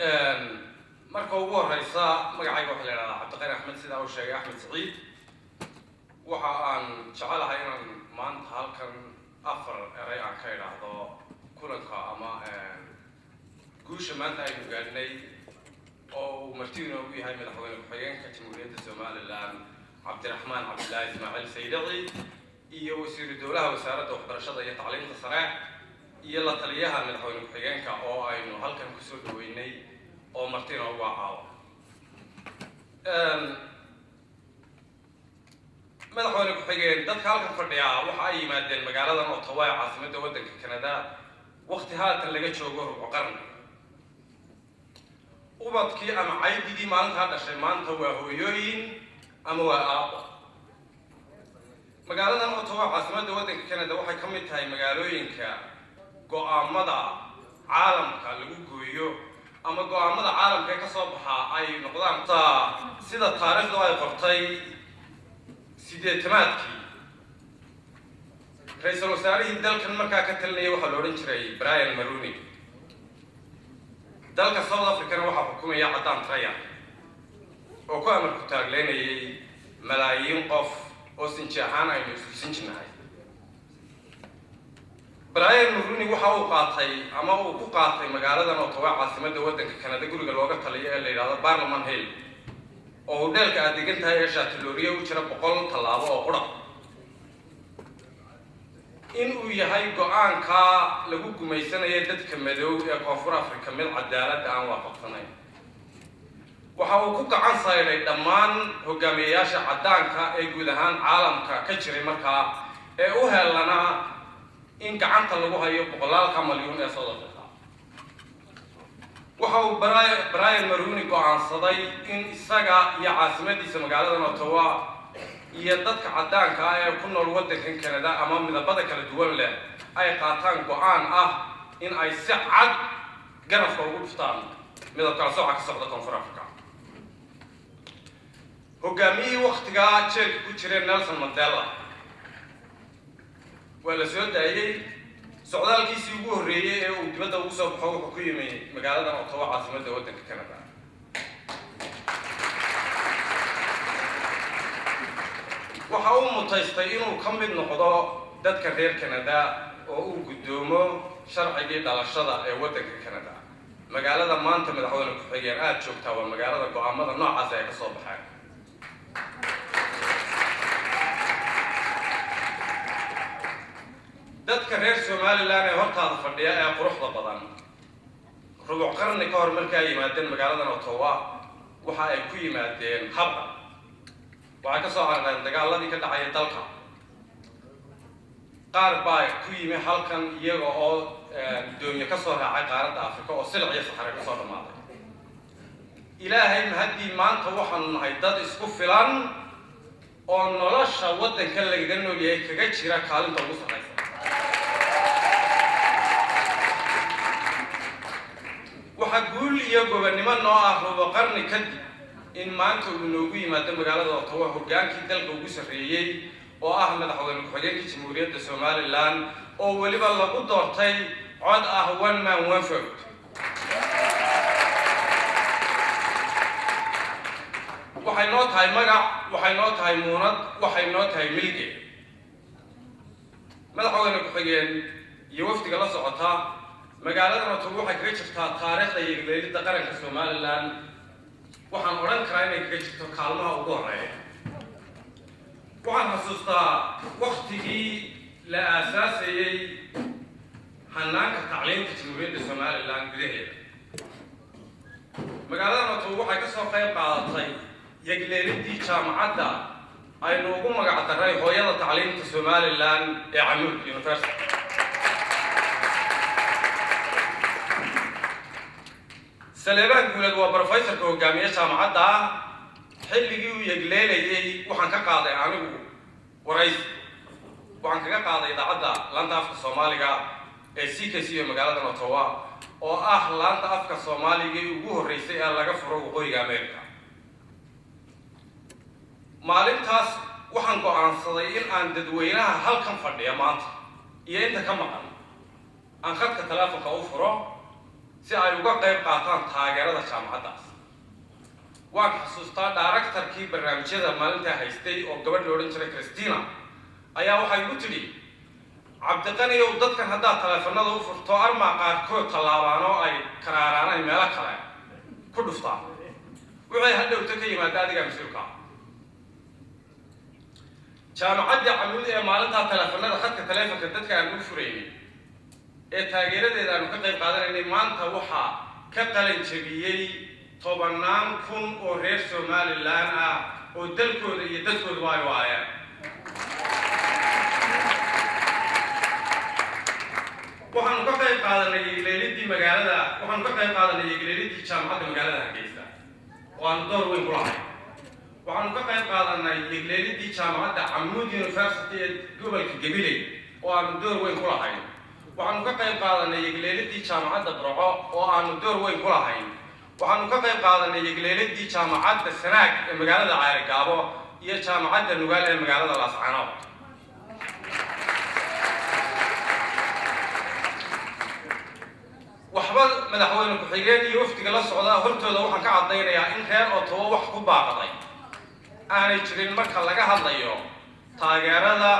Marka ugu horeysa, magacayga waxaa la yidhahdaa Cabdiqani Axmed, sidaa uu sheegay Axmed Saciid. Waxa aan jecelahay inaan maanta halkan afar eray aan ka idhaahdo kulanka ama guusha maanta aynu gaadhnay oo uu marti inoogu yahay madaxweyne ku-xigeenka Jamhuuriyadda Somaliland, Cabdiraxmaan Cabdillaahi Ismaaciil Saylici, iyo wasiiru dowlaha Wasaaradda Waxbarashada iyo Tacliinta Sare iyo la taliyaha madaxweyne ku-xigeenka oo aynu halkan kusoo dhaweynay oo marti inoogu caawa. Madaxweyne ku-xigeen, dadka halkan fadhiya waxa ay yimaadeen magaaladan Ottawa ee caasimadda waddanka Canada wakti haatan laga joogo rubuc qarni. Ubadkii ama caydigii maalintaa dhashay maanta waa hooyooyin ama waa aabo. Magaaladan Ottawa, caasimadda waddanka Canada, waxay ka mid tahay magaalooyinka go'aamada caalamka lagu gooyo ama go'aamada caalamka ee ka soo baxaa ay noqdaan. Sida taariikhdu ay qortay, 80-aadkii ra-iisul wasaarihii dalkan markaa ka talinayay waxaa la odhan jiray Brian Mulroney. Dalka South Africana waxaa xukumaya caddaan traya oo ku amar ku taagleynayay malaayiin qof oo sinji ahaan aynu isku sinjinahay. Brian Mulroney waxa uu qaatay ama uu ku qaatay magaaladan Ottawa, caasimadda waddanka Canada, guriga looga taliyo ee la yidhahdo Parliament Hill, oo hodheelka aad degan tahay ee Chateau Laurier u jira 100 tallaabo oo qura, in uu yahay go'aanka lagu gumaysanaya dadka madow ee Koonfur Africa mid cadaaladda aan waafaqsanayn. Waxa uu ku gacan sayday dhammaan hogaamiyeyaasha caddaanka ee guud ahaan caalamka ka jiray markaa ee u heelanaa in gacanta lagu hayo boqolaalka malyuun ee South Africa. Waxa uu Brian Mulroney go'aansaday in isaga iyo caasimadiisa magaalada Ottawa iyo dadka caddaanka ah ee ku nool waddankan Canada ama midabada kala duwan leh ay qaataan go'aan ah in ay si cad garafka ugu dhuftaan midab kala sooca ka socda Koonfur Africa. Hogaamiyihii waktigaa jeelka ku jiray, Nelson Mandela, waa la soo daayey. Socdaalkiisii ugu horreeyey ee uu dibadda ugu soo baxo wuxuu ku yimi magaaladan Ottawa, caasimadda waddanka Canada. Waxa uu mutaystay inuu ka mid noqdo dadka reer Canada oo uu guddoomo sharcigii dhalashada ee waddanka Canada. Magaalada maanta, madaxweyne ku-xigeen, aada joogtaa waa magaalada go'aamada noocaas ay ka soo baxeen. Dadka reer Somaliland ee hortaada fadhiya ee quruxda badan, rubuc qarni ka hor markii ay yimaadeen magaaladan Ottawa, waxa ay ku yimaadeen habka waxay ka soo carareen dagaaladii ka dhacaya dalka. Qaar baa ku yimi halkan iyaga oo doonyo ka soo raacay qaaradda Afrika oo silic iyo saxare kasoo dhammaaday. Ilaahay mahaddii, maanta waxaanu nahay dad isku filan oo nolosha waddanka lagaga nool yahay kaga jira kaalinta ugu sarraysa. Waxaa guul iyo gobonnimo noo ah rubo qarni kadib in maanta uu inoogu yimaado magaalada Ottawa hoggaankii dalka ugu sarreeyey oo ah madaxweyne ku-xigeenkii Jamhuuriyadda Somaliland, oo weliba lagu doortay cod ah one man one vote. Waxay noo tahay magac, waxay noo tahay muunad, waxay noo tahay milge. Madaxweyne ku-xigeen iyo wafdiga la socota, magaaladan Ottawa waxay kaga jirtaa taariikhda yegleelidda qaranka Somaliland. Waxaan odhan karaa inay kaga jirto kaalmaha ugu horreeya. Waxaan xasuustaa waktigii la aasaasayey hanaanka tacliinta Jamhuuriyadda Somaliland gudaheeda, magaaladan Ottawa waxay ka soo qayb qaadatay yegleelidii jaamacadda aynu ugu magac darray hooyada tacliinta Somaliland ee Camuud University. Saleebaan Guuled waa brofesorka hogaamiye jaamacadda. Xilligii uu yegleelayey waxaan ka qaaday anigu waraysi, waxaan kaga qaaday idaacadda laanta afka Soomaaliga ee CKC ee magaaladan Ottawa, oo ah laanta afka Soomaaliga ee ugu horreysay ee laga furo Waqooyiga America. Maalintaas waxaan go'aansaday in aan dadweynaha halkan fadhiya maanta iyo inta ka maqan aan khadka teleefonka u furo. Si ay uga qayb qaataan taageerada jaamacaddaas. Waan xasuustaa, directorkii barnaamijyada maalintaa haystay oo gabadh la odhan jiray Christina ayaa waxay igu tidhi: "Cabdiqaniyow, dadkan haddaad taleefanada u furto, armaa qaarkood tallaabaan oo ay karaaraan, ay meelo kale ku dhuftaan. Wixii hadhowta ka yimaada adigaa mas-uulka." Jaamacaddii Camuud ee maalintaa taleefanada, khadka taleefonka dadka aan u furaynay ee taageeradeeda aanu ka qayb qaadanaynay, maanta waxaa ka qalin jabiyey tobannaan kun oo reer Somaliland ah oo dalkooda iyo dadkooduba ay waayeen. Waxaanu ka qayb qaadanay yegleelidii magaalada, waxaanu ka qayb qaadanay yegleelidii jaamacadda magaalada Hargeysa oo aanu door weyn ku lahay. Waxaanu ka qayb qaadanay yegleelidii jaamacadda Camuud University ee gobolka Gabiley oo aanu door weyn ku lahayn. Waxaanu ka qayb qaadanay yegleelidii jaamacadda Burco oo aanu door weyn ku lahayn. Waxaanu ka qayb qaadanay yegleelidii jaamacadda Sanaag ee magaalada Caarigaabo iyo jaamacadda Nugaal ee magaalada Laascanood. Waxba, madaxweyne ku-xigeen iyo wafdiga la socda hortooda waxaan ka caddaynayaa in reer Ottawa wax ku baaqday aanay jirin marka laga hadlayo taageerada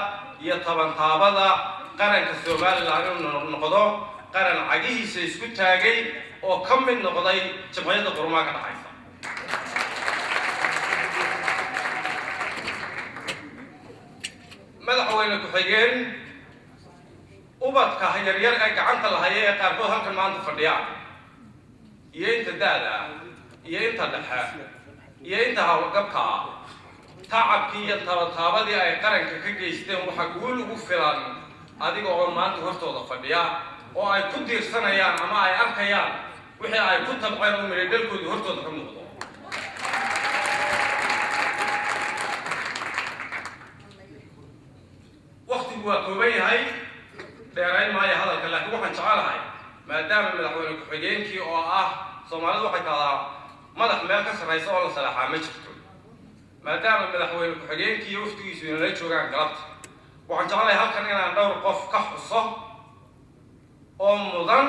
iyo tabantaabada qaranka Somaliland inuu noqdo qaran cagihiisa isku taagay oo ka mid noqday Jamciyadda Quruumaha ka dhaxaysa. Madaxweyne ku-xigeen, ubadka yaryar ee gacanta la haya ee qaarkood halkan maanta fadhiyaan, iyo inta da-da ah, iyo inta dhexe, iyo inta hawlgabka ah, tacabkii iyo tabataabadii ay qaranka ka geysteen waxaa guul ugu filan adiga oo maanta hortooda fadhiya oo ay ku diirsanayaan ama ay arkayaan wixii ay ku tabceen oo midho dhalkoodu hortooda ka muuqdo. Waktigu waa kooban yahay, dheerayn maayo hadalka, laakiin waxaan jecelahay, maadaama madaxweyne ku-xigeenkii oo ah, Soomaalidu waxay tahdaa, madax meel ka sarraysa oo la salaaxaa ma jirto, maadaama madaxweyne ku-xigeenkii iyo wafdigiisu inala joogaan galabta, waxaan jeclahay halkan inaan dhowr qof ka xuso oo mudan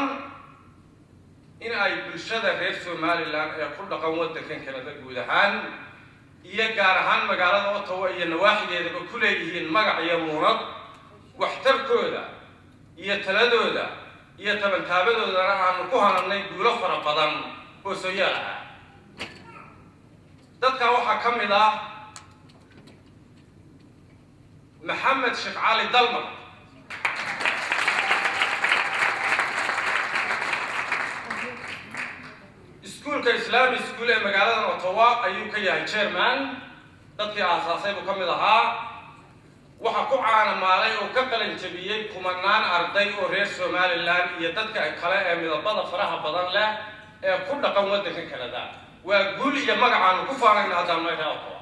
in ay bulshada reer Somaliland ee ku dhaqan waddankan Kanada guud ahaan iyo gaar ahaan magaalada Ottawa iyo nawaaxigeedaba ku leeyihiin magac iyo muunad, waxtarkooda iyo taladooda iyo tabantaabadoodana aanu ku hananay guulo fara badan oo sooyaal ah. Dadka waxaa ka mid ah Maxamed Sheekh Cali Dalmar. Iskuulka Islami School ee magaaladan Ottawa ayuu ka yahay chairman, dadkii aasaasay buu ka mid ahaa. Waxaa ku caanamaalay oo ka qalin jabiyey kumanaan arday oo reer Somaliland iyo dadka kale ee midabada faraha badan leh ee ku dhaqan waddanka Canada. Waa guul iyo magacaanu ku faanayna haddaan reer Ottawa.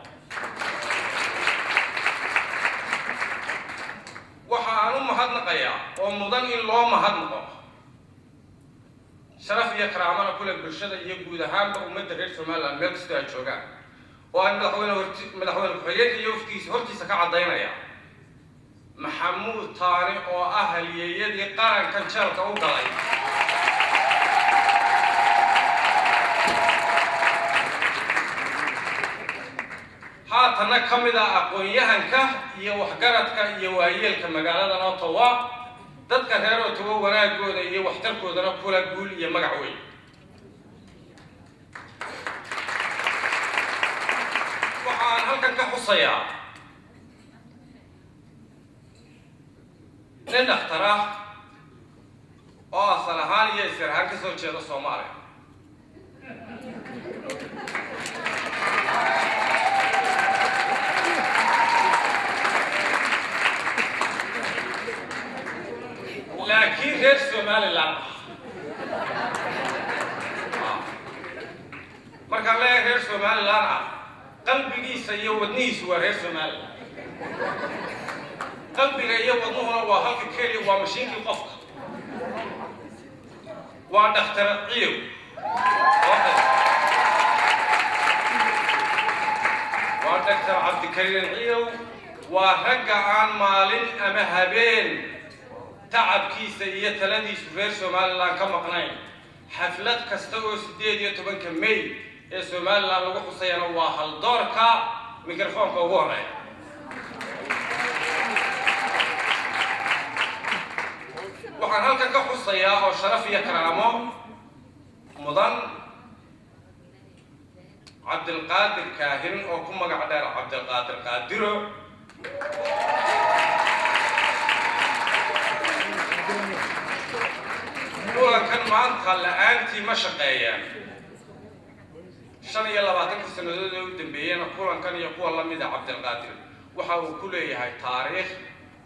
Waxa aan u mahadnaqayaa oo mudan in loo mahadnaqo, sharaf iyo karaamana kule bulshada iyo guud ahaanba ummadda reer Somaliland meel kastoo ay joogaan, oo aan madaxweyne horti, madaxweyne ku-xigeenka iyo waftigiisa hortiisa ka caddaynaya, Maxamuud Taani oo ah halyeeyadii qarankan jeelka u galay, haatanna ka mid ah aqoon-yahanka iyo waxgaradka iyo waayeelka magaaladan Ottawa, dadka reer Ottawa wanaagooda iyo waxtarkoodana kula guul iyo magac weyn. Waxaan halkan ka xusayaa nin dhakhtar ah oo asal ahaan iyo isir ahaan ka soo jeeda Soomaaliya, laakiin reer Somaliland ah. Markaan leeyahay reer Somaliland ah, qalbigiisa iyo wadnihiisu waa reer Somaliland. Qalbiga iyo wadnuhuna waa halka keliya, waa mashiinkii qofka. Waa dhakhtar Ciyow, waa Doctor Cabdikariin Ciyow. Waa ragga aan maalin ama habeen tacabkiisa iyo taladiisu reer Somaliland ka maqnayn. Xaflad kasta oo 18-ka May ee Somaliland lagu xusayana waa haldoorka mikrofoonka ugu horeeya. Waxaan halkan ka xusayaa oo sharaf iyo karaamo mudan Cabdilqaadir Kaahin, oo ku magac dheer Cabdilqaadir Qaadiro. Kulankan maanta la-aantii ma shaqeeyaan. 25-kii sannadood ee u dambeeyeyna kulankan iyo kuwa lamida Cabdilqaadir waxa uu ku leeyahay taariikh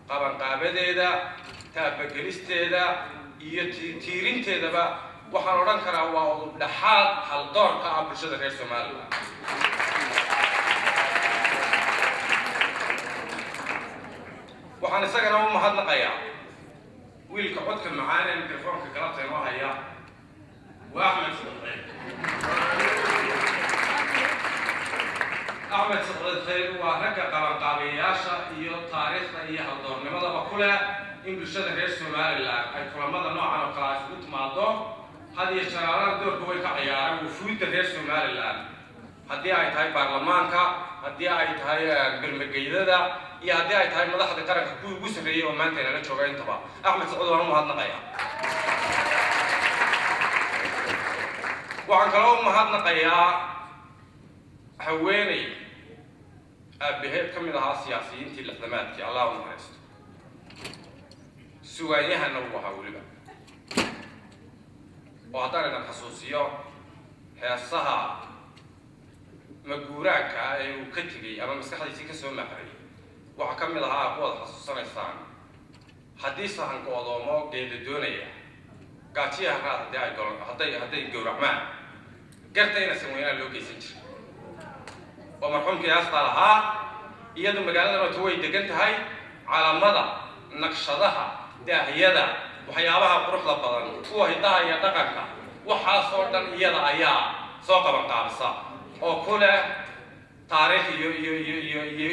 qabanqaabadeeda, taabagelisteeda iyo tiirinteedaba. Waxaan odhan karaa waa udub dhexaad haldoorka ah bulshada reer Somaliland. Waxaan isagana u mahadnaqayaa wiilka codka macaan ee mikrofoonka galabta inoo haya, waa Axmed Siciid. Axmed Siciid Khayr waa ragga qabanqaabiyayaasha iyo taariikhda iyo haldoornimadaba ku leh in bulshada reer Somaliland ay kulamada noocan oo kale isugu timaado. Had iyo jaraarada doorka way ka ciyaaraan wufuudda reer Somaliland, haddii ay tahay baarlamaanka, haddii ay tahay bermageydada iyo haddii ay tahay madaxda qaranka kuwii ugu sarreeyey oo maanta inala jooga intaba. Axmed Sacuud waan u mahadnaqayaa. Waxaan kaloo u mahadnaqayaa haweeney aabaheed ka mid ahaa siyaasiyiintii lixdamaadkii, Allah u naxariisto, sugaanyahana uu ahaa weliba, oo haddaan idan xasuusiyo heesaha maguuraanka ah ee uu ka tegey ama maskaxdiisii ka soo maxray, waxaa ka mid ahaa kuwaad xasuusanaysaan: "Haddii sahanka odoomo geeda doonaya, gaajiyaha raad haddii ay golo hadday gowracmaan, garta inaysan weynaan loo geysan jirin." Oo marxuumkii heestaa lahaa. Iyadu magaalada Noto way degan tahay. Calamada, naqshadaha, daahyada, waxyaabaha quruxda badan, kuwa hidaha iyo dhaqanka, waxaasoo dhan iyada ayaa soo qaban qaabisa oo ku leh taariikh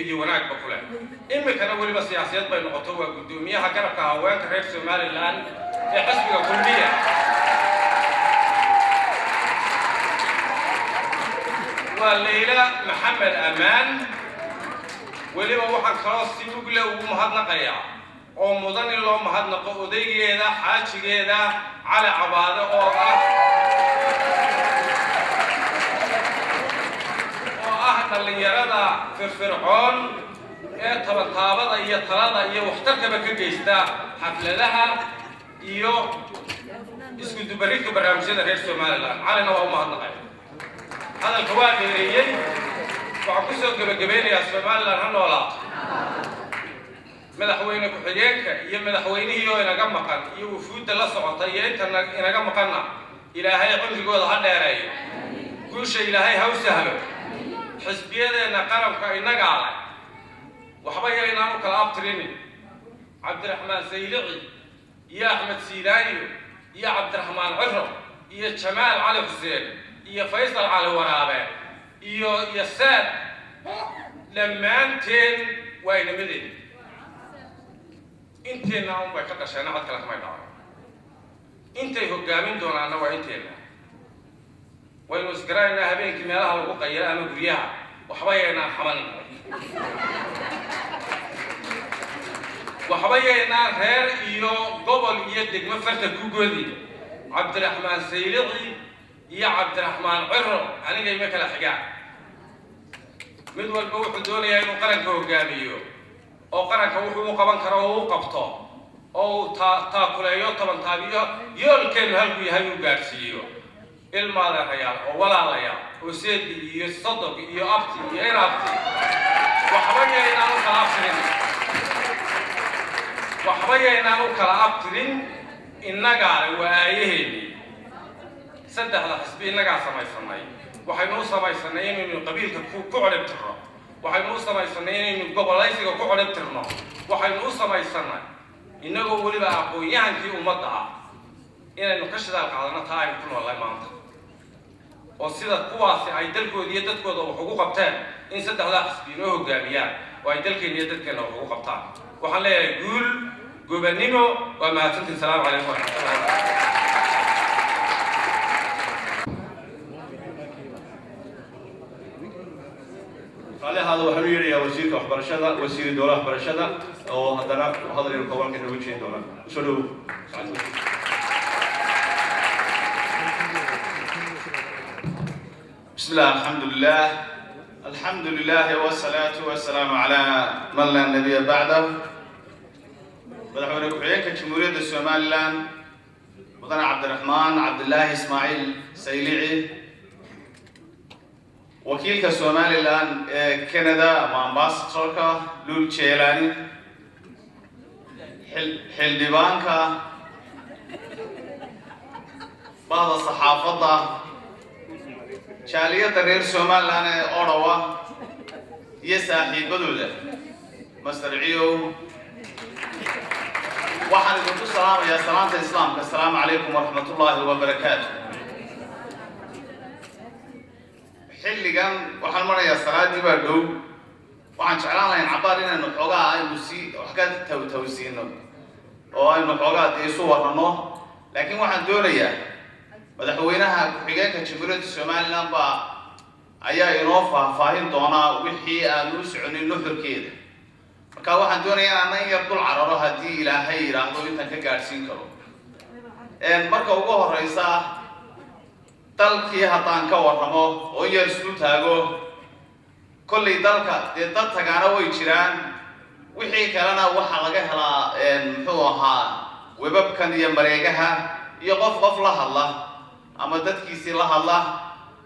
iyo wanaagba ku leh. Iminkana weliba siyaasiyad bay noqoto, waa guddoomiyaha garabka haweenka reer Somaliland ee xisbiga Kulmiya. Waa Layla Maxamed Ammaan. Weliba waxaan kaloo si mugle ugu mahadnaqayaa oo mudan in loo mahadnaqo odaygeeda, xaajigeeda Cali Cabaade, oo ah dhallinyarada firfircoon ee tabantaabada iyo talada iyo waxtarkaba ka geysta xafladaha iyo isku dubaridka barnaamijyada reer Somaliland. Calina waa u mahadnaqaya. Hadalka waa dheereeyey. Waxaan kusoo gebagabeynayaa: Somaliland ha noolaato. Madaxweyne ku-xigeenka iyo madaxweynihii oo inaga maqan iyo wufuudda la socota iyo inta inaga maqanna Ilaahay cumrigooda ha dheereeyo, guusha Ilaahay ha u sahlo. Xisbiyadeenna qaranka innagaa leh, waxba yaynaan u kala abtirinin. Cabdiraxmaan Saylici iyo Axmed Siilaanyo iyo Cabdiraxmaan Ciro iyo Jamaal Cali Xuseen iyo Faysal Cali Waraabe iyo Saad, dhammaanteen waa inamadeena. Inteenna un bay ka dhasheenna, cod kale kamay dhaco. Intay hoggaamin doonaanna waa inteenna. Waynu isgaranaynaa habeenkii meelaha lagu qayilo ama guryaha. Waxba yaynaan xamanin, waxba yaynaan reer iyo gobol iyo degmo farta ku godi. Cabdiraxmaan Saylici iyo Cabdiraxmaan Ciro aniga ima kala xigaan. Mid walba wuxuu doonayaa inuu qaranka hogaamiyo oo qaranka wuxuu u qaban karo oo u qabto oo uu taakuleeyo, tabantaabiyo, yoolkeenu halkuu yahay uu gaadhsiiyo. Ilmaadeerayaal oo walaalayaal oo seedi iyo sodog iyo abti iyo inabti, waxba yaynaan u kala abtirin, waxba yaynaan u kala abtirin. Innagaale waa aayaheennii. Saddexda xisbi innagaa samaysanay. Waxaynu u samaysanay inaynu qabiilka ku codhib tirno, waxaynu u samaysanay inaynu gobolaysiga ku codhib tirno, waxaynu u samaysanay innagoo weliba aqoon-yahankii ummadda ah inaynu ka shidaal qaadano taa aynu ku noolnahay maanta, oo sida kuwaasi ay dalkooda iyo dadkooda wax ugu qabteen in saddexdaa xisbi inoo hogaamiyaan oo ay dalkeena iyo dadkeenna wax ugu qabtaan. Waxaan leeyahay guul, gobannimo, waa mahadsantiin. Salaamu calaykum waraxmatullahi. Wasiirka waxbarashada, wasiiri dowlaha waxbarashada, oo haddana hadal yar koobanka inooga jeedin doona. Soo dhowow, sacad wasiir. بسم الله، الحمد لله، الحمد لله والصلاة والسلام على من لا نبي بعده. Madaxweyne ku-xigeenka Jamhuuriyadda Somaliland, Mudane Cabdiraxmaan Cabdilaahi Ismaaciil Saylici, wakiilka Somaliland ee Canada ama ambassadorka Luul Jeelani, xildhibaanka, bahda saxaafadda, jaaliyadda reer Somaliland ee Ottawa iyo saaxiibadooda, Master Ciyow, waxaan idinku salaamayaa salaanta Islaamka: asalaamu calaykum waraxmatullaahi wabarakaatu. Xilligan waxaan marayaa salaadii baa dhow. Waxaan jeclaan lahayn cabbaar inaynu xoogaa aynu sii wax ka tawtawsiino oo aynu xoogaa dee isu warranno, laakiin waxaan doonayaa madaxweynaha ku-xigeenka Jamhuuriyadda Somaliland baa ayaa inoo faahfaahin doonaa wixii aanu u soconin nuxurkeeda. Marka waxaan doonayaa inaan in yar dul cararo, haddii Ilaahay yidhaahdo, intaan ka gaadhsiin karo. Marka ugu horeysa, dalkii haddaan ka warramo oo in yar isku taago, kollay dalka dee dad tagaana way jiraan, wixii kalena waxaa laga helaa, muxuu ahaa, webabkan iyo mareegaha iyo qof qof la hadla ama dadkiisii la hadla.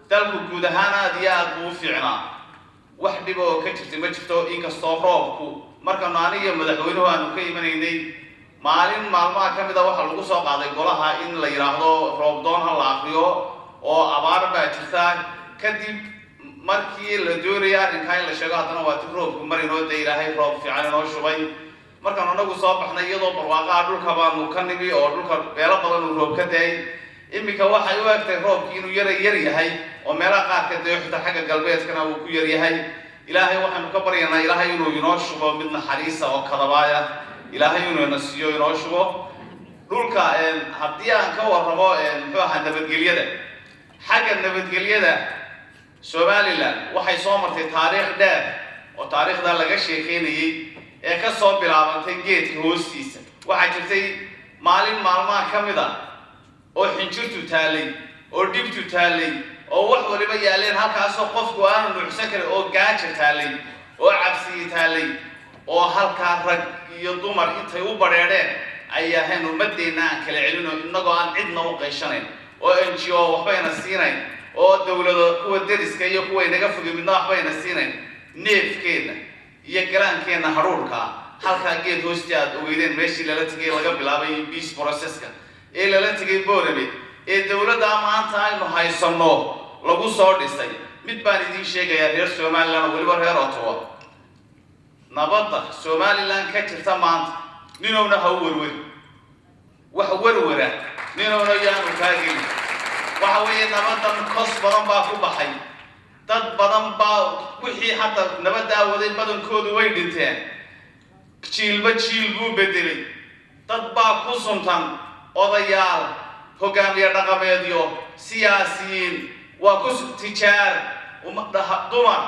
Dalku guud ahaan aad iyo aad buu u fiicnaa, wax dhib oo ka jirtay ma jirto, inkastoo roobku markaanu aniga madaxweynuhu aanu ka imanaynay maalin maalmaha ka mid a waxaa lagu soo qaaday golaha in la yidhaahdo roob doon ha la akriyo oo abaar baa jirta. Kadib markii la doonaya arrinkaa in la sheego, haddana waa ti roobku mar inoo da, Ilaahay roob fiican inoo shubay. Markaanu anagu soo baxnay iyadoo barwaaqaha dhulka baanu ka nimi oo dhulka meelo badan uu roob ka da'ay. Iminka waxay u egtay roobkii inuu yara yar yahay oo meelaha qaarka dee xitaa xagga galbeedkana uu ku yar yahay. Ilaahay waxaynu ka baryanaa Ilaahay inuu inoo shubo mid naxariisa oo kadabaaya, Ilaahay inuu ina siiyo, inoo shubo dhulka. Haddii aan ka warramo, muxuu ahaa, nabadgelyada, xagga nabadgelyada Somaliland waxay soo martay taariikh dheer oo taariikhdaa laga sheekeynayay ee ka soo bilaabantay geedka hoostiisa. Waxaa jirtay maalin maalmaha ka mid a oo xinjirtu taallay oo dhibtu taallay oo wax waliba yaaleen halkaasoo qofku aanu nuuxsan karin, oo gaaja taallay oo cabsiyi taallay, oo halkaa rag iyo dumar intay u badheedheen ay ahayn ummadeenna aan kala celino, innagoo aan cidna u qayshanayn oo NGO waxbayna siinayn oo dowlado kuwa deriska iyo kuwa inaga fogay midna waxbayna siinayn, neefkeenna iyo galaankeenna hadhuurka ah halkaa geed hoostii aad ogeydeen meeshii lala tegay laga bilaabay peace processka ee lala tegay Boorame ee dowladda maanta aynu haysanno lagu soo dhisay. Mid baan idiin sheegayaa, reer Somaliland oo weliba reer Ottawa: nabadda Somaliland ka jirta maanta ninowna ha u werweri, wax werwera ninowna yaanu kaa gelin. Waxa weeye nabadan kos badan baa ku baxay, dad badan baa wixii hadda nabaddaa waday badankoodu way dhinteen, jiilba jiil buu bedelay, dad baa ku suntan, odayaal, hogaamiye dhaqameedyo, siyaasiyiin, waa ku tijaar, dumar,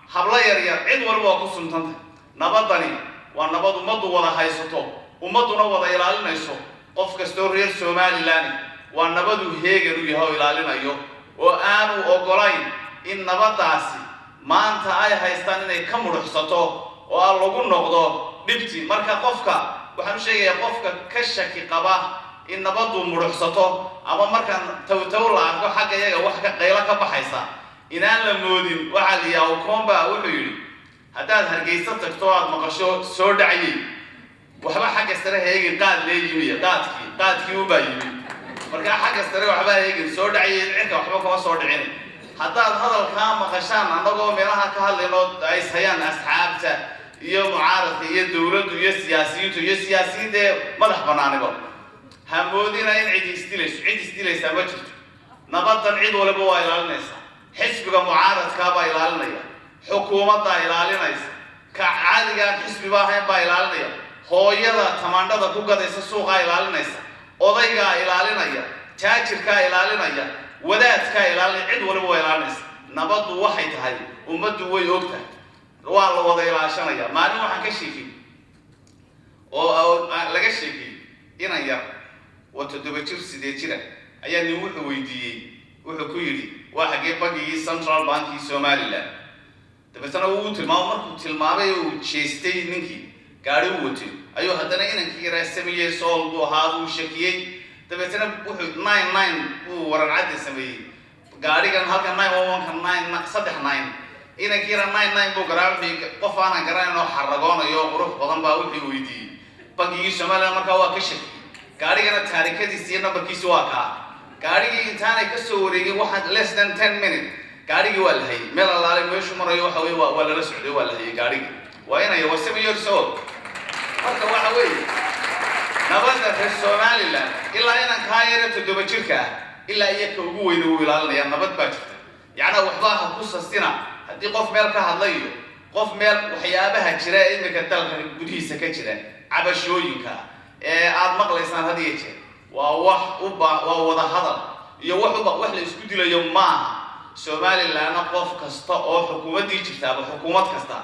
hablo yaryar, cid walba waa ku suntantay. Nabadani waa nabad ummaddu wada haysato, ummadduna wada ilaalinayso. Qof kastoo reer Somaliland waa nabaduu heegan u yahay oo ilaalinayo oo aanu ogolayn in nabaddaasi maanta ay haystaan inay ka mudhuxsato oo aan lagu noqdo dhibti. Marka qofka waxaan u sheegayaa, qofka ka shaki qaba in nabaddu mudhuxsato ama markaan tawtaw la arko xagga iyaga wax ka qaylo ka baxaysa, inaan la moodin. Waxaa la yihaa Okomba wuxuu yidhi, haddaad Hargeysa tagto aad maqasho "soo dhacayay", waxba xagga sare ha eegin, qaad lee yimi, qaadkii unbaa yimi. Markaa xagga sare waxba ha eegin, "soo dhacayay", cirka waxba kama soo dhicin. Haddaad hadalkaa maqashaan annagoo meelaha ka hadlayno ay ishayaan asxaabta iyo mucaaradka iyo dowladdu iyo siyaasiyiintu iyo siyaasiyiinta ee madax bannaaniba, ha moodina in cid isdilayso. Cid isdilaysaa ma jirto. Nabadan cid waliba waa ilaalinaysaa. Xisbiga mucaaradkaa baa ilaalinaya, xukuumaddaa ilaalinaysa, ka caadigaan xisbiba ahayn baa ilaalinaya, hooyada tamaandhada ku gadaysa suuqaa ilaalinaysa, odaygaa ilaalinaya, taajirkaa ilaalinaya, wadaadkaa ilaalinaya, cid waliba waa ilaalinaysa. Nabaddu waxay tahay ummaddu way og tahay. Waa la wada ilaashanaya. Maalin waxaan ka sheekay oo laga sheekay inan yar oo 7 jir, 8 jira ayaa nin wuxuu weydiiyey, wuxuu ku yidhi: "Waa xaggee bangigii, Central Bankii Somaliland?" Dabeetana wuu tilmaamo. Markuu tilmaamay, uu jeestay ninkii gaari u watay, ayuu haddana inankii yaraa 7 years old buu ahaa, buu shakiyey. Dabeetana wuxuu 99 buu waran caddi sameeyey gaarigan halka 911 ka, nine saddex nine. Inankii yaraa 99 buu garaacay. Qof aanan garanayn oo xaragoonayo oo qurux badan baa wuxuu weydiiyey bangigii Somaliland. Markaa waa ka shakiyey gaarigana, taarikadiisi iyo nambarkiisi waa kaa. Gaarigii intaanay ka soo wareegin waxaa less than 10 minute, gaarigii waa la hayay. Meel allaalay meeshuu marayo waxa weye waa lala socday, waa la hayay gaarigii. Waa inaya, waa 7 years old. Marka waxa weeye nabadda reer Somaliland, ilaa inan kaa yara 7 jirka ah ilaa iyo ka ugu weyna wuu ilaalinaya. Nabad baa jirta. Yacnaa waxba ha ku sastina haddii qof meel ka hadlayo, qof meel. Waxyaabaha jira ee imika dalka gudihiisa ka jira, cabashooyinka ee aada maqlaysaan had iyo jeer, waa wax u ba waa wada hadal iyo wax uba wax la isku dilayo maaha. Somalilandna qof kasta oo xukuumaddii jirta ama xukuumad kasta,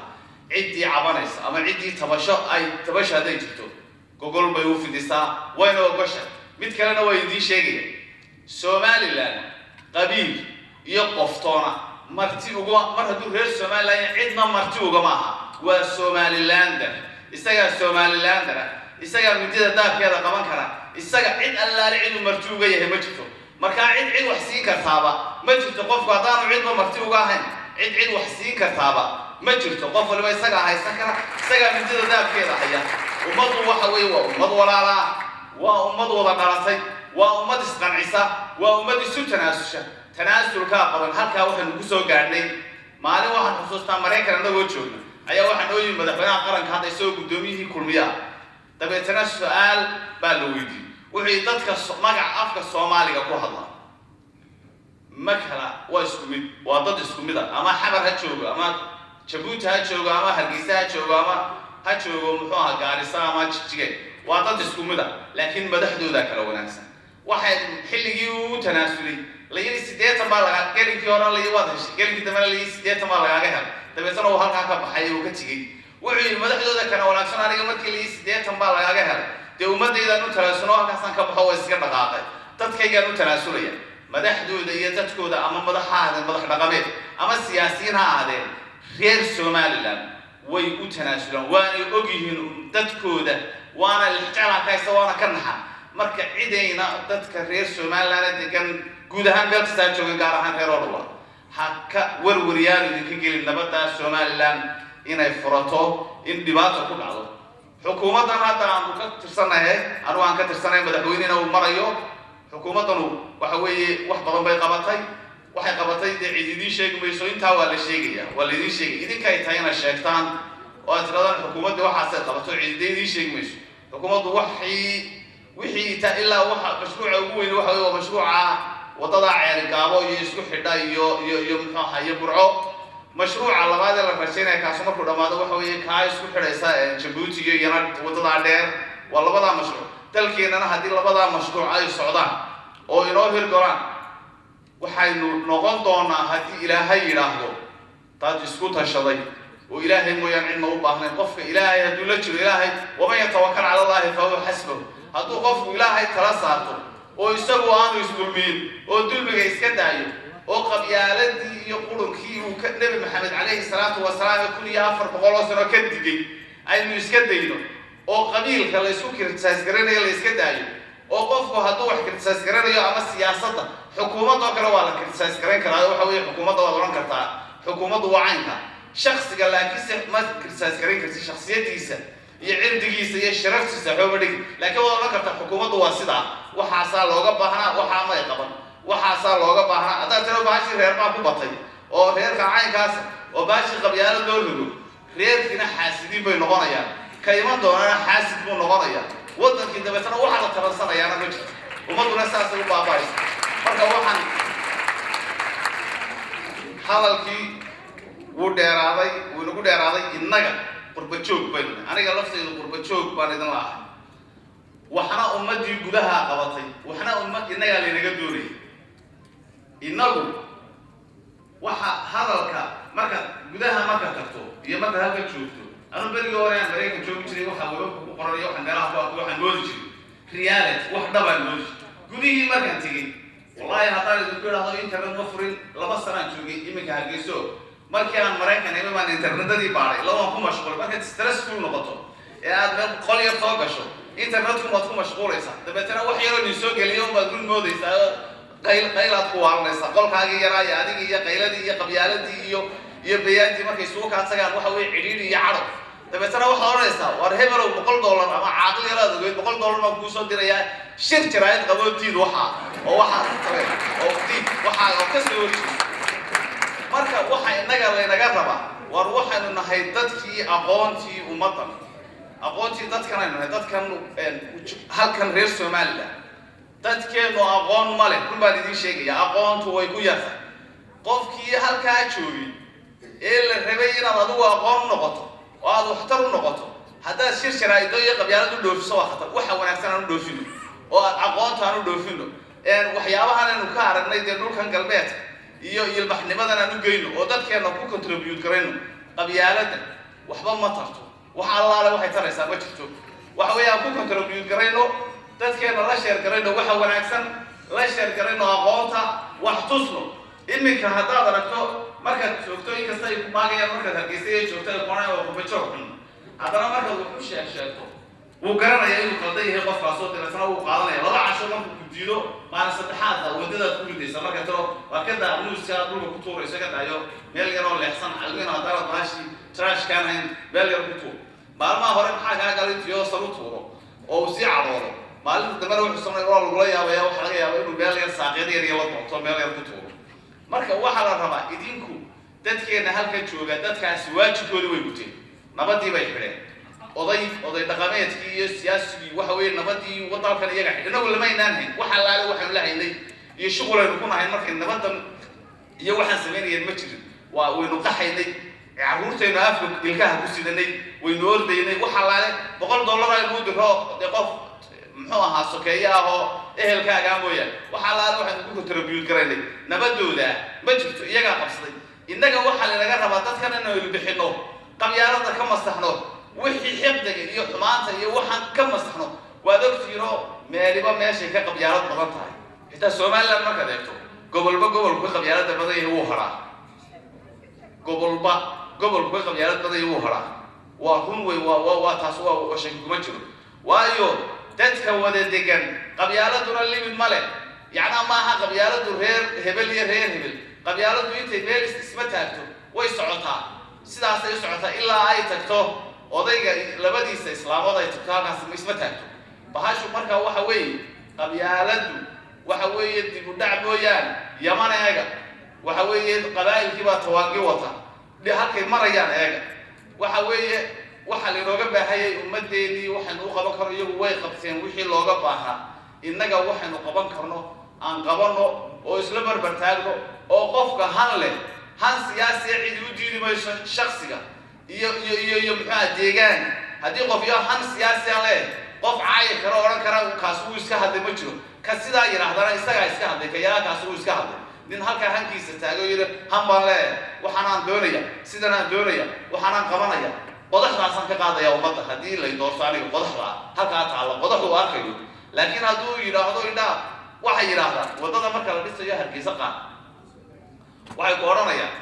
ciddii cabanaysa ama ciddii tabasho ay tabasho hadday jirto, gogol bay u fidisaa, wayna ogosha. Mid kalena waa idiin sheegaya: Somaliland qabiil iyo qoftoona marti uguma. Mar hadduu reer Somaliland yahay, cidna marti ugama aha. Waa Somalilander, isagaa Somalilander ah, isagaa midida daabkeeda qaban kara. Isaga cid allaale ciduu marti uga yahay ma jirto. Markaa cid cid wax siin kartaaba ma jirto. Qofku haddaanu cidba marti uga ahayn, cid cid wax siin kartaaba ma jirto. Qof waliba isagaa haysan kara, isagaa midida daabkeeda haya. Ummaddu waxa weeye waa ummad walaalaa, waa ummad wada dhalatay, waa ummad isqancisa, waa ummad isu tanaasusha. Tanaasulkaa badan halkaa waxaynu ku soo gaadhnay. Maalin waxaan xusuustaa Maraykan annagoo joogna ayaa waxaa noo yimi madaxweynaha qaranka hadda, isagoo guddoomiyihii Kulmiyaha. Dabeetana su-aal baa la weydiiyey. Wuxuu yidhi: "Dadka magaca afka Soomaaliga ku hadla ma kala waa isku mid, waa dad isku mid a. Ama Xamar ha joogo, ama Jabuuti ha joogo, ama Hargeysa ha joogo, ama ha joogo muxuu ahaa Gaarisa ama Jigjiga, waa dad isku mid a, laakiin madaxdoodaa kala wanaagsan." Waxay xilligii uu tanaasulay la yidhi 80 baa lagaa, gelinkii hore la yidhi waad heshay, gelinkii dambena la yidhi 80 baa lagaaga helay. Dabeetana uu halkaa ka baxay, uu ka tegey. Wuxuu yidhi: "Madaxdooda kala wanaagsan. Aniga markii la yidhi 80 baa lagaaga helay, dee ummaddaydaan u tanaasulo, halkaasaan ka baxo, waa iska dhaqaaqay. Dadkaygaan u tanaasulaya." Madaxdooda iyo dadkooda, ama madax ha ahaadeen, madax dhaqameed ama siyaasiyiin ha ahaadeen, reer Somaliland way u tanaasulaan, waanay og yihiin dadkooda, waana lixjeclaa ka haysta, waana ka naxa. Marka cidayna dadka reer Somaliland degan guud ahaan, meel kastaa joogan, gaar ahaan reer Odhawa, ha ka warwaryaanu idinka gelin nabadda Somaliland inay furato in dhibaata ku dhacdo. Xukuumaddan hadda aanu ka tirsanahay, anigu aan ka tirsanahay, madaxweynena uu marayo, xukuumaddanu waxa weeye wax badan bay qabatay. Waxay qabatay dee cid idiin sheegi mayso. Intaa waa la sheegaya, waa la idiin sheegay. Idinkay tahay inaad sheegtaan oo aad tirahdaan xukuumaddii waxaasay qabato. Cid dee idiin sheegi mayso. Xukuumaddu waxii wixii ta ilaa waxa mashruuca ugu weyn waxa weye waa mashruuca waddada Ceerigaabo iyo isku xidha iyo muxuu ahaa iyo Burco. Mashruuca labaad ee la rajaynaya, kaasu markuu dhammaado, waxa weeye kaa isku xidhaysa Jabuuti iyo iyana waddadaa dheer. Waa labadaa mashruuc. Dalkeennana haddii labadaa mashruuc ay socdaan oo inoo hirgolaan, waxaynu noqon doonaa, haddii Ilaahay yidhaahdo, dad isku tashaday oo Ilaahay mooyaan cidna u baahnayn. Qofka Ilaahay hadduu la jiro, Ilaahay ومن يتوكل على الله فهو حسبه. Hadduu qofku Ilaahay tala saarto oo isagu aanu isdulmiyin oo dulmiga iska daayo oo qabyaaladii iyo qurunkii uu ka Nebi Maxamed calayhi salaatu wasalaam ee 1400 oo sano ka digay aynu iska dayno, oo qabiilka la isku criticize garanayo la iska daayo, oo qofku hadduu wax criticize garanayo ama siyaasadda xukuumadoo kale waa la criticize garayn karaa, waxa weeye xukuumadda waad odhan kartaa xukuumaddu waa caynka. Shaksiga laakiinse ma criticize garayn karti, shaksiyadiisa iyo cirdigiisa iyo sharaftiisa xooma dhigi, laakiin waad odhan kartaa xukuumaddu waa sidaa, waxaasaa looga baahnaa, waxaa may qaban, waxaasaa looga baahnaa. Haddaad tiro baashii reer baa ku batay oo reerka caynkaas oo baashii qabyaalad loo rogo, reerkiina xaasidiin bay noqonayaan, ka iman doonana xaasid buu noqonayaa. Waddankii dabeetana waxaa la tabansanayaana ma jirto, ummadduna saasay u baaba'aysa. Marka waxaan hadalkii wuu dheeraaday, wuu inagu dheeraaday. Innaga qurba joog baynu, aniga laftaydu qurba joog baan idin lahay. Waxna ummaddii gudaha qabatay, waxna ummad innagaa laynaga doonayay. Innagu waxa hadalka marka gudaha marka tagto Iyo markaad halkan joogto, anuu berigii hore aan Maraykan joogi jiray, waxaa webabka ku qoran iyo waxaan meelaha ku arko waxaan moodi jiray reality, wax dhabaan moodi jiray. Gudihii markaan tegey, wallahi haddaan idinku idhahdo internet ma furin. 2 sanaan joogay iminka Hargeyso. Markii aan Maraykan imi baan internetadii baadhay, labaan ku mashquulay. Markaad stressful noqoto ee aad meel qol yar soo gasho, internetku waad ku mashquulaysaa. Dabeetana wax yaroo nin soo geliyo baad run moodaysaa oo qayl qaylaad ku waalanaysaa. Qolkaagii yaraa iyo adigii iyo qayladii iyo qabyaaladii iyo bayaantii markay isugu kaa tagaan, waxa weye cidhiidhi iyo cadho. Dabeetana waxaad odhanaysaa, "War hebelow, $1 ama caaqil yaraad ogeyd, $100 baan kuu soo dirayaa, shir jaraayad qaboo, diid waxaa oo waxaa tabe oo diid waxaa oo ka soo horjeeda." Marka waxa innaga laynaga rabaa, war waxaynu nahay dadkii aqoontii ummaddan, aqoontii dadkan aynu nahay, dadkan halkan reer Somaliland. Dadkeennu aqoon ma leh, run baan idiin sheegaya, aqoontu way ku yartahay. Qofkii halkaa joogay ee la rabay inaad adigu aqoon u noqoto oo aad waxtar u noqoto, haddaad shir jaraa'ido iyo qabyaalad u dhoofiso, waa khatar. Waxa wanaagsan aan u dhoofino oo aad aqoonta aan u dhoofino. Waxyaabahan aynu ka aragnay dee dhulkan galbeedka iyo ilbaxnimadan aan u geyno oo dadkeena ku contribute garayno. Qabyaaladda waxba ma tarto, wax allaale waxay taraysaa ma jirto. Waxa weeye aan ku contribute garayno, dadkeena la share garayno waxa wanaagsan, la share garayno aqoonta, wax tusno. Iminka haddaad aragto markaad joogto, inkasta ay ku maagayaan, markaad Hargeysa iyo joogto ay kuonayaan waa qurbajoog xun, haddana markaad wax u sheeg sheegto wuu garanayaa inuu qaldan yahay qofkaasoo, dabeetana wuu qaadanaya. 2 casho markuu ku diido, maalin saddexaadda waddadaad ku ridaysa. Marka tiro waa ka daa nuuska dhulka ku tuurayso, ka daayo meel yaroo leexsan alwin, haddaanad baashii trash kaan hayn, meel yar ku tuur. Maalmaha hore maxaa kaa galay tiyo sar u tuuro oo uu sii cadhoodo. Maalinta dambena wuxuu samay waa lagula yaabaya, waxaa laga yaabaa inuu meel yar saaqyad yar iyo la doonto, meel yar ku tuuro. Marka waxaa la rabaa idinku dadkeena halkan jooga, dadkaasi waajibkoodii way guteen, nabadii bay xidheen. Oday dhaqameedkii iyo siyaasigii waxa weeye nabadii dalkan iyaga xidh. Inagu lama aynaan hayn wax allaale waxaynu la haynay iyo shuqulaynu ku nahay markay nabadan iyo waxaan samaynayeen ma jirin. Waa waynu qaxaynay, carruurtaynu afka ilkaha ku sidanay, waynu ordaynay. Wax allaale $100 aynu u diro dee qof muxuu ahaa sokeeye ah oo ehelkaagaa mooyaane, wax allaale waxaynu ku contribute garaynay nabadooda ma jirto. Iyagaa qabsaday. Innaga waxaa lanaga rabaa dadkan inaynu bixinno, qabyaalada ka masaxno, wixii xiqdiga iyo xumaanta iyo waxaan ka masaxno. Waad ogtiinoo meeliba meeshay ka qabyaalad badan tahay, xitaa Somaliland markaad eegto, gobolba gobolku ka qabyaalada badan yahay wuu haraa. Gobolba gobolku ka qabyaalad badan yahay wuu haraa. Waa run wey, waa taas, waa shaki kuma jiro. Waayo dadka wada degan qabyaaladuna limit ma leh. Yacnaa maaha qabyaaladu reer hebel iyo reer hebel. Qabyaaladu intay meel isma taagto, way socotaa, sidaasay u socotaa ilaa ay tagto odayga labadiisa islaamood ay tagto, halkaas isma taagto bahashu. Marka waxa weeye qabyaaladu waxa weeye dib u dhac mooyaane. Yaman eega, waxa weeye qabaa'ilkii baa tawaangi wata, halkay marayaan eega. Waxa weeye waxa lainooga baahayay ummaddeennii waxaynu u qaban karno, iyagu way qabteen wixii looga baahnaa. Innaga waxaynu qaban karno aan qabanno oo isla barbar taagno oo qofka han leh, han siyaasiya, cidi u diidi mayso shaksiga iyo muxuuha deegaanka. Haddii qof iyo han siyaasiya leh, qof caayi karo odhan kara kaas wuu iska hadlay ma jiro. Ka sidaa yidhaahdana isagaa iska hadlay, ka yaraa kaas wuu iska hadlay. Nin halkaa hankiisa taago yidhi, "Han baan leeyahay, waxaanaan doonaya, sidanaan doonaya, waxaanaan qabanaya, qodaxdaasaan ka qaadaya ummadda haddii lay doorto aniga," qodaxda halkaa taalla qodaxdu arkayo. Laakiin hadduu yidhaahdo indhaa, waxay yidhaahdaan waddada marka la dhisayo Hargeysa qaar waxay ku odhanayaan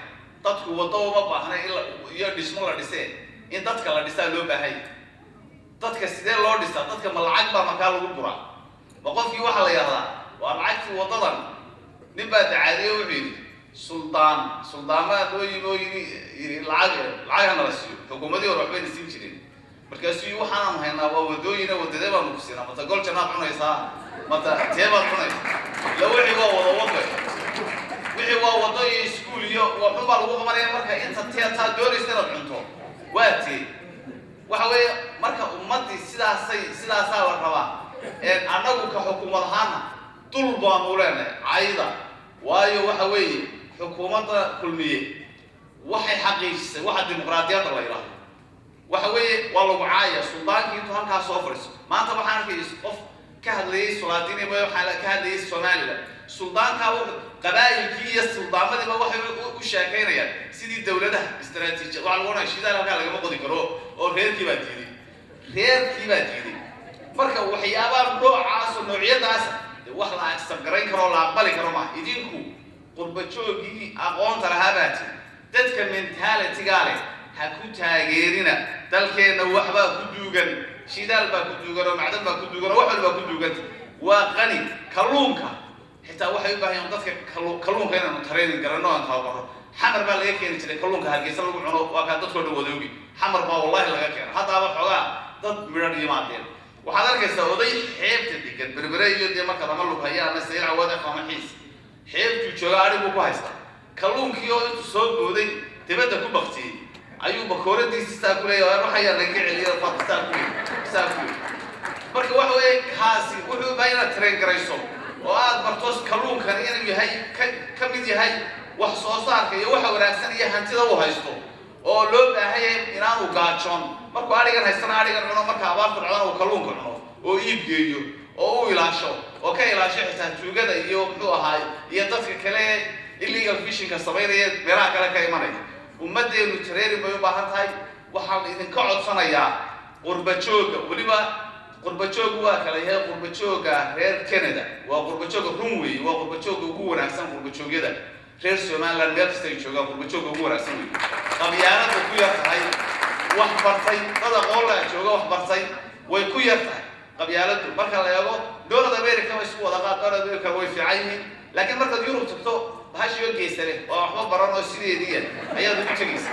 dadku waddo uma baahna in iyo dhismo la dhisee, in dadka la dhisaa loo baahanya. Dadka sidee loo dhisaa? Dadka ma lacag baa markaa lagu buraa? Ma qofkii waxaa la yidhahdaa waa lacagtii waddadan? Nin baa dacaadiye, wuxuu yidhi suldaan, suldaamaha loo yimi oo yidhi lacag hana la siiyo, xukuumadii hore waxbayna siin jireen. Markaasuu yii, "Waxaanaan haynaa waa wadooyina, wadadee baanu ku siinaa? Mata gol jannaad cunaysaa, mata tee baad cunaysaa?" Ila wixii waa wada wado, wixii waa wado iyo iskuul iyo waxun baa lagu qabanaya. Marka inta tee taa doonaysa inaad cunto waa tee? Waxa weeye marka ummaddii sidaasay sidaasaa la rabaa. Annagu ka xukuumad ahaana dul baanu leenahay cayda. Waayo waxa weeye xukuumadda Kulmiye waxay xaqiijisay waxa dimuqraadiyadda la yidhaahdo. Waxa weeye waa lagu caaya. Suldaankii intuu halkaa soo fadhiiso, maanta waxaan arkayay qof ka hadlayay sulaadiin, waxaa ka hadlayay Somaliland. Suldaankaa qabaa'ilkii iyo suldaamadiiba waxay u sheekaynayaan sidii dowladaha istaraatiiji. Waxaa lagu odhanaya shidaal halkaa lagama qodi karo, oo reerkii baa diiday, reerkii baa diiday. Marka waxyaabaha noocaas oo noocyadaas dee wax la accept-garayn karo oo la aqbali karo maaha. Idinku qurba joogii aqoonta lahaa baa tiri, dadka mentality-gaa leh ha ku taageerina. Dalkeenna waxbaa ku duugan, shidaal baa ku duugan, oo macdan baa ku duugan, oo wax walbaa ku duuganta. Waa qani. Kalluunka xitaa waxay u baahan yihiin dadka kalluunka inaanu training garanno, aan tababaro. Xamar baa laga keeni jiray kalluunka Hargeysa lagu cuno, waa kaa dadkoo dhan wadoogi. Xamar baa wallahi laga keena. Haddaaba xoogaa dad midhan yimaadeen. Waxaad arkaysaa oday xeebta degan, Berbere iyo dee markaad ama Lughaya ama Saylac wada ama Xiis, xeebtuu jooga, adhiguu ku haystaa. Kalluunkii oo intuu soo booday dibadda ku baktiyey ayuu bakooradiisi saa ku leeyahay, waxayaa laga celiya, saa ku leeyahay, saa ku leeyahay. Marka waxa weeye, kaasi wuxuu u baahan inaad train garayso oo aad barto kalluunkan inuu yahay ka mid yahay wax soo saarka iyo waxa wanaagsan iyo hantida uu haysto, oo loo baahan yahay inaanu gaajoon. Markuu adhigan haystana adhigan cuno, marka abaartu dhacdana uu kalluunka cuno oo iib geeyo oo u ilaasho oo ka ilaasho xitaa tuugada iyo muxuu ahaay iyo dadka kale illegal fishing-ka samaynaya, meelaha kale ka imanaya. Ummaddeenu training bay u baahan tahay. Waxaan idinka codsanayaa qurba joogga, weliba qurba joog waa kala yahay. Qurba joogga reer Canada waa qurba joogga run weeye, waa qurba joogga ugu wanaagsan qurba joogyada reer Somaliland meel kasta ay joogaan. Qurba joogga ugu wanaagsan weeye, qabyaalada ku yar tahay, wax bartay, dad aqoon leh jooga, wax bartay, way ku yar tahay qabyaaladu. Marka la eego North America, way isku wada qaad, North America way fiican yihiin, laakiin markaad Yurub tagto, bahashiyo geesa leh oo waxba baran oo sideediya ayaad ugu tegaysa,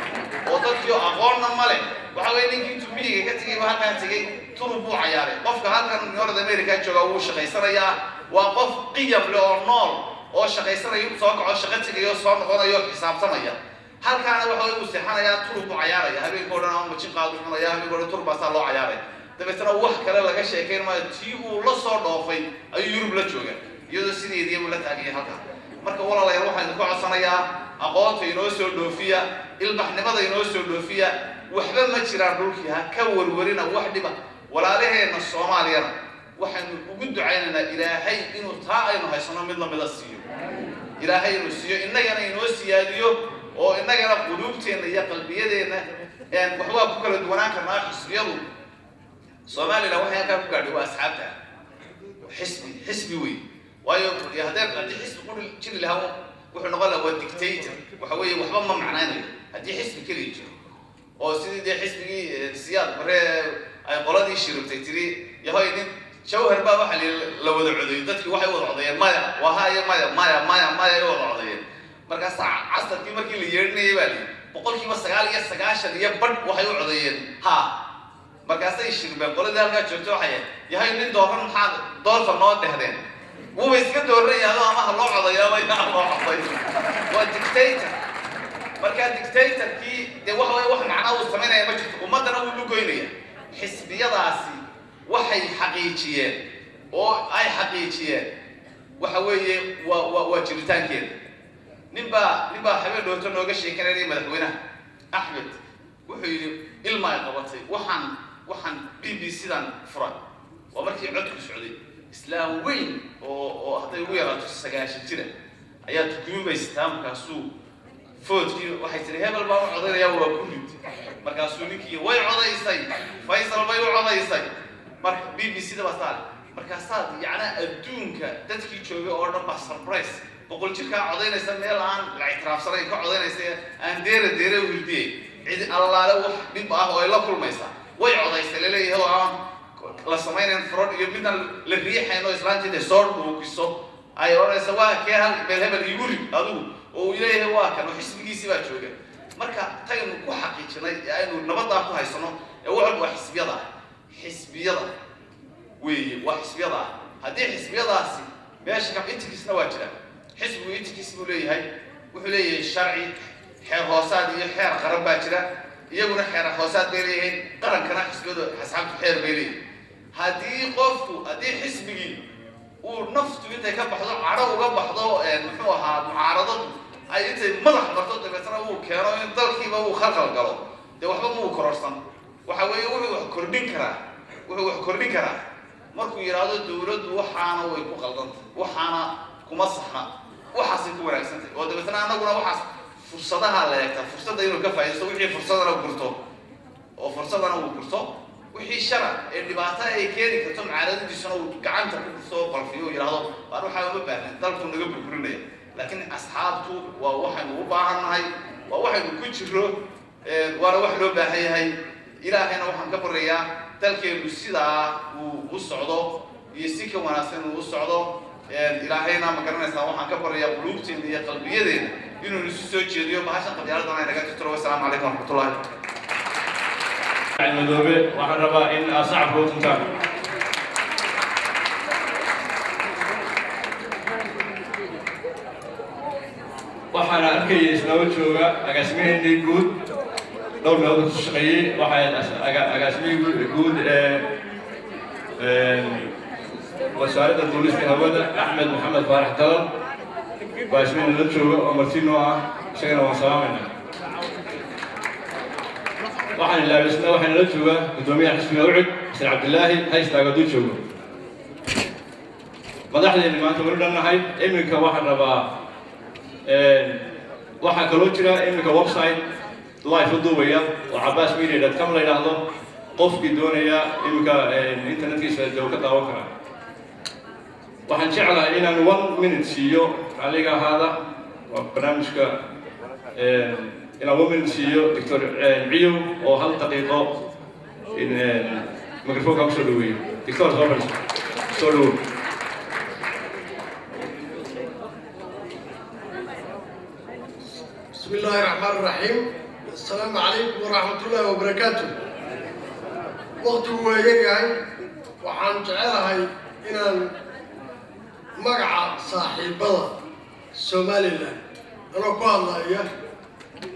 oo dadkii aqoonna ma leh. Waxa weeye, ninkii intuu miyiga ka tegay halkaa tegay, turub buu cayaaray. Qofka halkan North America jooga wuu shaqaysanayaa, waa qof qiyam leh oo nool oo shaqaysanaya, soo kaco, shaqo tegayo, soo noqonayo, xisaabtamaya. Halkaana waxa weye uu seexanayaa, turub buu cayaaraya habeenka o dhan, ama majin qaadu cunaya habeenka o dhan, turub baasaa loo cayaaraya. Dabeetana wax kale laga sheekayn maayo, tii uu la soo dhoofay ayuu Yurub la jooga, iyadoo sideedii buu la taaganyay halkaa. Marka walaalayaal, waxaan idinku codsanayaa, aqoonta inoo soo dhoofiya, ilbaxnimada inoo soo dhoofiya. Waxba ma jiraan dhulkii, ha ka warwarina wax dhiba. Walaalaheenna Soomaaliyana waxaynu ugu ducaynaynaa Ilaahay inuu taa aynu haysano mid lamida siiyo, Ilaahay inuu siiyo, innagana inoo siyaadiyo, oo innagana quluubteenna iyo qalbiyadeenna waxbaa ku kala duwanaan karnaa. Xisbiyadu Somaliland waxay halkaa ku gaadhay waa asxaabta, xisbi xisbi wey. Waayo haddii xisbi quri jiri lahaa, wuxuu noqon lahaa waa dictator. Waxa weeye waxba ma macnaynayo haddii xisbi keliya jiro, oo sidii dee xisbigii Siyaad Bare ay qoladii shiribtay tiri yahoy nin Jawhar baa waxa la wada codeeyey. Dadkii waxay wada codeeyeen maya, waa haya, maya, maya, maya, maya ay wada codeeyeen. Markaasaa casarkii markii la yeedhinayay baa liyi 99.5% waxay u codeeyeen ha. Markaasay shirbeen qoladii halkaa joogto, waxay yahay nin dooran, maxaa doorta noo dhehdeen? Wuuba iska dooran yahay, ama ha loo codeeyo ama yaa loo coday, waa dictator. Marka dictator-kii dee waxa weye wax macnaa uu samaynaya ma jirto, ummaddana wuu lugoynaya. Xisbiyadaasi waxay xaqiijiyeen oo ay xaqiijiyeen waxa weeye waa jiritaankeeda. Nin baa habeen dhowto nooga sheekanayay madaxweynaha Axmed, wuxuu yidhi ilma ay qabatay, waxaan BBC dan furay. Waa markii codku socday. Islaam weyn oo hadday ugu yaraato 90 jira ayaa tukuubaysataa. Markaasuu foodkii waxay tiri, "Hebel baan u codaynayaa, waa ku rid." Markaasuu ninkii, "Way codaysay, Faysal bay u codaysay." Marka BBC da baa saale. Markaasaad yacnaa adduunka dadkii joogay oo dhan baa surprise, 100 jirkaa codaynaysa, meel aan la ictiraafsanayn ka codaynaysa, aan deera deere u hirdiyey, cid allaale wax dhib ah oo ay la kulmaysaa, way codaysay laleeyahay, oo aan la samaynayn fraud iyo midaan la riixayn, oo islaantiida soo dhuukiso ay odhanaysa, "Waa kee hal meel hebel igu rid adigu?" Oo uu leeyahay waa kan, oo xisbigiisii baa jooga. Marka taynu ku xaqiijinay ee aynu nabaddaa ku haysano ee wax walba waa xisbiyada ah, xisbiyada weeye, waa xisbiyada ah. Haddii xisbiyadaasi meesha ka ethics-na waa jira. Xisbigu ethics buu leeyahay, wuxuu leeyahay sharci, xeer hoosaad iyo xeer qaran baa jira. Iyaguna xeer hoosaad bay leeyihiin, qarankana xisbiyadu asxaabtu xeer bay leeyihiin. Haddii qofku, haddii xisbigii uu naftu intay ka baxdo, cadho uga baxdo, muxuu ahaa, mucaaradadu ay intay madax marto, dabeetana uu keeno in dalkiiba uu khalkhal galo, dee waxba ma uu kororsan. Waxa weeye wuxuu wax kordhin karaa, wuxuu wax kordhin karaa markuu yidhaahdo dawladdu waxaana way ku qaldanta, waxaana Kuma saxna, waxaasay ku wanaagsantahay. Oo dabeetna annaguna waxaas fursadaha la eegtaa, fursadda inuu ka faaidaysto, wixii fursadana gurto oo fursadana uu gurto, wixii shara ee dhibaato ay keeni karto mucaaradadiisuna uu gacanta ku gurto oo qalfiyo oo yidhaahdo, "Waan waxaa uma baahnan, dalku naga burburinaya." Laakiin asxaabtu waa waxaynu u baahannahay, waa waxaynu ku jiro, waana wax loo baahan yahay. Ilaahayna waxaan ka baryayaa dalkeenu sidaa uu u socdo iyo si ka wanaagsan uu u socdo. Ilaahayna, ma garanaysaa, waxaan ka baryayaa quluubteena iyo qalbiyadeena inuu isu soo jeediyo, bahashan qabyaaladana ay naga tirtiro. Wasalaamu calaykum waraxmatullahi. Madoobe, waxaan rabaa in aad sacabka u tuntaan. Waxaana arkayay isnaba jooga agaasimaheenii guud, dhowr meelood ku shaqeeyey. Waxaa agaasimihii guud ee Wasaaradda Duulista Hawada, Axmed Maxamed Faarax Dalal, baa isna nala jooga oo marti noo ah. Isagana waan salaamaynaa. Waxaan ilaabisna, waxaa nala jooga guddoomiyaha xisbiga UCID, Xasan Cabdilaahi. Ha istaago hadduu joogo. Madaxdeeni maanta weli dhannahay. Iminka waxaan rabaa, waxaa kaloo jira iminka website live u duubaya oo cabaasmedia.com la yidhaahdo. Qofkii doonaya iminka internetkiisa dee ka daawan karaa. Waxaan jeclahay inaan one minute siiyo, raalliga ahaada, waa barnaamijka, inaan one minute siiyo Doctor Ciyow oo hal daqiiqo in microphone-ka kusoo dhaweeyo. Doctor, soo fadhiiso, soo dhawow. بسم الله الرحمن الرحيم. السلام عليكم ورحمة الله وبركاته. وقت هو yaryahay. Waxaan jecelahay inaan magaca saaxiibada Somaliland anoo ku hadlaya,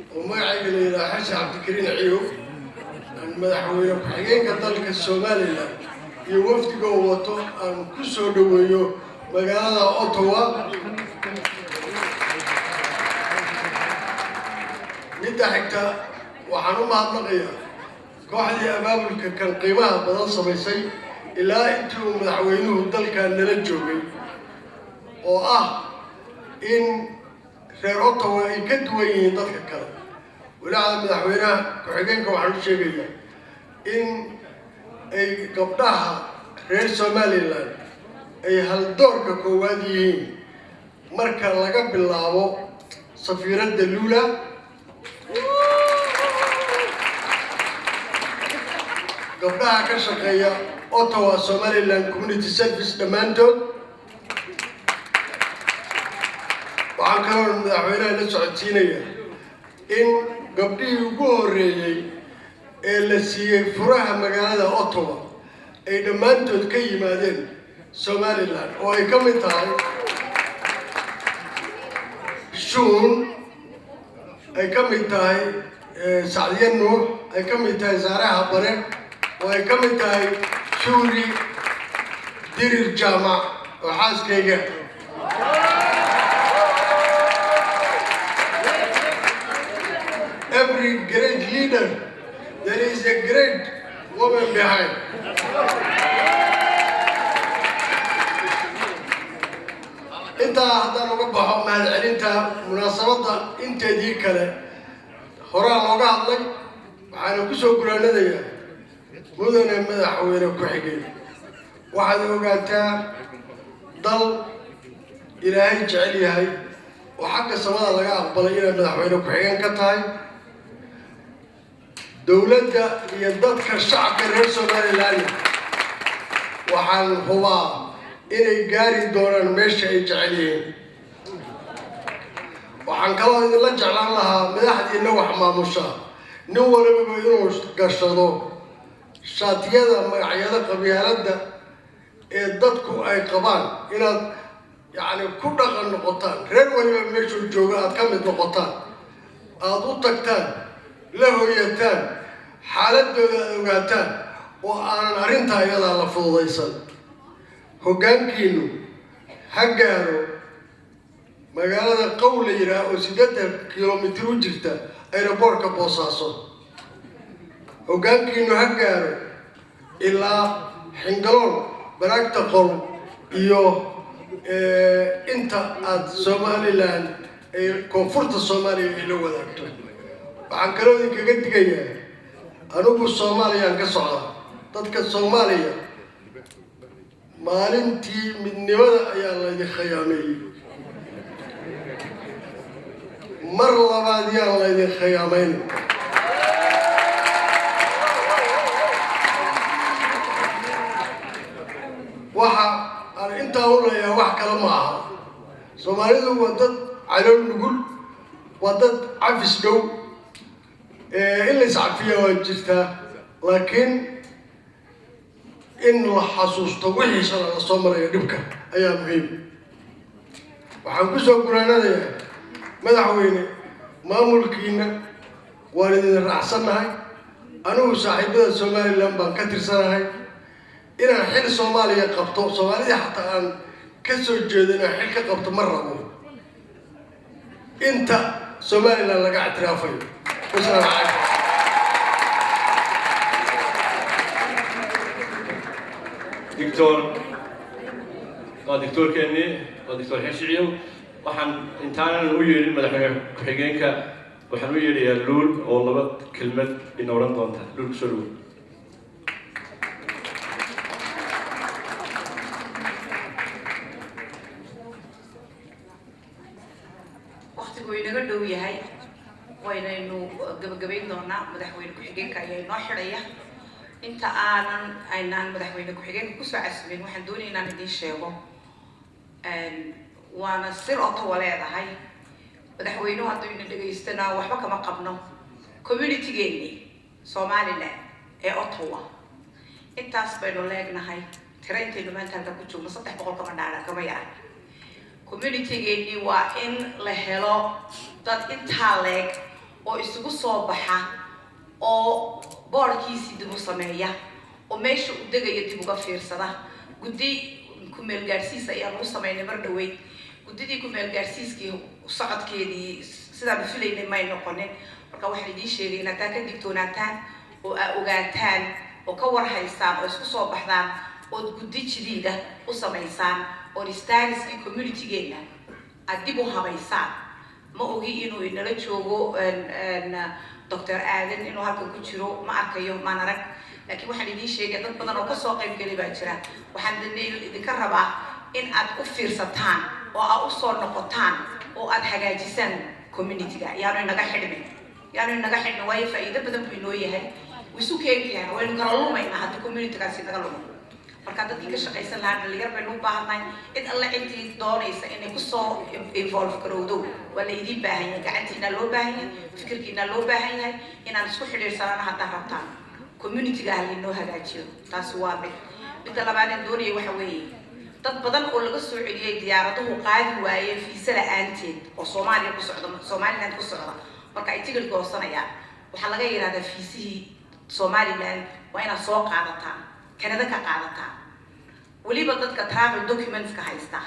oo magacayga la yidhaha Xasan Cabdikariin Ciyow, aan madaxweyne ku-xigeenka dalka Somaliland iyo wafdiga uu wato aan ku soo dhaweeyo magaalada Ottawa. Midda xigta, waxaan u mahadnaqayaa kooxdii abaabulka kan qiimaha badan samaysay ilaa intii uu madaxweynuhu dalkan nala joogay, oo ah in reer Ottawa ay ka duwan yihiin dadka kale. Walaacda madaxweynaha ku-xigeenka waxaan u sheegayaa in ay gabdhaha reer Somaliland ay haldoorka koowaad yihiin, marka laga bilaabo safiiradda Lula, gabdhaha ka shaqeeya Ottawa Somaliland Community Service dhammaantood. Waxaan kaloo madaxweynaha la socodsiinaya in gabdhihii ugu horreeyey ee la siiyey furaha magaalada Ottawa ay dhammaantood ka yimaadeen Somaliland, oo ay ka mid tahay Shuun, ay ka mid tahay Sacdiye Nuux, ay ka mid tahay Saare Habare, oo ay ka mid tahay Shuuri Dirir Jaamac oo xaaskayga. Every great leader, there is a great woman behind. Intaa haddaan uga baxo mahadcelinta, munaasabadda inteedii kale horaa looga hadlay. Waxaana kusoo guraanadayaa, mudane madaxweyne ku-xigeen, waxaad ogaataa dal Ilaahay jecel yahay oo xagga samada laga aqbalay inaad madaxweyne ku-xigeen ka tahay. Dowladda iyo dadka shacabka reer Somaliland waxaan hubaa inay gaari doonaan meesha ay jecel yihiin. Waxaan kaloo idinla jeclaan lahaa madaxdiina wax maamusha nin walibaba inuu gashado shaatiyada magacyada qabyaaladda ee dadku ay qabaan, inaad yacni ku dhaqan noqotaan, reer waliba meeshuu joogo aad ka mid noqotaan, aada u tagtaan, la hoyataan, xaaladooda aad ogaataan, oo aanan arrintaa iyadaa la fududaysan. Hoggaankiinu ha gaaro magaalada Qow la yidhaah oo 80 kilomitir u jirta airport-ka Boosaaso. Hoggaankiinu ha gaaro ilaa Xingalool, Baraagta Qol iyo Inta aada Somaliland ay koonfurta Soomaaliya ay la wadaagto. Waxaan kaloo idinkaga digayaa, anigu Soomaaliyaan ka socdaa, dadka Soomaaliya maalintii midnimada ayaa laydin khiyaameeyey, mar labaad yaan laydin khiyaamayn. Waxa aan intaa u leeyahay wax kale ma aha. Soomaalidu waa dad calool nugul, waa dad cafis dhow. In la iscafiya waa jirtaa, laakiin in la xasuusto wixii shala la soo maraya dhibka ayaa muhiim. Waxaan kusoo guraanadayaa, madaxweyne, maamulkiina waan idin raacsannahay. Anigu saaxiibada Somaliland baan ka tirsanahay. Inaan xil Soomaaliya qabto, Soomaalidii xataa aan ka soo jeedo inaan xil ka qabto ma rabo inta Somaliland laga ictiraafayo. Wasalaamu calaykum. Doctor, waa doctoorkeennii, waa Doctor Xirsi. Waxaan intaanan u yeedhin madaxweyne ku-xigeenka, waxaan u yeedhayaa Luul oo laba kelmad ina odhan doonta. Luul, kusoo dhawow. Waqtigu inaga dhow yahay, waynaynu gabagabayn doonaa. Madaxweyne ku-xigeenka ayaa inoo xidhaya. Inta aanan aynaan madaxweyne ku-xigeenka kusoo casumin, waxaan doonaya inaan idiin sheego, waana sir Ottawa leedahay, madaxweynuhu hadduu ina dhegaystana waxba kama qabno. Community-geeni Somaliland ee Ottawa intaas baynu leegnahay, tira intaynu maanta halka ku joogno 300 kama dhaana, kama yaran. Community-geeni waa in la helo dad intaa leeg oo isugu soo baxa oo boorkiisii dib u sameeya oo meesha u degaya dib uga fiirsada. Guddi ku-meel gaadhsiis ayaan u sameynay mar dhaweyd. Guddidii ku-meel gaadhsiiskii socodkeedii sidaanu filaynay may noqonin. Marka waxaan idiin sheegay in haddaa ka digtoonaataan oo aa ogaataan oo ka warhaysaan oo isku soo baxdaan ood guddi jidiida u samaysaan oon stariskii community-geena aad dib u habaysaan. Ma ogi inuu inala joogo Doctor Aadan, inuu halkan ku jiro ma arkayo, maan arag, laakiin waxaan idiin sheegay dad badan oo kasoo qayb gelay baa jira. Waxaan idinka rabaa in aad u fiirsataan oo aad usoo noqotaan oo aad hagaajisaan community-ga. Yaanu inaga xidhmin, yaanu inaga xidhmin, waayo faa'iido badan buu inoo yahay. Wuu isu keeni waynu kala lumaynaa haddii community-gaasi naga lumo. Marka dadkii ka shaqaysan lahaa dhalinyar baynu u baahannahay. Cid alle ciddii doonaysa inay kusoo involve garowdo waa la idiin baahan yahay. Gacantiinaa loo baahan yahay, fikirkiinaa loo baahan yahay, inaan isku xidhiidhsanana haddaa rabtaan. Community-ga ah lainoo hagaajiyo. Taasi waa mid. Midda labaadeen doonaya waxa weeye, dad badan oo laga soo celiyey, diyaaraduhu qaadi waayeen fiisa la-aanteed, oo Soomaaliya ku socda, Somaliland ku socda, marka ay tigidh goosanayaan waxaa laga yidhahdaa fiisihii Somaliland waa inaad soo qaadataan, Kanada ka qaadataan. Weliba dadka travel documents-ka haysta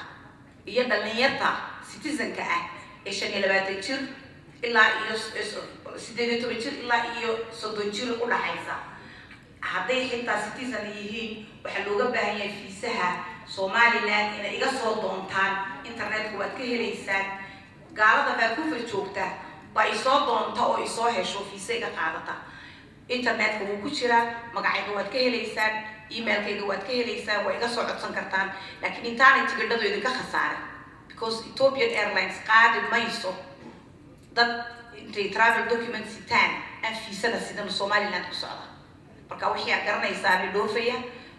iyo dhalinyarta citizen-ka ah ee 25 jir ilaa iyo 18 jir ilaa iyo 30 jir u dhaxaysa, hadday xitaa citizen yihiin, waxaa looga baahan yahay fiisaha Somaliland inay iga soo doontaan. Internetka waad ka helaysaan. Gaalada Vancouver joogta baa isoo doonta oo isoo hesho, fiisa iga qaadata. Internetka wuu ku jiraa, magacayga waad ka helaysaan, emailkayga waad ka helaysaan, waa iga soo codsan kartaan. Laakiin intaanay tigidhadu idinka khasaarin, because Ethiopian Airlines qaadi mayso dad intay travel document sitaan aan fiisada sidan Somaliland ku socda. Marka wixii aad garanaysaan dhoofaya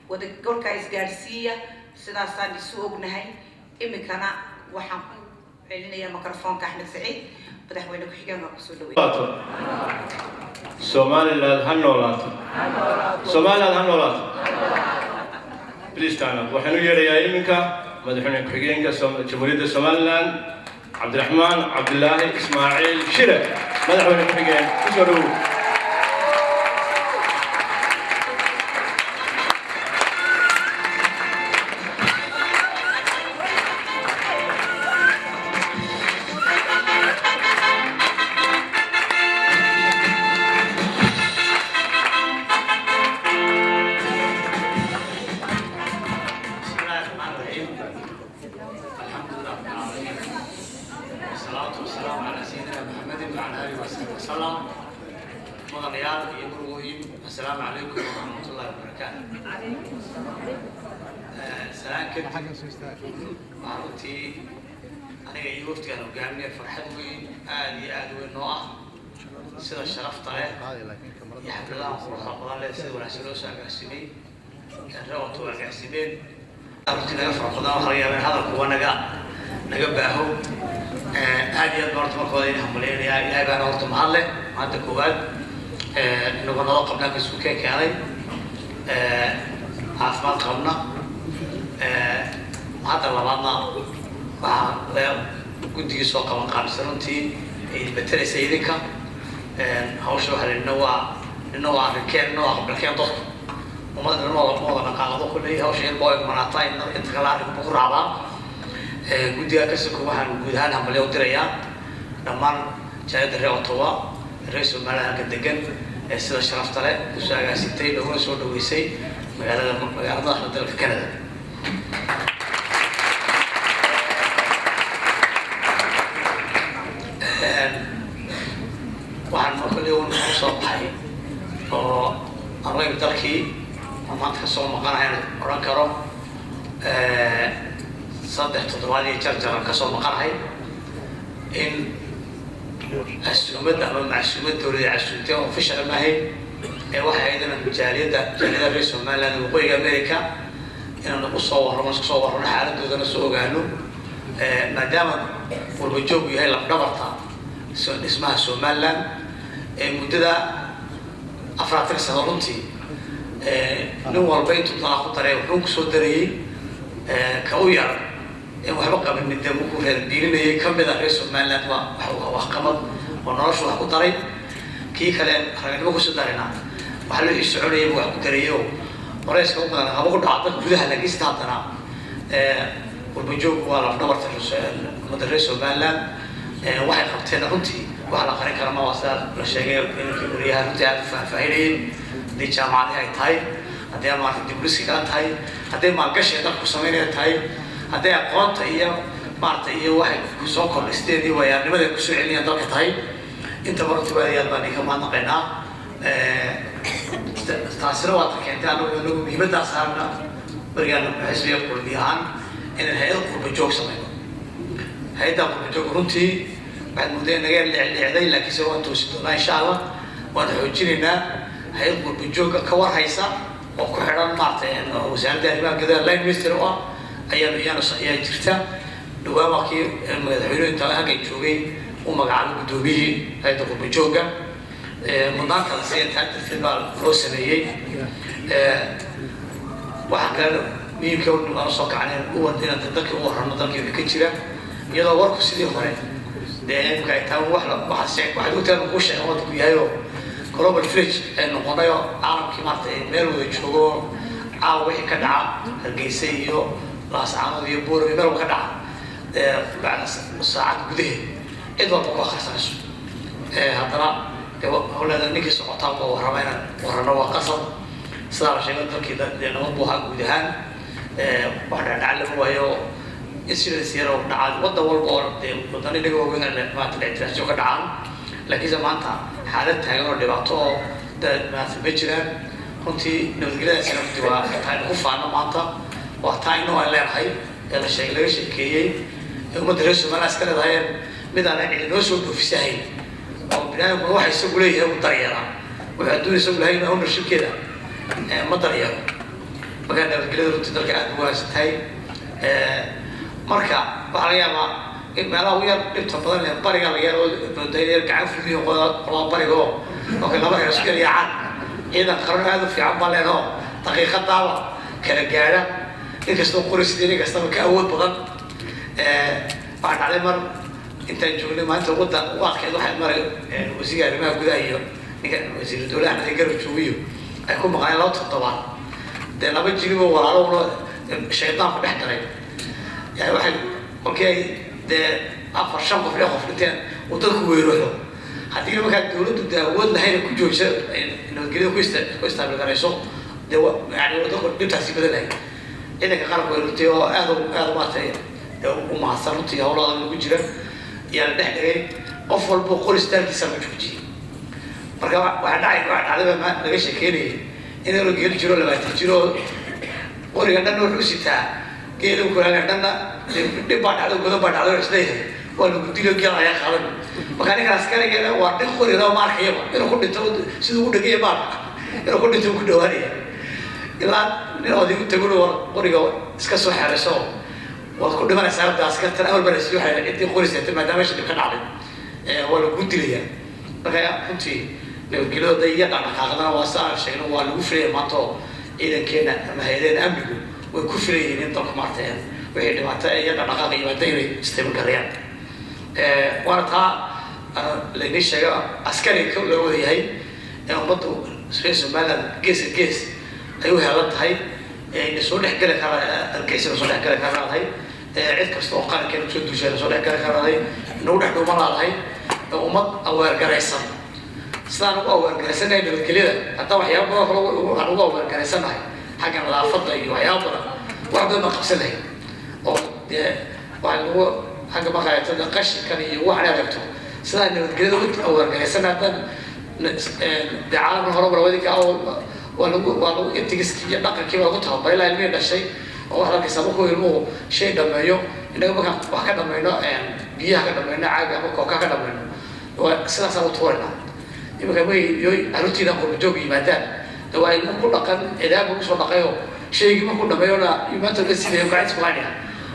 wada gorkaa isgaadhsiiya. Sidaasaan isu ognahay. Imikana waxaan ku celinayaa microfoonka Axmed Saciid, madaxweyne ku-xigeenka kusoo dhaweey. Somaliland ha noolaato! Somaliland ha noolaato! Please stand up. Waxaan u yeedhayaa iminka madaxweyne ku-xigeenka Jamhuuriyadda Somaliland, Cabdiraxmaan Cabdilaahi Ismaaciil Shire. Madaxweyne ku-xigeen, kusoo dhawow. بسم الله الرحمن الرحيم. والسلام على سيدنا محمد وعلى آله وصحبه وسلم. Mudanayaal iyo marwooyin, assalaamu calaykum waraxmat ullahi wabarakaatu. Salaan kadib, waxaa runtii aniga iyo waftigaan hogaaminaya farxad weyn, aada iyo aada weyn noo ah sida sharafta leh iyo xafladaha quruxda badan leh, sida wanaagsan loo soo agaasimay, reer Ottawa agaasimeen. Runtii naga fara badan, waxaa laga yaabaa in hadalkuwa naga baaho. Aad iyo aad baan horta marka hore idin hambaleynayaa. Ilaahay baana horta mahad leh maanta koowaad inagoo nabad qabnaa isku keen keenay, caafimaad qabna. Hadda labaadna waxaa le guddigii soo qaban qaabisa runtii ay matalaysa idinka hawsha. Waxaa nina waa arrinkeen, nina waa aqbalkeen. Dadku ummadda nima wada ma wada dhaqaaqdo kulley, hawsha in loo egmanaataa, inta kale arrinku ku raacdaa. Guddiga kasiko waxaan guud ahaan hambalyo u dirayaa dhammaan jaaliyadda reer Ottawa, reer Somaliland halka degan, ee sida sharafta leh usoo agaasintay, looguna soo dhaweysay magaalada madaxda dalka Canada. Waxaan kolley un soo baxay oo aan la imid dalkii oo maanta kasoo maqanahay, odhan karo 3 toddobaad iyo jarjaran kasoo maqanahay, in casuumad ama macsuumad dowlada casuumtay oo official maahayn ee waxay ahayd inaan jaaliyada reer Somaliland waqooyiga America inaan usoo warramo, isku soo warrano, xaaladoodana soo ogaano, maadaama qurba joog yahay lafdhabarta dhismaha Somaliland ee muddada 40 sano. Runtii nin walba intuu danaa ku daray wuxuu kusoo darayey, ka u yar in waxba qabin dee markuu reer biilinayay kamid a reer Somaliland waa waxqabad oo noloshu wax ku daray. Kii kale raganimo kusoo darayna waxa loo soconayay wax ku darayo, qoreyska u badan haba ku dhaco dadka gudaha, laakiin sida haddana qurba joog waa lafdhabarta ummadda reer Somaliland. Waxay qabteen runtii wax la qarin kara ma waa, sida la sheegay inankii wariyaha runtii aada u faahfaahinayay, haddii jaamacadihi ay tahay, haddii maarata diburiska kala tahay, hadday maalgashiga dalka ku samaynaya tahay, hadday aqoonta iyo maarata iyo waxay kusoo kordhisteen iyo waayaarnimada ay kusoo celinayaan dalka tahay. Intaba runtii waa aad baan idinka mahadnaqaynaa. Taasina waa ta keentay anagu muhiimaddaa saarna berigaan xisbiga qurbi ahaan inaan hay-ad qurba joog samayno. Hay-adda qurba joog runtii waxaad moodeen naga leecleecday, laakiinse waan toosi doonaa insha Allah, waan xoojinaynaa. Hay-ad qurba joogga ka warhaysa oo ku xidhan maaragtay wasaaradda arrimaha gudaha, line minister oo ah ayaa ayaa jirta. Dhawaan waa kii madaxweynuhu inta halkan joogay u magacaabay guddoomiyihii hay-adda qurba joogga. Mudnaanta la siiya taa darteed baa loo sameeyey. Waxaa kale muhiimka aan soo kacnay inaan dalkii u warrano, dalkii wixii ka jira, iyadoo warku sidii hore dee imika ay tahay wax waxaad ogtahay kuu sheegay waddanku yahay oo global village ay noqonay oo caalamkii maaragtay meel wada joogo. Caawa wixii ka dhaca Hargeysa iyo Laascaanood iyo Buurama, meel walba ka dhaca, bacda saacad gudaheed cid walba ku akhrisanayso. Haddana hawleeda ninkii socotaa waa warrama, inaan warrano waa qasab. Sidaa la sheegay, dalkii dee nabad buu ahaa guud ahaan. Wax dhacdhaca lama waayo, incidents yar oo dhacaan waddan walba oo dee waddan inaga waaweyn maanta ictiraasyo ka dhacaan, laakiinse maanta xaalad taagan oo dhibaato oo maanta ma jiraan. Runtii nabadgelyadaasina runtii waa taa aynu ku faano maanta, waa taa inoo aan leenahay ee la sheegay, laga sheekeeyey, ee ummadda reer Somaliland iska leedahay, mid aan cidi noo soo dhoofisahayn oo biniaadamkuna waxa isagu leeyahay u daryeelaa, wuxuu adduun isagu lahayn ownershipkeeda ma daryeelo. Marka nabadgelyada runtii dalka aada u wanaagsan tahay. Marka waxaa laga yaabaa in meelaha ugu yar dhibta badan ee bariga laga yaro moodaa yar gacan fudiyo qolada bariga oo markay laba reer isku yaacaan, ciidan qaran aada u fiican baa leenoo daqiiqadaaba kala gaadha, inkastoo qori sidii nin kastaba ka awood badan. Waxaa dhacday mar intaan joognay maanta waddan ugu adkeyd, waxay maray wasiirka arrimaha gudaha iyo ninka wasiiru dowlaha Axmed Garab joogiyo ay ku maqneen 2 toddobaad, dee laba jiliboo walaalo shaydaan ku dhex daray. Yani waxay kolkii ay dee afar, shan qof, lix qof dhinteen uu dadku weeraxo, haddii markaa dowladdu dee awood lahayn ku joogsa nabadgelyada ku istaabilgarayso, dee yani dadku dhibtaasi badan lahayd. Ciidanka qaranku ay runtii oo aad aada maaragtay u mahadsan runtii howlahooda lagu jira. Yaa la dhex dhigay, qof walbo qoristaalkiisa lagu joojiyey. Marka waxaa dhacay, waxaa dhacdayba laga sheekeynayay inuu geel jiro 20 jiro, qoriga dhanna wuxuu sitaa geelu kulaaga, dhanna dhib baa dhacday, godan baa dhacday, isleeyahay waa lagu dilo, geel ayaa qaadan. Marka ninkan askarigeena waa dhig qoriga ma arkayaba inuu ku dhinto, siduu u dhegaya baalka inuu ku dhinto ku dhawaanaya, ilaa nin odaygu taguna war qoriga iska soo xerayso, waad ku dhimanaysaa hadda. Askartan awal baa lasii waxay intii qori seetay, maadaama meesha dhib ka dhacday waa lagu dilayaa. Marka runtii nabadgelyada iyo dhaqdhaqaaqdana waa sa aan sheegno, waa lagu filaya maanta oo ciidankeena ama hay-adaheena amnigu way ku filan yihiin in dalku maarata wixii dhibaato iyo dhaqdhaqaaq yimaada inay stable gareeyaan. Waana taa laynii sheega askari loo wada yahay ee ummaddu reer Somaliland geeska gees ay u heelan tahay, ina soo dhex geli kara argeysa soo dhex gali karanahay, cid kasta oo qarankeena kusoo duushay soo dhex gali karanahay, nagu dhex dhuuman laadahay ummad aweergaraysan. Sidaan ugu aweergaraysanahay nabadgelyada, haddaan waxyaaba badan kale aan ugu aweergaraysanahay xagga nadaafadda iyo waxyaaba badan, wax badan baan qabsan lahayn oo dee waxaa lagu xagga maqaayatada qashinkan iyo waxaan aragto. Sidaan nabadgelyada ugu aweergaraysanahay, haddaan dee caalamkan horumar wadinka waa lagu ethics-kii iyo dhaqankii baa lagu tababaray ilaa ilmihii dhashay, oo waxaad arkaysaa markuu ilmuhu shay dhameeyo, innaga markaan wax ka dhamayno, biyaha ka dhamayno, caaga ama kooka ka dhamayno, waa sidaasaan u tuuraynaa. Iminka markay carruurtiina qurbajoog yimaadaan, de waa ilmo ku dhaqan cidaaba kusoo dhaqayo, shaygii markuu dhameeyona maanta la sidayo gacantiis ku haynaya,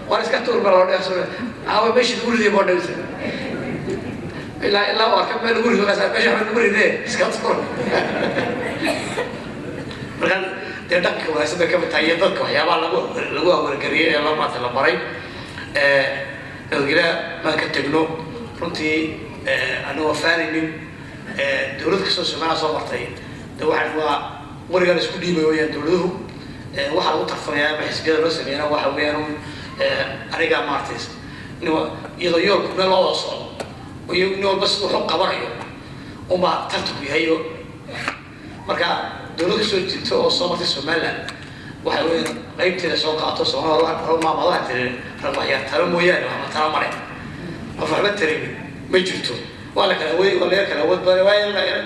waan iska tuur baa loo dheer, aawa meeshii lagu riday boo dhawsa, ilaa u arka meel lagu rido, markaas meesha waxba lagu ridee iska tuur. Marka dee dhaqanka wanaagsan bay kamid tahay iyo dadka waxyaabaha lagu awargariyey ee loo maanta la baray. Nabadgelya maan ka tegno runtii, anagoo faanaynin dowlad kastoo Soomaaliya soo martay, de waxaan waa warigaan isku dhiibay weyaan. Dowladuhu waxaa lagu tartamaya ama xisbiyada loo sameeyana waxa weeyaan aniga maaragtay iyadoo yoolku meel loo wada socdo iyo nin walba siduu wax u qabanayo unbaa tartanku yahay. Marka dowlad kasoo jirta oo soo martay Somaliland waxa weeyaan qaybteeda soo qaato. Soomaalida hore maamad waxaa tiri, rag waxyar talo mooyaane waxba talo male, qof waxba taraynin ma jirto. Waa la kala awood, waa laga kala awood badan, waa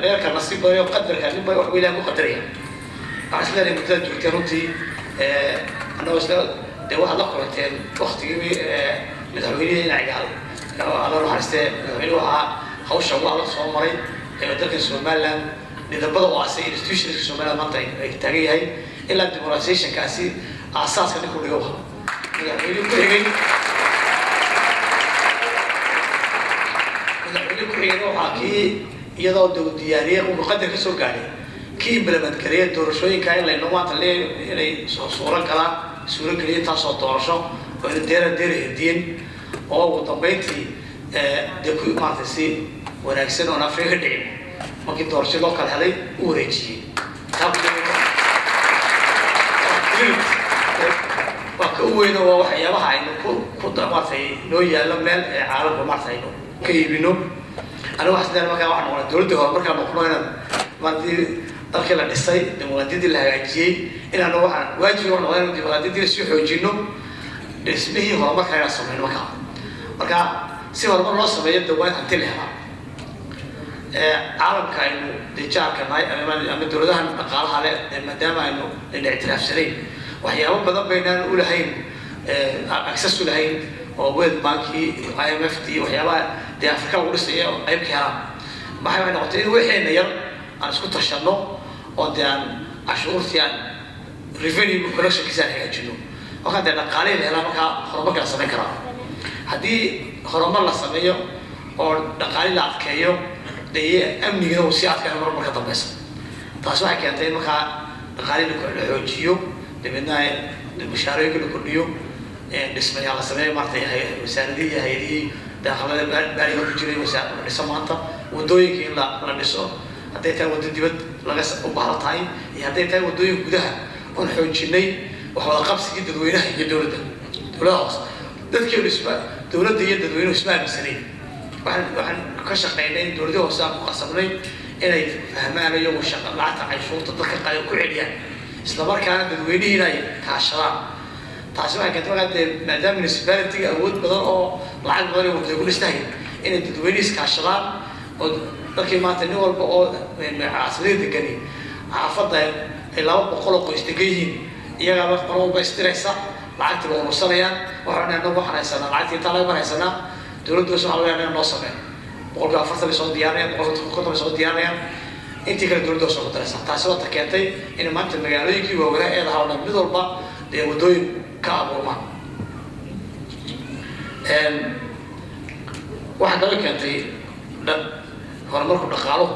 laga kala nasiib badan, oo qadarka nin ba wax ilaah ku qadaraya. Waxaan is leenahay muddada joogteen runtii annagoo isla dee waxaad la kulanteen waktigii madaxweynihii dhinacigaal, Alla naxariistee, madaxweynuhu ahaa hawsha ugu adag soo maray ee dalka Somaliland midabada u aasay institutions-ka Somaliland maanta ay taagan yahay, ilaa democratization-kaasi aasaaska ninku dhigo madaxweyne ku xigay. Madaxweyne ku xigayna waxaa kii iyadoo de diyaariyey uu qadar ka soo gaadhay kii implement gareeya doorashooyinka in laynoo maanta le inay soo suuro galaan, suuro geliyay taasoo doorasho oo ina deera deera herdiyeen, oo ugu dambeyntii dee ku maaragtay si wanaagsan oon Afrika ka dhicin markii doorasho loo kala helay u wareejiyey. Taa waa ka u weyno, waa waxyaabaha aynu ku maaragtay noo yaallo meel ee caalamka maaragtay aynu ka iibino. Aniga waxaan isleeyahay markaa waxaan noqonay dowladdii hore markaan noqono inaan maaragtay dalkii la dhisay, dimuqraadiyaddii la hagaajiyey, inaanu waxaan waajib u noqday inaan dimuqraadiyaddii sii xoojino, dhismihii horumarka inaan sameyno. Marka si horumar loo sameeyo de waa in hanti la helaa. Caalamka aynu dee jaarka nahay ama dowladahan dhaqaalaha leh, maadaama aynu ayna ictiraafsanayn, waxyaabo badan baynaan u lahayn access u lahayn, oo World Bank-i, IMF t, waxyaabaha dee Afrika lagu dhisaya oo qayb ka helaan. Waxay noqotay in waxeena yar aan isku tashano oo dee aan cashuurtii aan revenue collection-kiisa aan hagaajino. Markaa dee dhaqaalihii la helaa, markaa horumarka la samayn karaa. Haddii horumar la sameeyo oo dhaqaali la adkeeyo, dee amnigina uu sii adkayo mar marka dambeysa. Taasi waxay keentay in markaa dhaqaalihii la xoojiyo, dabeedna mushaarooyinka la kordhiyo, dhismayaal la sameeyo, maaragtay wasaaradihii iyo hay-adihii daaqalada baariga ku jiray la dhiso, maanta waddooyinka in la dhiso, hadday tahay waddo dibad laga u bahla tahay iyo hadday tahay waddooyinka gudaha, oon xoojinay wax wada qabsigii dadweynaha iyo dowladda, dowladaha hoose. Dadkeenu isma dowladda iyo dadweynuhu isma aaminsanayn. Waxaan ka shaqaynay in dowladihii hoose aan ku qasabnay inay fahmaan iyagu shaqa lacagta canshuurta dadka qayo ku celiyaan, isla markaana dadweynihiina ay kaashadaan. Taasi waxay keentay markaa dee maadaama municipality-ga awood badan oo lacag badan iyo wadday ku dhistahay Inay dadweyne iskaashadaan oo dadkii maanta nin walba oo caasimada degani, xaafadda ay 200 oo qoys degan yihiin, iyagaaba qolo walba istiraysa, lacagtii la urursanayaan. Waxaan anagu waxaan haysanaa lacagtii intaa laga haysanaa, dowladda hoose waxaa laga yaabaa inay noo sameyn 40% bay soo diyaarinayaan, 50% bay soo diyaarinayaan, intii kale dowladda hoose ku daraysaa. Taasi waa ta keentay in maanta magaalooyinkii waaweynaa ee lahaa oo dhan mid walba dee waddooyin ka abuurmaan. Waxaa kaloo keentay horumarku dhaqaaluhu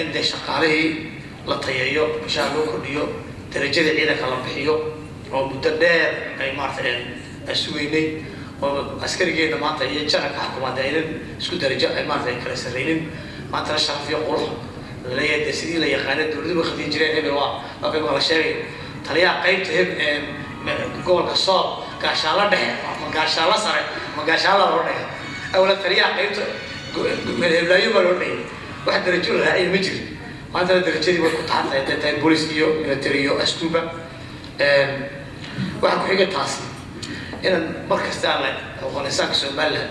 in dee shaqaalihii la tayeeyo, mushaar loo kordhiyo, darajada ciidanka la bixiyo oo muddo dheer ay maarata ay sugaynay, oo askarigeena maanta iyo janarka xukuumadda aynan isku darajo ay maarata ay kala sarreynin. Maantana sharaf iyo qurux laleeyahay dee sidii la yaqaanay dowladuhu way khadin jireen. Hebel waa waa la sheegayo taliyaha qaybta heb gobolka Sool, gaashaanla dhexe ma gaashaanla sare ma gaashaanla loo dhexe, awla taliyaha qaybta heblaayo baa loo dhehey, wax darajo la raacay ma jirin. Maantana darajadii way ku taxan tahay, hadday tahay booliis iyo military iyo asluuba. Waxaa ku xiga taasi inaan mar kasta aan la xuquuqul insaanka Somaliland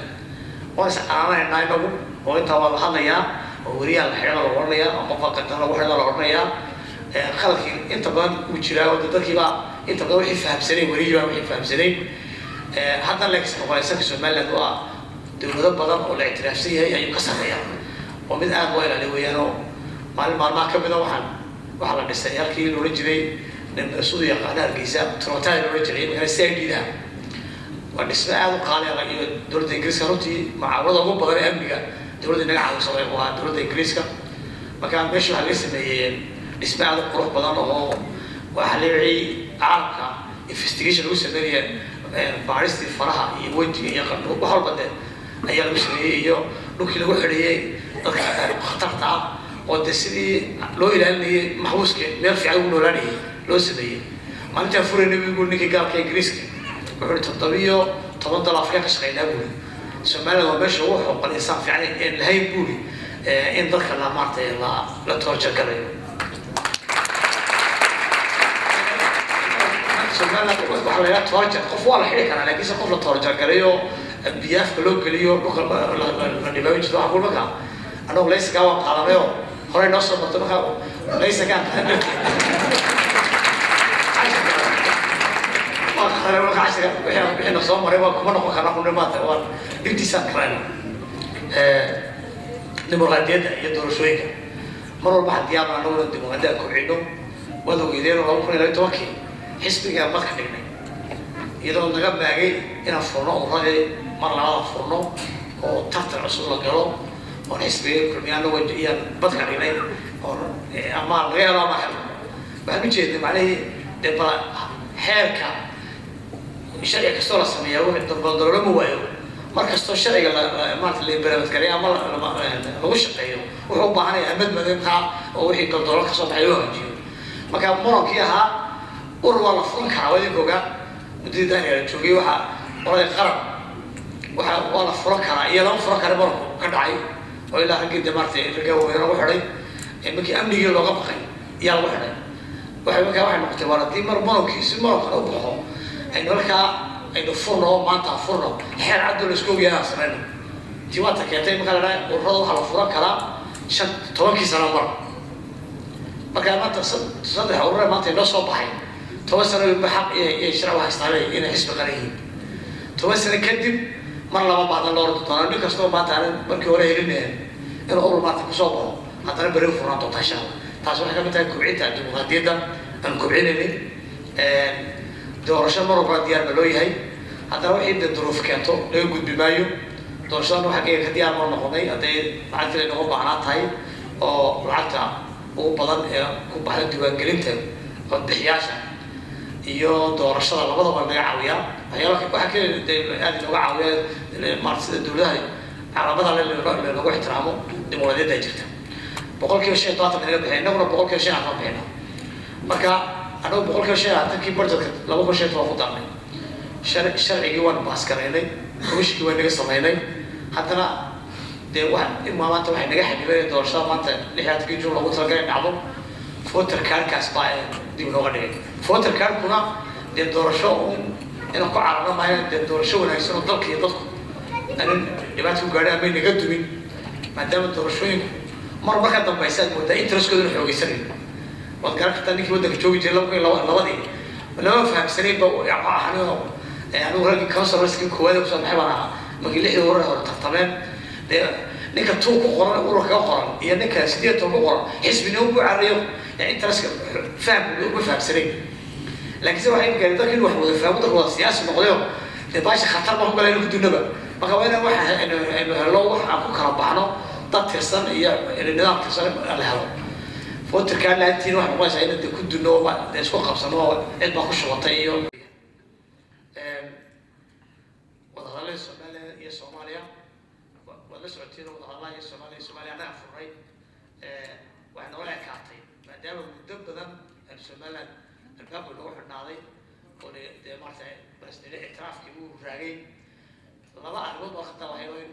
waan is canaanaynaa inagu, oo intaa waa la hadlayaa, oo weriyaa la xidhan la odhanayaa, oo qofka qadan lagu xidhan la odhanayaa. Qaladkii inta badan wuu jiraa, oo dadkii baa inta badan wixii fahamsanayn, weriyii baa wixii fahamsanayn. Haddana laakiin xuquuqul insaanka Somaliland waa dowlado badan oo la ictiraafsan yahay ayuu ka sarreeyaa, oo mid aada loo ilaaliyo weeyaan. Oo maalin maalmaha ka mida waxaa la dhisay halkii la odhan jiray sudu yaqaana Hargeysa trotaa la odhan jiray, imikana CID da waa dhisme aada u qaali ah. Iyo dowladda Ingiriiska runtii mucaawanada ugu badan ee amniga dowladda inaga caawisa waa dowladda Ingiriiska. Marka meesha waxaa laga sameeyey dhisme aada u qurux badan, oo waxaa leewixii caalamka investigation lagu sameynaya, baaristii faraha iyo wejiga iyo qandho wax walba de ayaa lagu sameeyey, iyo dhulkii lagu xidhiyey dadka khatarta ah, oo de sidii loo ilaalinayay maxbuuska meel fiican ugu noolaanayay loo sameeyey. Maalintaan furaynay bu ninkii gaalka Ingiriiska wuxuu 17 dal Afrika ka shaqeynaa buuri, Somaliland waa meesha ugu xuquuqal insaan fiican een lahayn buuri, in dadka la maaragtay la torture garayo. Somaliland waxaa la yidhaha torture, qof waa la xidhi karaa, laakiinse qof la torture garayo, biyaafka loo geliyo, dhulka la dhibaayo jirto. Waxa marka anagu laysankaa waan qaadanay oo horey noo soo marto. Marka laysankaan qaadan darteed waan qaadanay. Marka cashirka wixii na soo maray waa kuma noqon karna kun maanta, waan dhibtiisaan karayna. Dimuqraadiyadda iyo doorashooyinka mar walba waxaan diyaar anagu inaan dimuqraadiyadda kobcino. Waad ogeydeen oo 2012-kii xisbigaa madka dhignay, iyadoo naga maagay inaan furno ururadii, mar labada furno oo tartan cusub la galo, oon xisbiga Kulmiye anagu iyaan badka dhignay, oon ama laga helo ama helno. Waxaan u jeednay macnihii dee bala xeerka sharci kastoo la sameeyaa wuxuu daldaloolo ma waayo. Mar kastoo sharciga maarata la implement gareeyo ama lagu shaqeeyo, wuxuu u baahanaya amendment markaa oo wixii daldaloolo kasoo baxay loo hagaajiyo. Marka murankii ahaa urur waa la furan karaa, waa idinka ogaa muddadii daahir la joogay, waxaa qoladii qaran waxa waa la furan karaa iyo lama furan kara muranku ka dhacay, oo ilaa raggii dee maarata ragga waaweyn lagu xidhay markii amnigii looga baqay iyaa lagu xidhay. Waxay markaa waxay noqotay waar haddii mar murankii si murankan u baxo aynu markaa aynu furno oo maanta aan furno, xeer caddo la isku ogyahay aan samayno. Tii waata keentay markaa la dhahay ururada waxaa la furan karaa 15-kii sano mar. Marka maanta saddex urure maanta inoo soo baxay, 10 sano ba xaq iyo sharci u haystaan inay xisbi qaran yihiin. 10 sano kadib mar laba badan loo ordi doonaa. Nin kastoo maanta aanan markii hore helin inuu urur maanta kusoo baxo, haddana beri u furnaan doontaa insha Allah. Taas waxay ka mid tahay kobcinta dimuqraadiyadda aan kobcinaynay. Doorasho mar walba diyaar ba loo yahay, haddana wixii dee duruuf keento laga gudbi maayo. Doorashadan waxaa ka diyaar noo noqonay hadday lacagtii laynooga baahnaa tahay, oo lacagta ugu badan ee ku baxda diiwaangelinta codbixiyaasha iyo doorashada labadaba naga caawiyaa. Waxyaaba waxaa kale dee aada inooga caawiya maarata sida dowladaha calaamada loogu ixtiraamo dimuqraadiyadda jirta. 75% naga bixin, innaguna 5% bixina. Marka annagu 25%-kii budgetka 2015 ku darnay, sharcigii waan baas garaynay, commissionkii waan naga samaynay. Haddana dee wax imaa maanta waxay naga xanibeen doorashada maanta 26-kii Juun loogu talagalay dhacdo, voter cardkaas baa dib nooga dhigay. Voter cardkuna dee doorasho un inaan ku cararno maayo, dee doorasho wanaagsan oo dalka iyo dadku Aanan dhibaata ku gaadhin ama naga dumin, maadaama doorashooyinku mar marka dambaysa aad moodaa interestkooda inuu xoogeysanayo. Waad garan kartaa, ninkii waddanka joogi jiray 2002-dii lama fahamsanayn ba. Anigu raggii councilorskii koowaad kusoo baxay baan ahaa markii lixdii urur hore tartameen. Dee ninka 2 ku qoran, ururka ka qoran, iyo ninka 18 ku qoran, xisbinimo buu cararayo, interestka fahamku uma fahamsanayn. Laakiin se waxay gaareen dadka inuu wax wada fahmo, dadka wada siyaasi noqdayo. Dee baasha khatar baan ku galay inuu ku dunaba. Marka waa inaan waxa aynu helno, wax aan ku kala baxno, dad tirsan iyo nidaam tirsan la helo. Voterkaa laantiin waxay noqonaysaa in de ku dunno, de isku qabsano oo cid baa ku shubatay. Iyo wadahadallada Soomaaliya iyo Soomaaliya waad la socotiin. Wadahadalaha iyo Soomaaliya, Soomaaliya annaga furnay. Waxay noola ekaatay, maadaama muddo badan Somaliland albaabka nagu xidhnaaday oo dee maarata president ictiraafkii uu raagay, laba arrimood baa khata lahayd oo in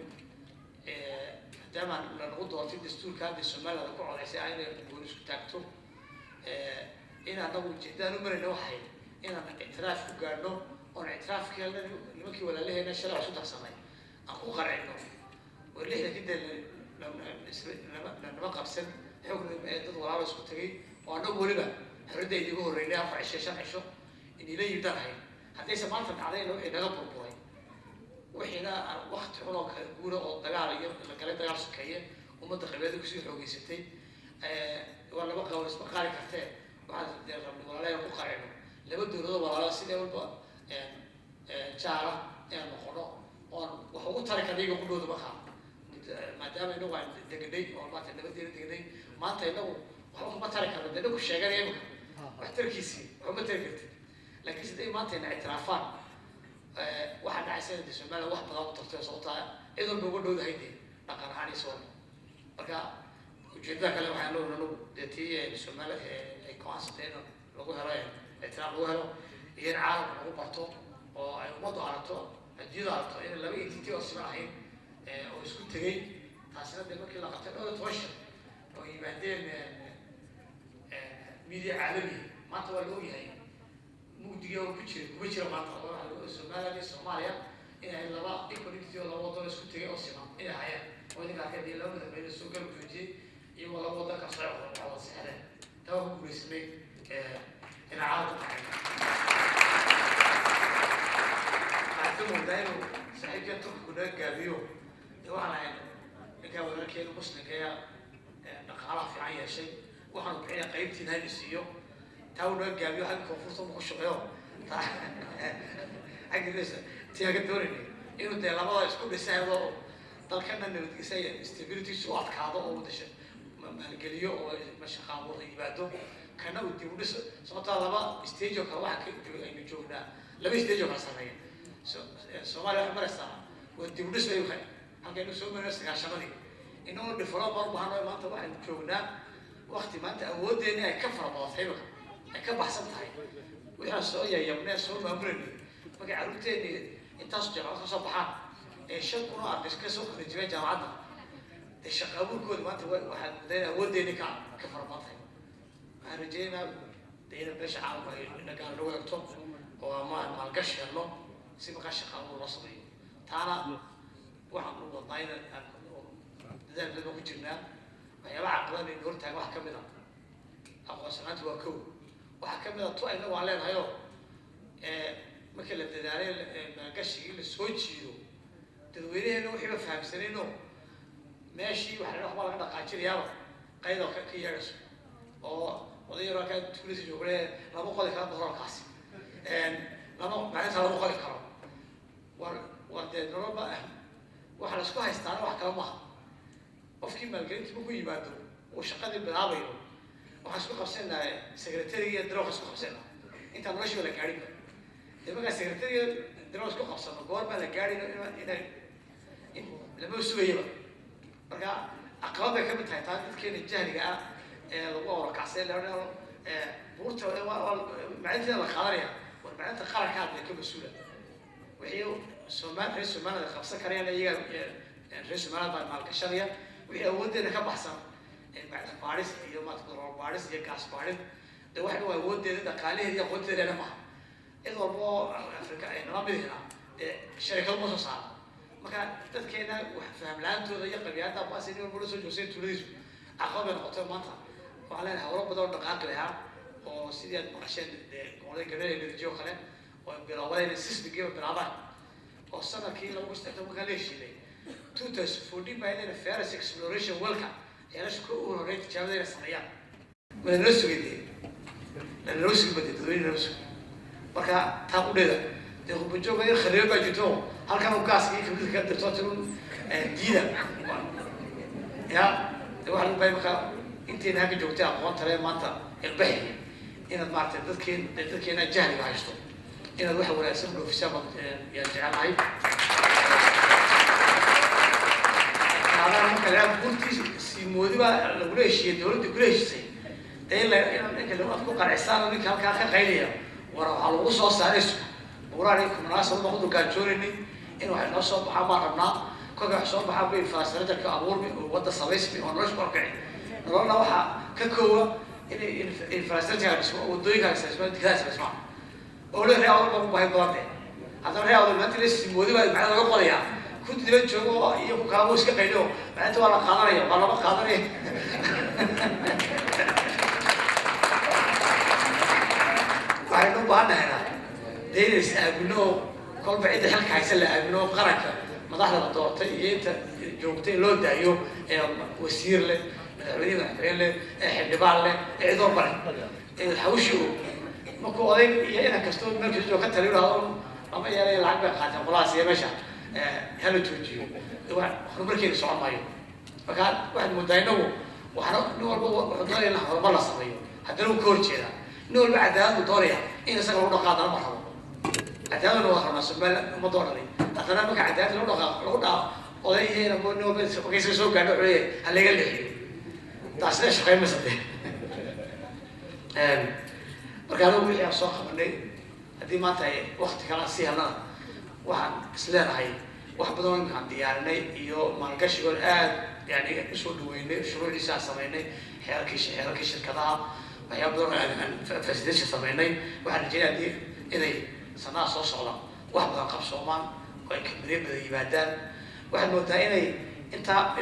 maadaama lanagu doortay dastuurka hadda Somaliland ku codaysay ah inay gooni isku taagto, in annagu ujeedadaan u marayna waxay inaan ictiraaf ku gaadhno, oon ictiraaf ka helna nimankii walaalaheena shalay wax isu darsanay, aan ku qancino war 60-kii dee nama qabsan xoogna, dad walaalo isku tegay oo annagu weliba xorriyadda idiga horreynay 4 cisho, 5 cisho inila yimidaan ahayn. Haddayse maanta dhacdayna wixii naga burburay, wixiina wakti xun oo kala guura oo dagaal iyo la galay, dagaal sokeeye, ummadda qabeeda kusii xoogeysatay, waa laba qabo isma qaari kartee. Waxaan dee rabnay walaalaha ku qarino laba dowladoo walaala sidee walba jaara inaan noqono oon wax ugu tari karna iyaga qudhooda markaa, maadaama inagu aan deganay oo maanta nabadeena deganay. Maanta inagu waxba kuma tari karno, dee ninku sheeganaya imika waxtarkiisii waxuma tari kartid. Laakiin siday maanta ina ictiraafaan, waxaa dhacaysa in de Somaliland wax badan u tarto, sababtaa cid walba uga dhowdahay dee dhaqan ahaan iyo soo. Marka ujeedada kale waxaan loo anagu dee tii Somaali ay go-aansatay in lagu helo ictiraaf lagu helo iyo in caalamka lagu barto oo ay ummaddu aragto, adduunyadu aragto in laba entity oo siman ahayn oo isku tegey. Taasina dee markii la qabtay dhowr iyo toban shir oo yimaadeen media caalami, maanta waa la ogyahay mugdiga oo ku jira kuma jira. Maanta Somaliland iyo Soomaaliya inay laba equal entity oo laba wadan isku tegay oo siman inay hayaan, oo idinka arkay dee laba madaxweyne soo garab joojiyey iyagoo laba wadan ka soo wada sexdeen. Taa waa ku guuleysanay inaan caalamka qaxayno. Waxaad ka moodaa inuu saaxiibkeen Turkigu naga gaabiyo. Dee waxaan ahayn ninkaa walaalkeena muslimka ee dhaqaalaha fiican yeeshay, waxaanu bixinaya qaybtiina haynu siiyo. Taa uu naga gaabiyo, xagga koonfurta ku shaqeeyo, xagga tiyaa ka doonaynay inuu dee labada isku dhisaydo, dalkana nabadgesa stabilitysu u adkaado oo wadasha maalgeliyo oo shaqaabuur yimaado, kana uu dib u dhis. Sababtaa laba stage oo kale waxa ka aynu joognaa, laba stage oo kala sarreeya. Soomaaliya waxay maraysaa waa dib u dhis bay halkaynu soo marayno 90-adii, inagoo developer u baahano. Maanta waxaynu joognaa wakti maanta awooddeeni ay ka fara badatay, imika ay ka baxsan tahay wixii soo yayabnee soo maamulaynay. Markay carruurteeni intaas jaamacad ka soo baxaan ee 5,000 oo arday ka soo kala jibeen jaamacadda, dee shaqa abuurkooda maanta waxaad mooddaa awooddeeni ka fara badan tahay. Waxaan rajeynaynaa dee ina beesha caalamka ay nagaan nagu eegto oo ama aan maalgashi helno si markaa shaqa abuur loo sameeyo. Taana waxaan u wadnaa in aan dadaal badan ku jirnaa. Waxyaabaha caqabada aynu hortaagan wax kamid a aqoonsanaanta waa kow. Waxaa kamid a tu ayna waan leenahay oo markii la dadaalay maalgashigii la soo jiido, dadweynaheena wixiiba fahamsanayno meeshii waxa la waxbaa laga dhaqaajinayaaba qaydoo ka yeedhayso oo oday yaroo halkaa tuulada joogle lama qodi karo batroolkaasi, lama maclinta lama qodi karo. War dee nololba waxa la isku haystaana wax kale maaha. Qofkii maalgelintii markuu yimaado uu shaqadii bilaabayo, waxaan isku qabsanaynaa secretariga iyo darawka isku qabsanaa intaan noloshiiba la gaadhinba. Dee markaan secretariga darawka isku qabsano, goor baa la gaadhin ina lama sugayaba. Marka caqabad bay kamid tahay taa dadkeena jahliga ah ee lagu awrakacsay buurta maclinteeda la qaadanaya. War maclinta qarankaa dee ka mas-uula wixii Somal reer Somaliland qabsan karayaan, iyaga reer Somaliland baa maalgashanaya. Wixii awooddeena ka baxsan, macdan baadhis iyo maarata batrool baadhis iyo gaas baadhid, dee waxna waa awooddeeda, dhaqaalaheeda iyo aqoonteedana maaha. Cid walba oo Afrika ay nala mid hina dee sharikado ma soo saara. Marka dadkeena wax faham la-aantooda iyo qabyaalada baas in walba la soo joogsay tuuladiisu caqabad bay noqotay. Maanta waxaan leenahay howlo badan oo dhaqaaqi lahaa oo sidii aad maqasheen dee gobolada Gabeele Energy oo kale oo bilaabeen inay seismic-giiba bilaabaan oo sanadkii 2013 markaa la heshiinay, 2014 baa inayna first exploration well-ka ceelasha ka ugu horreyn tijaabada inay sameeyaan. Ma nala sugay dee, lanala sugi bade, dadweyne nala sugay. Marka taa qudheeda dee qurbajoogga in kharibo baa jirto, halkan uu gaaska iyo kabriidka ka dirto tirun diida ya de. Waxa lagu bahay marka intayna halka joogtay aqoonta le maanta ilbaxi inaad maaragtay dadkeena jahliga haysto inaad waxa wanaagsan u dhoofisaan baan yaan jecelahay. Qaadaan marka la buurtii Siimoodi baa lagula heshiiyey, dowladda kula heshiisay dee in la in ninka aad ku qancisaan ninka halkaa ka qaylaya, war waxaa lagu soo saaray buuraan iyo kumanaasa baan ku dulgaajoonaynin in waxay noo soo baxaan baan rabnaa. Kolka wax soo baxaan bay infrastructure-ka abuurmi oo wadda samaysmi oo nolosha korkici. Nololna waxaa ka koowa inay infrastructure dhismo, waddooyinka samaysmaan, dekedaha samaysmaan oo le. Ree Awdal baan u baahi badan dee. Haddana ree Awdal maanta la Siimoodi baa macna laga qodayaa, ku dibad joogo iyo ku kalaba iska qayliyo, macnata waa la qaadanaya, waa lama qaadanaya. Waxaynu u baahan nahayna dee inay is aamino oo kolba cidda xilka haysa la aamino oo qaranka madaxda la doortay iyo inta joogtay loo daayo, ee wasiir leh, madaxweyne, madaxweyne leh, ee xildhibaan leh, ee cid walba leh, ee hawshii og. Markuu oday iyo inan kastoo meel kasta ka taliyo dhahdo lama yeelay, lacag bay qaateen qolahaas iyo meesha hala joojiyo, horumarkeeda socon maayo. Marka waxaad moodaa inagu waxna nin walba wuxuu doonaya in horumar la sameeyo, haddana wuu ka horjeedaa. Nin walba cadaalad buu doonaya in isaga lagu dhaqaadana ma rabo. Cadaaladna waa rabnaa Somaliland ummadoo dhani, haddana marka cadaalad lagu dhaqaaq lagu dhaa oday iyo nin walba marka isaga soo gaadho wuxuu leeyahay ha laga leexiyo, taasina shaqayn maysa dee. Marka anigu wixii aan soo qabanay, haddii maanta ay wakti kale aan sii helnana, waxaan is leenahay wax badan oo imkaan diyaarinay iyo maalgashigoon aad yani usoo dhaweynay, shuruucdiisa aan samaynay, xeerarkii shirkadaha, waxyaaba badan oo aan facilitation samaynay. Waxaan rajeynaya haddii inay sanaha soo socda wax badan qabsoomaan oo ay kambaniyo badan yimaadaan. Waxaad moodaa inay intaa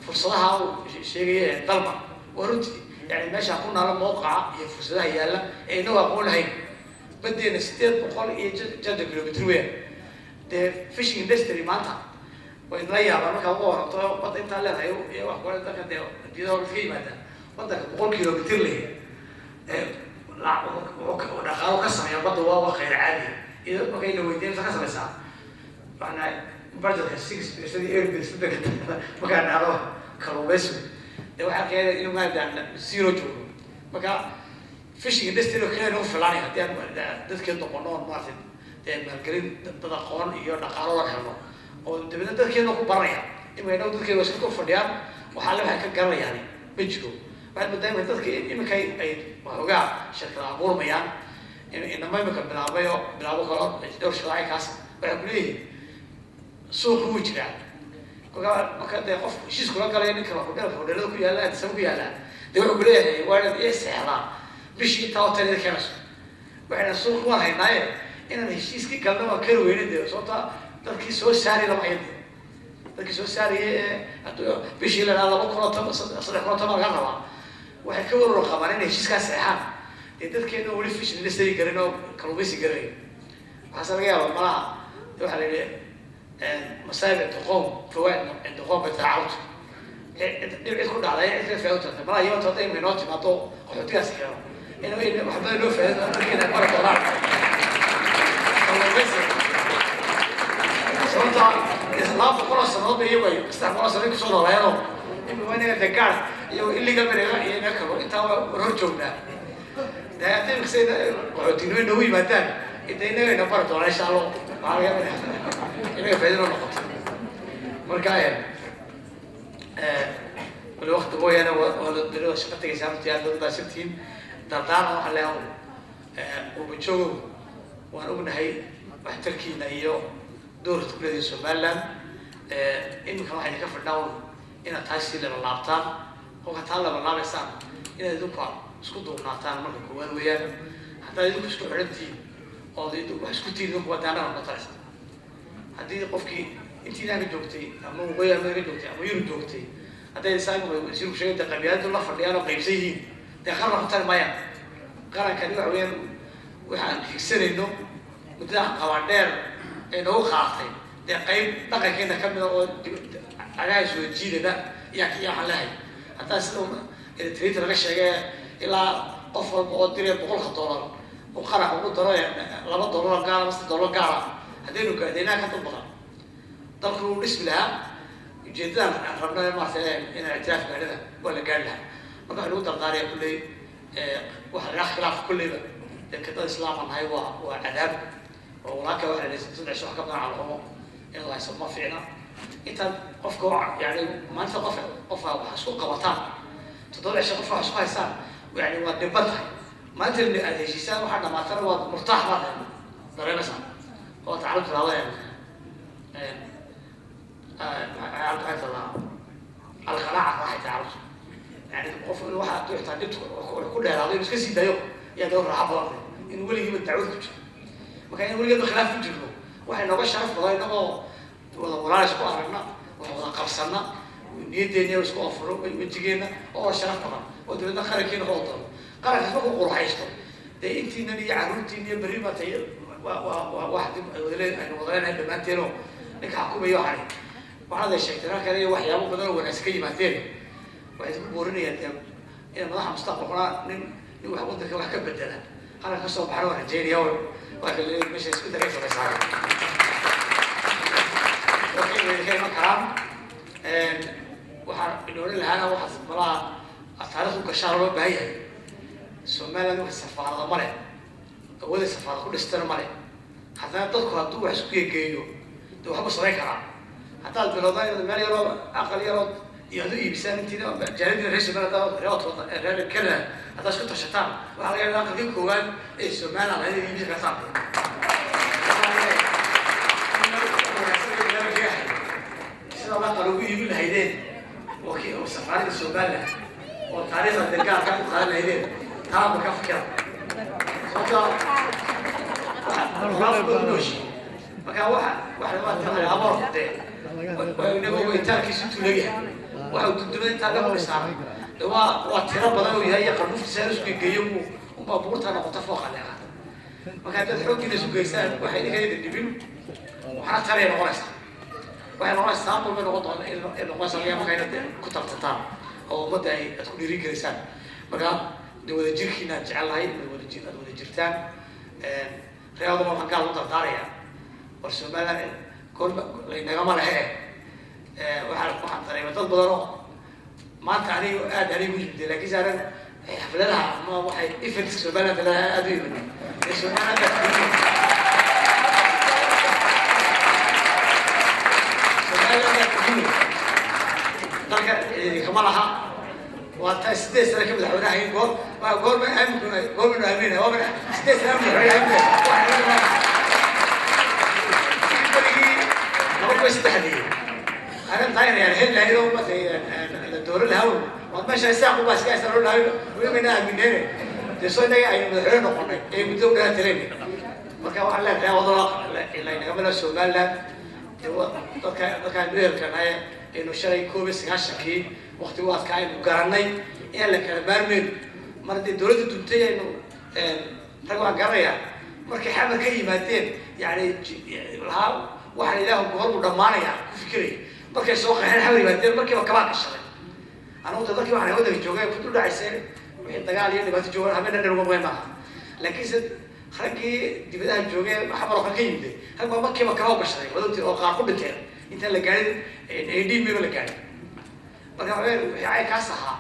fursadaha uu sheegaya dalba waa runtii, yani meeshaan ku naalo mawqaca iyo fursadaha yaalla ee inagu aqoon lahayn. Badeena 800 iyo jada kilomitr weyn dee fishing industry maanta way nala yaabaan markaa uga waranto badda intaan leedahay iyo wax kale. Dadka dee adduunyada hore ka yimaadaan wadanka 100 kilomitr leh dhaqaalo ka sameeya badda waa khayr caadiya. Iyo markay la weydiin ka sameysaa, waxna budgetka 6% iyo 8% markaa dhacdo kalluumaysigu dee waxaa keenaya inuu maadaan zero joogo. Marka fishing industry oo kaliya nagu filaanaya haddii aan dadkeed noqono oon maaragtay dee maalgelin, dad aqoon iyo dhaqaalo la helno oo dabeedna dadkeedna ku baranaya. Imika inagu dadkeeda waa iska kor fadhiyaan, waxaa le waxay ka garanayaan ma jiro. Waxaad moodaa imika dadka imika ay waxoogaa shirkada abuurmayaan, inama imika bilaabay oo bilaabo kalo dhowr shirkado kaas waxay kuleeyihiin suuqa wuu jiraa. Kolkaa marka dee qof heshiis kula galaya ninka hodheelka hodheelada ku yaalla Addis Ababa ku yaalla dee wuxuu kuleeyahay waa inaad ii seexdaa bishii intaa hotel keenayso. Waxayna suuqa waan haynaaye inaan heshiiskii galno waan kari weyne dee, sababta dadkii soo saari lama hayo dee. Dadkii soo saarayay ee hadduu bishii la dhaha 2010, 3010 laga rabaa, waxay ka warwar qabaan inay heshiiskaa seexaan dee. Dadkeena weli fishing industry garin oo kalluumaysi garanayo, waxaase laga yaabaa malaha de. Waxaa la yidhi masaa'ib cinda qoom fawaid cinda qoom bay taacawt, dhib cid ku dhacday cid kale faa'iido tartay malaha. Iyadoo hadday imika inoo timaado qaxootigaas keeno in wax badan loo faa'iido dadkeena ay bari doonaan kalluumaysiga, sababta 200 oo sanadood bay iyagu ay 300 sano kusoo noolaayeenoo imika waa inaga dee gaar iyagoo illegal bay naga iyo inaga kalo intaa waa war hor joognaa dee. Hadday imika say qaxootinimo noogu yimaadaan inta inaga ina bari doonaa insha Allah, waxaa laga yaabaa inaga faa'iido noo noqoto. Marka wali waqti mooyaane waa la beri waa shaqo tegaysaa. Runtii aad baad umahadsantihiin. Dardaaran waxaa leeyahay qurba joogow, waan ognahay waxtarkiina iyo doorka ku leedihin Somaliland. Iminkan waxayna ka fadhnaa un inaad taas sii laba laabtaan. Kolka taa laba laabaysaan inaad idinku isku duubnaataan marka koowaad weeyaan. Haddaad idinku isku xidhan tihiin ood wax isku tihiin, idinku wadaanana noqon taraysa haddii qofkii Intii inaga joogtay ama Waqooyi Amerika joogtay ama Yurub joogtay, hadday isaga wasiirku sheegay dee qabyaaladu la fadhiyaan oo qaybsan yihiin, dee qaran ku tari maayaan. Qarankani waxa weeyaan waxaan higsanayno muddada qabadheer ee nagu qaatay, dee qayb dhaqankeena ka mida oo cagaha soo jiidana yaa iya. Waxaan leehay, haddaa sida Eritrea laga sheegay ilaa qof walba oo diraya $100 uu qaranka ugu daro $2 gaara ama $3 gaara, haddaynu gaadhaynaa ka dad badan, dalku uu dhismi lahaa. Ujeedadan aan rabno maarata inaan ictiraaf gaadhana waa la gaari lahaa. Marka waxaa lagu dardaaraya kulley, waxa la khilaaf kulleyba dee dad islaam aan nahay waa cadaab oo walaalka waxa la yidhi 3 wax ka badan calaqomo in la hayso ma fiicna. Intaad qofka yani maalinta qof qofka wax isku qabataan, 7 cisho qofka wax isku haysaan, yani waad dhiban tahay. Maalinta aad heshiisaan waxaa dhamaatana waad murtaax baad dareemaysaa. Oo tacalum tiraahdo maxay tadaa alqanaaca raaxay tacarabtu, yani qof inuu waxa hadduu xitaa dhibta ku dheeraado inuu iska sii daayo ayaa daba raaxo badan tahay inuu weligiiba dacwad ku jiro. Marka in weligeedba khilaaf ku jirno waxay nooga sharaf badan inagoo wada walaal isku aragna, wax wada qabsana, niyaddeena isku afuro, wejigeena oo sharaf badan, oo dawladna qarankeena oo dano qarankaas markuu qurxaysto, dee intiinan iyo carruurtiin iyo berri baa tay waa wax dib ay wada aynu wada leenahay dhammaanteenoo ninka xukumaya. Waxani waxaad ay sheegteen halkan iyo waxyaabo badan oo wanaagsan ka yimaadeen. Waxay isku boorinayaan dee inay madaxa mustaqbalkuna nin wax waddanka wax ka bedela qaranka kasoo baxana waan rajaynaya. Waa kale meesha isku daray samaysaa ka iman karaan. Waxaan inoolan lahaana, waxaas malaha taariikhdu gashaa loo baahan yahay. Somaliland wax safaarada ma leh, awooday safaarad ku dhistana ma leh. Haddana dadku hadduu wax isku geegeeyo dee waxbuu samayn karaa. Haddaad bilowdaan inaad meel yaroo aqal yaroo iyo aad u iibisaan intiina jaaladiina reer Somaliland, reer Ottawa, reer Canada, haddaad isku tashataan, waxaa laga yaabaa aqalkii koowaad ee Somaliland inaad iibisi kartaan. Sidaa aqal ugu iibin lahaydeen oo safaarada Somaliland oo taariikhda dagaalka ku qaadan lahaydeen, taaba ka fikira, sababtoo nooshi. Marka waxa waa aboor dee inagu weytaankiisu intuu leegyahay waxa uu dundumada intaa lagu dhisaa de waa tiro badan uu yahay iyo qarbuuftiisa in isku geeyo buu unbaa buurta noqota fooqa leeqaata. Marka haddaad xooggiina isu geysaan, waxay idinka idin dhibin waxna taray noqonaysaa, waxay noqonaysaa saambul bay noqon doona noqonaysaa laga marka inaad ku tartantaan oo ummadda ay aad ku dhiirin geliysaan. Marka de wadajirkiina aad jecel lahay wadajir aad wada jirtaan. Reewadana waxaan gaal u dardaaraya, war Somaliland goorma laynagama lehe. Waxaan dareemay dad badan oo maanta aniga aad aniga u yimid, laakiin saaran xafladaha ama waxay events Somaliland leedahay aad u yimid ee Somaliland baa Somaliland baa yimid. Dalka kama laha, waa taa 8 sano ka madaxweyne ahayn. Goor waa goorma aamin goormaynu aaminay? Waa 8 sano madaxweyne aaminay berigii 2003-dii arrintaa inay heli lahayd oo matay la dooran lahaa waad meesha isaaq ubaa iska haysan loo lahayn weli mayna aamineen. Dee soo innaga aynu madaxweyne noqonay ee muddo u dheer tireen. Marka waxaan leenahay wadano laynagama Somaliland dee dadka aynu ehelkanahay aynu shalay 91-kii waqti u adkaa aynu garanay inaan la kala maarmeyn. Mar haddii dowladda duntay aynu rag waan garanayaa markay Xamar ka yimaadeen, yani lahaa waxaan ilaahu goor buu dhammaanayaa ku fikiraya. Markay soo qaxeen Xamar yimaadeen, markiiba kabaa gashaday. Anigu da dadkii waxaan waddanka joogay ku dul dhacaysay wixii dagaal iyo dhibaato joogaan habeenna dhan uga maqan maaha, laakiinse raggii dibadaha joogay Xamar oo kale ka yimiday, rag baa markiiba kabaa gashaday wadogtii oo qaar ku dhinteen intaan la gaarin admba la gaarin. Marka wixii caynkaas ahaa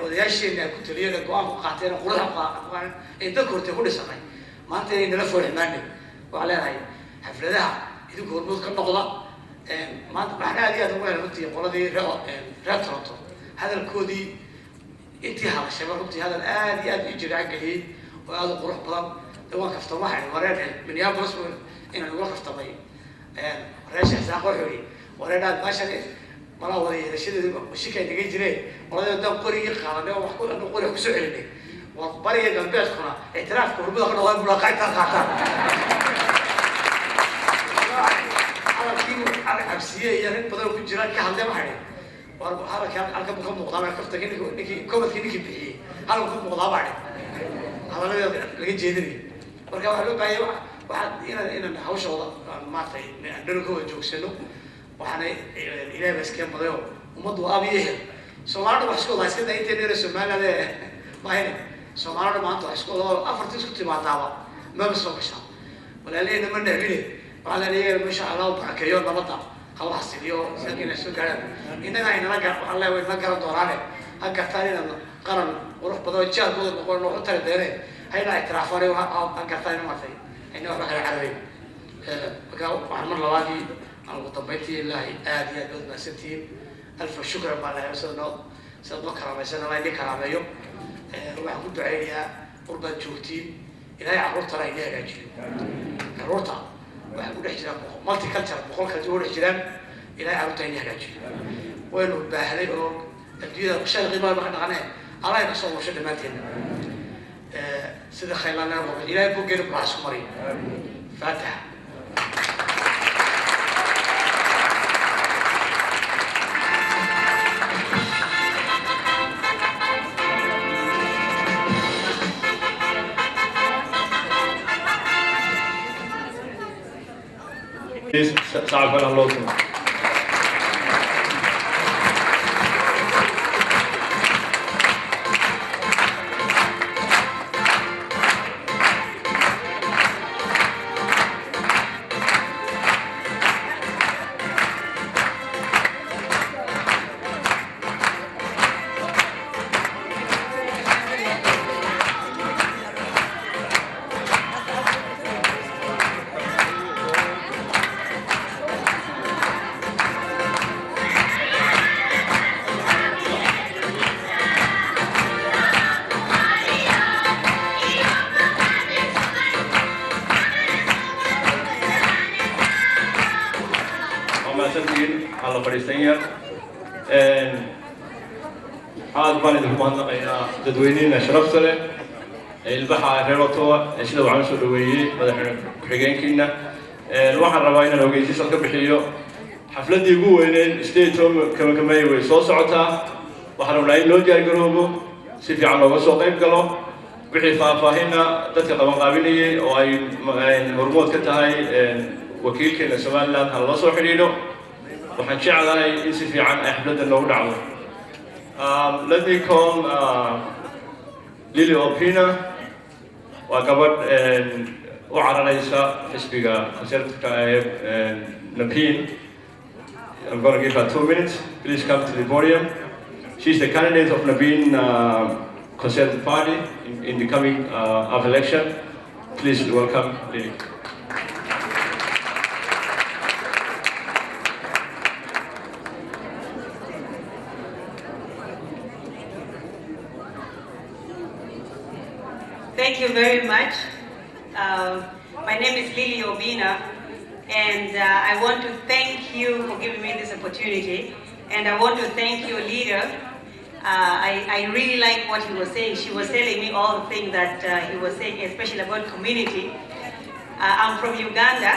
odayaasheena ku taliyeen, go-aan ku qaateen, quruxda ku qaateen ee dadka hortay ku dhisanay, maanta inay nala foolximaanay. Waxaan leenahay xafladaha idinku hormuud ka noqda. Maanta waxaan aad iyo aad ugu helay runtii qoladii reer Toronto hadalkoodii intii hadashayba, runtii hadal aad iyo aad ii jiraan geliyey oo aad u qurux badan. De waan kaftamo, waxaan wareen Minneapolis inaan ugula kaftamay reer Sheekh Isaaq. Wuxuu yihi wareedhaad meeshan malaa wada yeelashadeedu shika ay naga jireen qoladii haddaan qorigii qaadanay oo wax ku anu qori wax kusoo celinay, waa bariga galbeedkuna ictiraafka hormuda ka noqdaan mulaaqa intaan qaataan. Hadalkii Cabsiye iyo rag badan oo ku jira ka hadlay. Waxay war hadalka halka buu ka muuqdaa baa kaftanka ninkii commentkii ninkii bixiyey halka ku muuqdaa baa hadalladii laga jeedinayo. Marka waxaa loo baahaya waxaa inaan hawshooda aan maaragtay aan dhalo ka wada joogsano. Waxaana Ilaahay baa iskeen baday oo ummaddu waa ab iyo ehel. Soomaalida wax isku wada iska daa intayna yara Somaliland maahane. Soomaalida maanta wax isku wada oo afartii isku timaadaaba maba soo gashaa. Walaalaheyna ma nahbine, waxaa la leeyahay meesha Allah u barakeeyo, nabadda ha u xasiliyo inay soo gaaraan. Innaga aynala gar waxaan leeyahay way nala garan doonaane, ha gartaan inaan qaran qurux badan oo jaarkooda noqon wax u tari deene, hayna ictiraafaan, ha gartaan in maartay ayna waxba kala cararayn. Marka waxaan mar labaadii aan ugu dambeyntii Ilaahay aad iyo aad baad mahadsantihiin. Alfa shukran baa lahay sida noo karaamaysan. Allah idin karaameeyo. Waxaan ku ducaynayaa qurbaad joogtiin, Ilaahay carruurtana idin hagaajiyo. Carruurta waxay ku dhex jiraan multicultural, 100 culture ku dhex jiraan. Ilaahay carruurta idin hagaajiyo. Waynu baahnay oo adduunyada shay qiimaha marka dhaqanee Allah ina soo warsho dhammaanteena sida khaylaanana. Ilaahay boggeena burca isku mariyo. Faataxa. Sacabkana loo tumo. Waa mahadsantihiin. Waxaa la fadhiisan yar. Aad baan idinku mahadnaqayaa dadweynihiina sharafta leh ee ilbaxa reer Ottawa ee sida waxaan usoo dhaweeyey madaxweyne ku-xigeenkiina. Waxaan rabaa inaan ogeysiis ka bixiyo. Xafladdii ugu weyneyd state kamay way soo socotaa. Waxaan rabnaa in loo diyaargaroobo, si fiican looga soo qayb galo. Wixii faahfaahinna dadka qabanqaabinayay oo ay hormood ka tahay wakiilkeena Somaliland ha lala soo xidhiidho. Waxaan jeclahay in si fiican ay xafladda noogu dhacdo. Let me call Lily Opina. Waa gabadh u cararaysa xisbiga Conservative ee Nepean. I'm going to give her 2 minutes. Please come to the podium. She's the candidate of Nepean Conservative Party in the coming of election. Please welcome Lily. Thank you very much. My name is Lily Obina, and I want to thank you for giving me this opportunity. And I want to thank your leader. I really like what he was saying. She was telling me all the things that he was saying, especially about community. I'm from Uganda,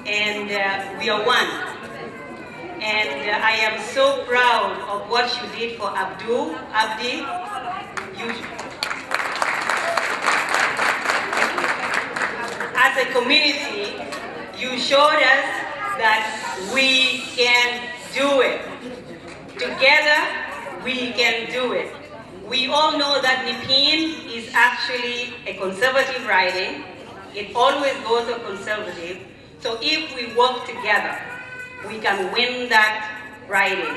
and we are one. And I am so proud of what you did for Abdul, Abdi. You, as a community, you showed us that we can do it. Together, we can do it. We all know that Nepean is actually a conservative riding. It always goes to conservative. So if we work together, we can win that riding.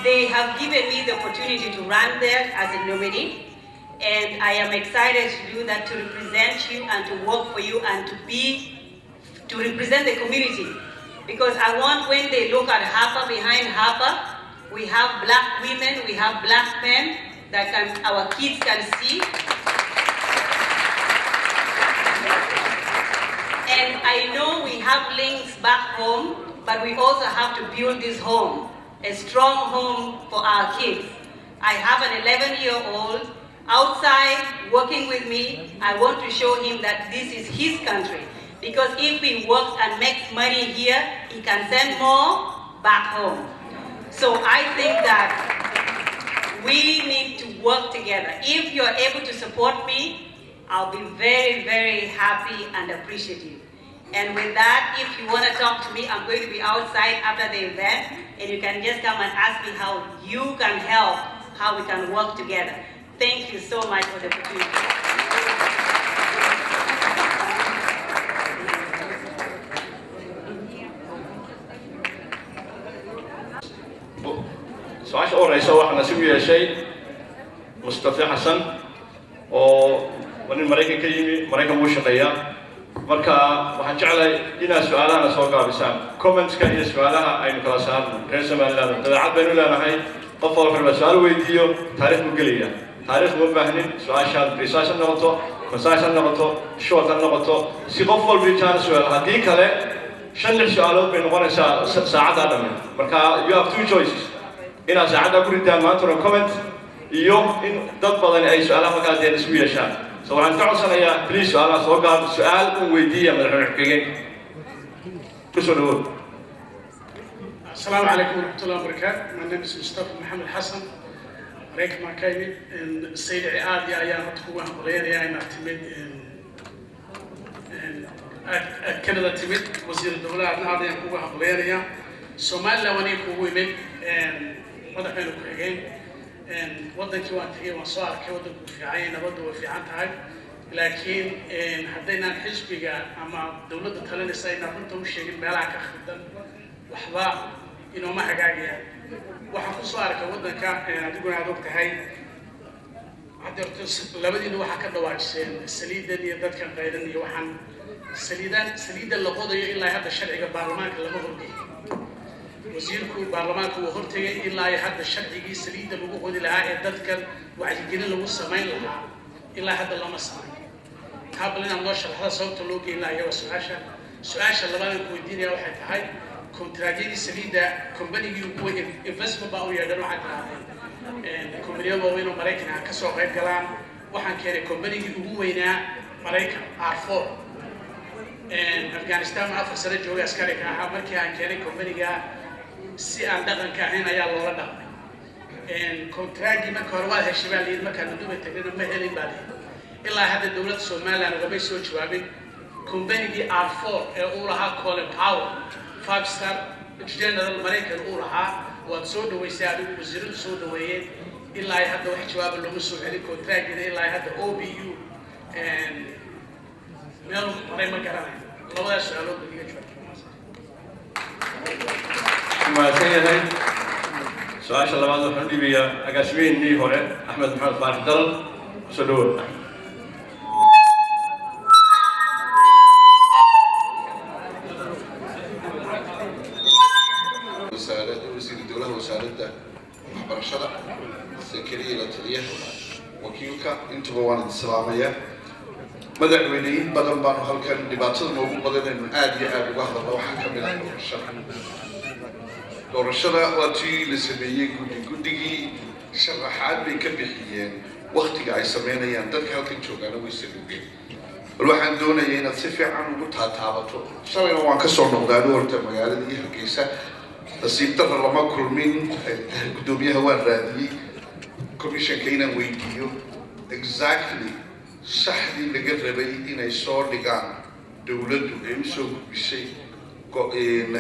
They have given me the opportunity to run there as a nominee, and I am excited to do that, to represent you and to work for you and to represent the community. Because I want when they look at Harper, behind Harper, we have black women, we have black men that our kids can see. And I know we have links back home, but we also have to build this home, a strong home for our kids. I have an 11-year-old outside working with me. I want to show him that this is his country. Because if he works and makes money here, he can send more back home. So I think that we need to work together. If you're able to support me, I'll be very, very happy and appreciative. And with that, if you want to talk to me, I'm going to be outside after the event, and you can just come and ask me how you can help, how we can work together. Thank you so much for the opportunity. Su-aasha u horeysa waxaa nasiib u yeeshay Mustafa Xasan oo waa nin Maraykan ka yimi, Maraykan buu shaqeeyaa. Marka waxaan jeclahay inaad su-aalahana soo gaabisaan, commentska iyo su-aalaha aynu kala saarno. Reer Somaliland dabeecad baynu leenahay, qof walba rabaa su-aal weydiiyo, taariikh buu gelaya. Taariikh uma baahnin. Su-aashaad precise ha noqoto, concise ha noqoto, short ha noqoto, si qof walba chance u helo. Haddii kale shan lix su-aalood bay noqonaysaa saacaddaa dhamme. Marka you have two choices: inaad saacaddaa ku ridaan maantuna comment iyo in dad badani ay su-aalaha markaas dee isugu yeeshaan. So waxaan ka codsanayaa, please, su-aalaha soo gaab, su-aal un weydiiya madaxweyne ku-xigeen. Kusoo dhawow. Asalaamu calaykum waraxmatullahi wabarakaatu. My name is Mustafa Maxamed Xasan, Maraykan baan ka imid. Saylici, aad iyo ayaan horta kugu hambaleynayaa inaad timid, aad Canada timid. Wasiir dowlaha aadna aad ayaan kugu hambaleynayaa. Somaliland waan kugu imid, madaxweyne ku-xigeen. Waddankii waan tegay, waan soo arkay. Waddanku wuu fiican yahay, nabaddu way fiican tahay, laakiin haddaynaan xisbiga ama dowladda talinaysa aynaan runta u sheegin meelaha ka khaldan, waxba inooma hagaagayaan. Waxaan kusoo arkay waddanka, adiguna aad og tahay. Hadda horta labadiina waxaa ka dhawaajiseen saliidan iyo dadkan qaydan iyo waxaan saliidan, saliidda la qodayo. Ilaa hadda sharciga baarlamaanka lama horgeyn. Wasiirku baarlamaanka wuu hortegay. Ilaa iyo hadda sharcigii saliidda lagu qodi lahaa ee dadkan wacyigelin lagu samayn lahaa ilaa hadda lama samayn. Taa bal inaad noo sharaxda sababta loo geyn lahaa waa su-aasha. Su-aasha labaad aan ku weydiinaya waxay tahay kontraagyadii saliidda. Kombanigii ugu weyn investment baa u yeedhan, waxay tirahdeen kombaniyo waaweyn oo Maraykan ah kasoo qayb galaan. Waxaan keenay kombanigii ugu weynaa Maraykan, R4. Afghanistan ma 4 sano joogay, askari ka ahaa. Markii aan keenay kombaniga, si aan dhaqanka ahayn ayaa loola dhaqmay. Kontraagii marka hore waad heshay baa layidhi, markaan Dubai tagnayna ma helin baa layidhi. Ilaa hadda dowladda Somaliland ugamay soo jawaabin kombanigii R4 ee uu lahaa Colin Powell, five star general Maraykan uu lahaa. Waad soo dhaweysay adigu, wasiiradu soo dhaweeyeen. Ilaa hadda wax jawaaba looma soo celin kontraagiina. Ilaa hadda OBU meel maray ma garanayo. Labadaas su-aalood ba iga jawaab. Mahadsan yahay. Su-aasha labaad waxaan u dhiibayaa agaasimeynii hore, Axmed Maxamed Faarax Dalal. Kusoo dhawow. Wasaaradda, wasiiru dowlaha wasaaradda waxbarashada Sakariya, la taliyaha, wakiilka, intuba waan idin salaamayaa. Madaxweyneyin badan baanu halkan dhibaatada noogu badanaynu aada iyo aada uga hadalna waxaa ka mid ah doorashada. Doorashada waa tii la sameeyey guddi, guddigii sharaxaad bay ka bixiyeen waktiga ay sameynayaan. Dadka halkan joogaana way saluugeen. Bal waxaan doonaya inaad si fiican ugu taataabato. Shalayna waan ka soo noqday anigu horta magaalada iyo Hargeysa. Nasiib darra lama kulmin guddoomiyaha. Waan raadiyey commissionka inaan weydiiyo exactly saxdii laga rabay inay soo dhigaan dowladdu ay usoo gudbisay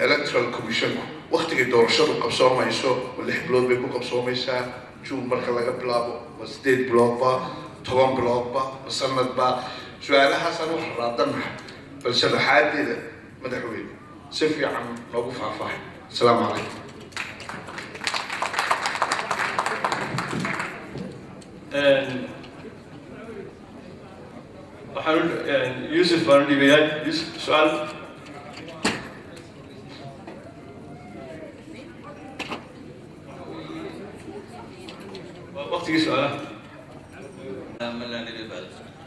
electoral commissionku, waktigay doorashadu qabsoomayso. Ma 6 bilood bay ku qabsoomaysaa June marka laga bilaabo? Ma 8 biloodba? 10 biloodba? Ma sanadba? Su-aalahaasaan wax raadanahay, bal sharaxaadeeda madaxweyne si fiican noogu faahfaahay. Asalaamu calaykum. Waxaan Yuusuf baan u dhiibayaa. Yuusuf, su-aal. Waqtigii su-aalaha.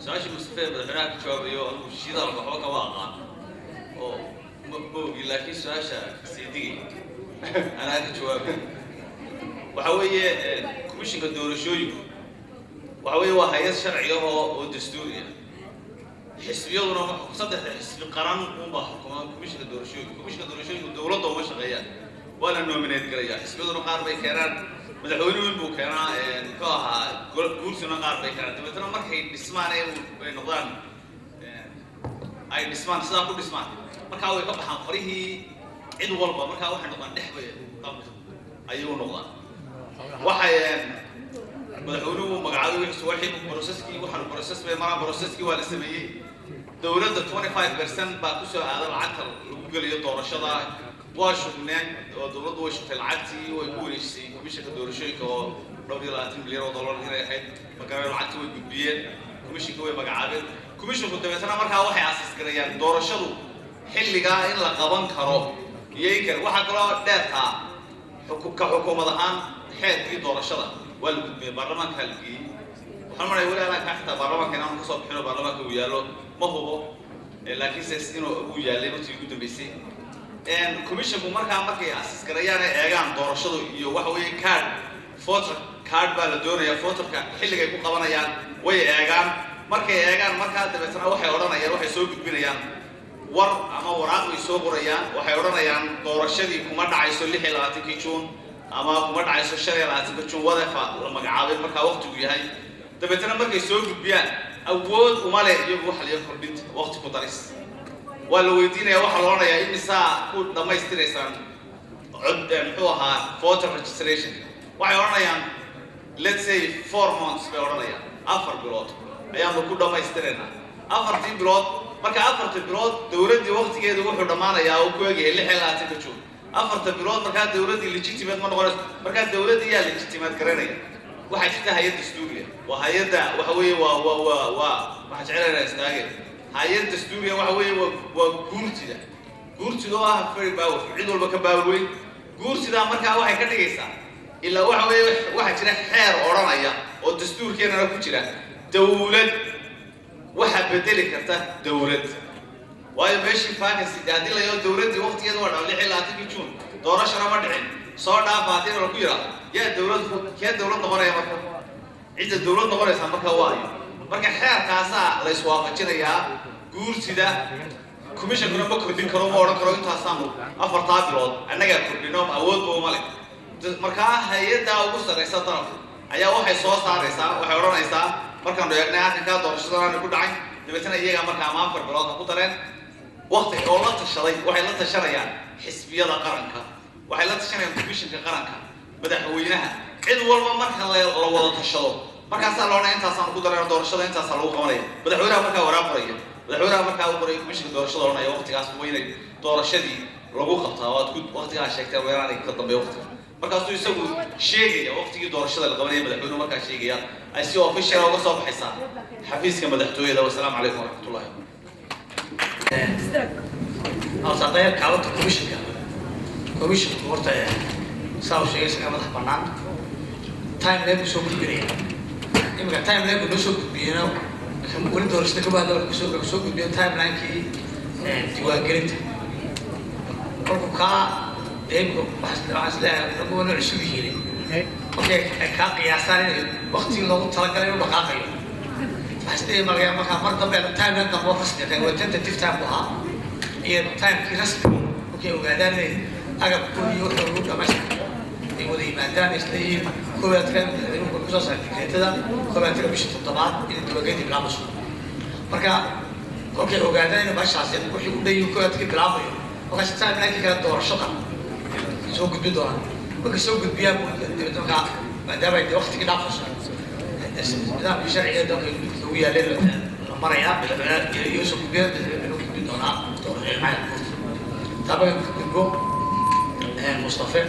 Su-aasha Mustafe madaxweynaha ka jawaabayo. Anugu shidaalka waxba kama aqaan oo ma ogi, laakiin su-aasha seedigay anaa ka jawaabay. Waxa weeye, commissionka doorashooyinku waxa weeye waa hay-ad sharci ah oo dastuuri ah. Xisbiyaduna saddexda xisbi qaran unbaa xukuma komishinka doorashooyinka. Komishinka doorashooyinku dowladda uma shaqeeyaan, waa la nominate garaya. Xisbiyaduna qaar bay keenaan, madaxweynuhu inbuu keenaa, muxuu ahaa, guursuna qaar bay keenaan. Dabeetana markay dhismaan ee ay noqdaan, ay dhismaan, sidaa ku dhismaan, markaa way ka baxaan farihii cid walba. Markaa waxay noqdaan dhex bay dalka ayay u noqdaan. Waxay madaxweynuhu magacaabay wixii processkii, waxaan process bay maraan, processkii waa la sameeyey. Dowladda 25% baa kusoo aada lacagta lagu geliyo doorashada. Waa shubneen oo dowladdu way shubtay lacagtii, way ku wareejisay komishinka doorashooyinka oo dhowr iyo labaatan milyan oo dollar inay ahayd magaran. Lacagtii way gudbiyeen, komishinka way magacaabeen. Komishinku dabeetana markaa waxay assess garayaan doorashadu xilligaa in la qaban karo iyo in kale. Waxaa kaloo dheertaa, ka xukuumad ahaan xeerkii doorashada waa la gudbiyey, baarlamaankaa la geeyey. Waxaan maraya weli anaa kaa xitaa baarlamaanka inaanu kasoo bixino, baarlamaanka uu yaallo ma hubo, laakiinse inuu uu yaallay markii ugu dambeysay. Commissionku markaa markay assess garayaan ay eegaan doorashadu iyo waxa weeye card, voter card baa la doonaya, voterka xilligay ku qabanayaan way eegaan. Markay eegaan markaa dabeetana waxay odhanayaan, waxay soo gudbinayaan war ama waraaq bay soo qorayaan. Waxay odhanayaan doorashadii kuma dhacayso 26-kii Juun ama kuma dhacayso 25-ka Juun, whatever la magacaabay markaa waqtigu yahay. Dabeetana markay soo gudbiyaan, awood uma leh iyagu waxa la kordhinta, waqti ku daris. Waa la weydiinaya, waxaa la odhanayaa imisaa ku dhammaystiraysaan cod, muxuu ahaa, voter registration? Waxay odhanayaan, let's say, 4 months bay odhanayaan, 4 bilood ayaanu ku dhammaystiraynaa. 4-tii bilood, marka 4-ta bilood dowladdii waqtigeedu wuxuu dhammaanayaa oo ku egyahay 26-ka Juun. 4-ta bilood markaa dowladdii legitimate ma noqonayso. Markaa dowladdii yaa legitimate garanaya? Waxaa jirta hay-ad dastuuriya, waa hay-adda waxa weeye waa waxaan jecelaynaa istaage hay-ad dastuuriya, waxa weeye waa guurtida. Guurtida oo ah very powerful, cid walba ka power weyn. Guurtida markaa waxay ka dhigaysaa ilaa waxa weeye waxaa jira xeer odhanaya oo dastuurkeenana ku jira: dowlad waxaa bedeli karta dowlad. Waayo meeshii vacancy dee haddii la yao dowladdii waqtigeeda waa dhaa 26-kii Juun, doorashana ma dhicin, soo dhaafa haddii la ku yidhaahdo, yaa dowlad, kee dowlad noqonaya? Marka cidda dowlad noqonaysaa marka waayo marka xeerkaasaa la iswaafajinayaa guurtida. Commissionkuna ma kordhin karo, ma odhan karo intaasaanu 4-taa bilood annagaa kordhino, awoodba uma leh. Markaa hay-addaa ugu sarraysa dalka ayaa waxay soo saaraysaa, waxay odhanaysaa markaanu eegnay arrinkaa doorashadanaanu ku dhacay. Dabeetana iyagaa markaa ama 4 bilood ha ku dareen waqti oo la tashaday. Waxay la tashanayaan xisbiyada qaranka, waxay la tashanayaan commissionka qaranka, madaxweynaha, cid walba. Marka la wada tashado markaasaa la odhanaya intaasaan ku darayno doorashada, intaasaa lagu qabanaya. Madaxweynaha markaa waraaq qoraya, madaxweynaha markaa u qoraya commissionka doorashada, odhanaya waqtigaas waa inay doorashadii lagu qabtaa, waad ku waqtigaa sheegteen, waa inaanay ka dambeeya waqtiga. Markaasuu isagu sheegaya waqtigii doorashada la qabanaya, madaxweynuhu markaa sheegaya, ay si official uga soo baxaysaa xafiiska madaxtooyada. Wasalaamu calaykum waraxmatullahi. Horta hadday kaalinta commissionka, commissionku horta saa uu sheegay isaga madax bannaan, timeline buu soo gudbinaya. Iminka timeline buu noo soo gudbiyeyna, weli doorashada ka baadla wuxuu soo gudbiyey timelinekii diiwaangelinta. Kolku kaa dee imika waxaan isleeyahay raggu waa noo cusub yihiin, markay ay kaa qiyaasaan inay waqtigii loogu talagalay inuu dhaqaaqayo, waxaan isleeyahay markaa mar dambe timeline dambe oo rasmi ah, waa tentative time buu ahaa, iyo timekii rasmi markay ogaadaan inay agabkoodii iyo wuxuu lagu dhamaystiro ay wada yimaadaan, isleeyihiin koowaadka madaxweynuhu kusoo saaray dekreetada 21-ka bisha toddobaad inay diiwaangelinta bilaabayso. Marka kolkay ogaadaan in bashaasi wixii u dhan yihiin 21-kii bilaabayo, markaas timelinekii kale doorashada soo gudbin doonaan. Markay soo gudbiyaan markaa, maadaama ay dee waqtigii dhaafayso, nidaamkii sharciga dalka lagu yaalay la marayaa, madaxweyne iyo soo gudbiya, madaxweyne gudbin doonaa doorashada. Taa marka ka gudbo, Mustafe,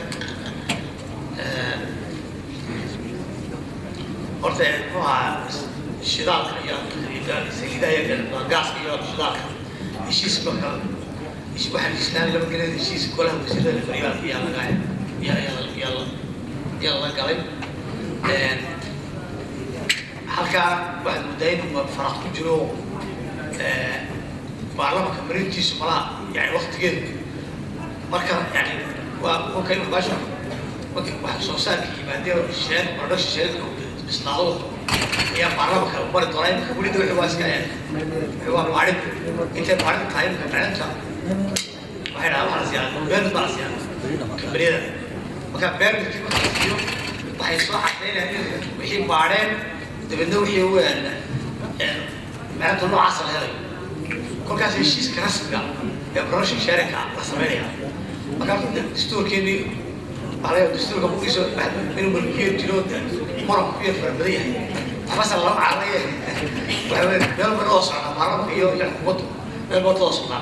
horta muxuu ahaa, shidaalka iyo saliidaha iyo gaaska iyo shidaalka heshiis marka waxaan heshiisnaan lama gelin. Heshiis golaha wasiirada la fariyaa yaa laga yaa la galay. Halkaa waxaad moodaa inuu faraq ku jiro baarlamanka marintiisu malaha, yani waqtigeedu marka yani waa kolka inuu baasha marka wax soo saarka yimaadee sheen production sheen Bislaado ayaa baarlamanka mari doonaa. Imika weli wixii waa iska wixii waa baadhid. Intay baadhid tahay imika baarinta waxay dhahaa, waxaa la siiyaa permit baa la siiyaa kambaniyada. Marka permitkii marka la siiyo, waxay soo cadaynayaan in wixii baadheen, dabeedna wixii macnta noocaasa la helayo. Kolkaas heshiiska rasmiga ee production sharingka la sameynaya. Marka dastuurkeenii waxaa laga yaabaa dastuurka bugiisa inuu markiyo jiro, muranku ku yar fara badan yahay. Waxbase lama cararaye, waxa weye meel baa loo socdaa, baarlamanka iyo xukuumaddu meel baa loo socdaa.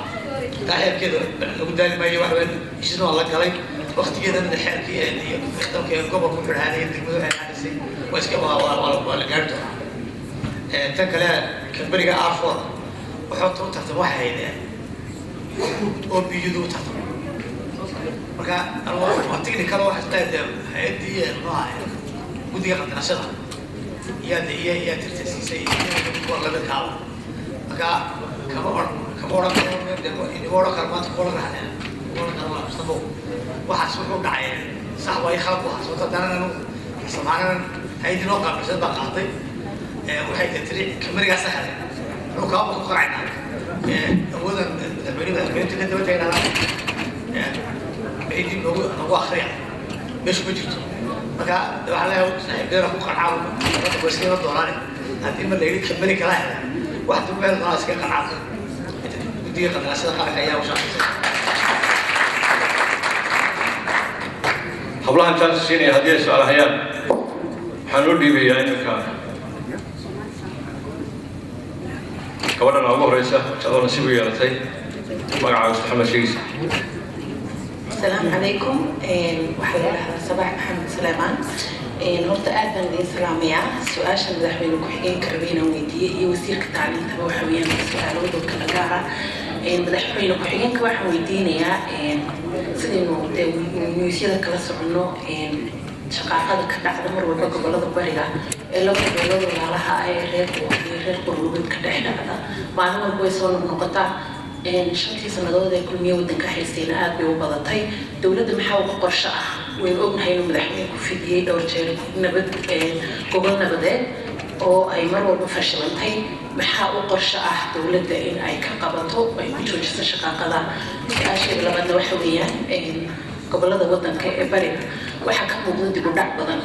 Taa xeerkeeda lagu daali maayo. Waxa weye heshiisna waa la galay waqtigeedana, xeerkii iyo dalka gobolka wuxuu dhahaanaya, degmadu waxay dhahaanaysay, waa iska waa la gaari doonaa. Tan kale, kambaniga R4 wuxuu u tartama waxay ahayd oo biyadu u tartama. Marka waa technical, waxay qayb hay-addii, muxuu ahay, guddiga qandarashada iyaa tirtirsiisay kuwa lamidkaaba. Marka kama odhan karo, inima odhan karo maanta, kuma odhan karo Mustafo waxaas wuxuu dhacay sax waayo, khalad bu ahaa. Sababto haddana anu farsamaanan hay-addii noo qaabilsan baa qaaday, waxay tiri kambanigaasa helay, anuu kaaba ku qaraynaa awoodan madaxweyne madaxweyne ka daba tagnaa wixii dib noogu akriya meeshu ma jirto. Marka waxaa leeyahay saaxiibadana ku qancaa, waa iska iman doonaane. Haddii mar la yidhi kambani kala helay, wax dib meel doonaa, iska qancaa. Guddiga qandaraasyada qaranka ayaa u shaqaysay. Hablahan chance siinaya haddii ay su-aal hayaan. Waxaan loo dhiibayaa iminka gabadhan ugu horeysa, adoo nasiib u yeelatay. Magacaaga Maxamed sheegaysa. Asalaamu calaykum. Waxaa la dhahdaa Sabax Maxamed Suleymaan. Horta aad baan idiin salaamayaa. Su-aasha madaxweyne ku-xigeenka rabay inaan weydiiyey iyo wasiirka tacliintaba waxa weeyaan su-aalo kala gaara. Madaxweyne ku-xigeenka waxaan weydiinayaa, sidaynu dee newsyada kala soconno, shaqaaqada ka dhacda mar walba gobolada bariga ee labada beelood walaalaha ah ee reer iyo reer Qorlugud ka dhex dhacda, maalin walba way soo noqnoqotaa. 5-tii sannadood ee Kulmiye waddanka haystayna aad bay u badatay. Dowladda maxaa uga qorsho ah? Waynu ognahay inuu madaxweyne ku fidiyey dhowr jeer nabad, gogol nabadeed oo ay mar walba fashilantay. Maxaa u qorsho ah dowladda in ay ka qabato, ay ku joojiso shaqaaqada? Su-aasheeda labaadna waxa weeyaan, gobolada wadanka ee bariga waxaa ka muuqda dib u dhac badan.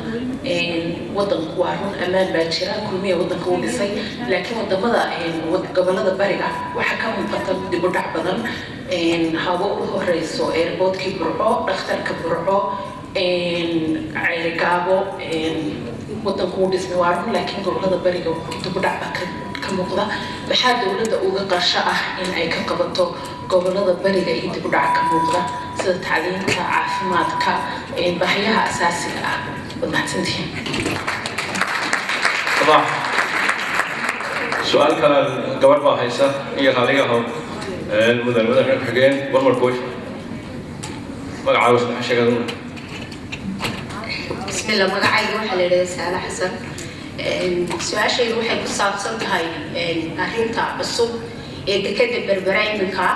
Wadanku waa run, ammaan baa jira, Kulmiya wadanka uu dhisay, laakiin wadamada gobolada bariga waxaa ka muuqata dib u dhac badan. Hawo u horeyso airportkii Burco, dhakhtarka Burco, Ceerigaabo. Wadanku uu dhismay, waa run, laakiin gobolada bariga dib u dhac baa ka muuqda. Maxaa dowladda uga qarsho ah in ay ka qabato gobolada bariga iyo dib u dhaca ka muuqda, sida tacliinta, caafimaadka, baahiyaha asaasiga ah? Waad mahadsantihiin. Sabax, su-aal kale gabadh baa haysa iyo raaliga aho. Mudan madaxweyne ku-xigeen, one more question. Magacaaga saddex sheegad. Bismillah, magacayga waxaa la yidhahdaa Saale Xasan. Su-aashaydu waxay ku saabsan tahay arrinta cusub ee dekeda Berbera, iminka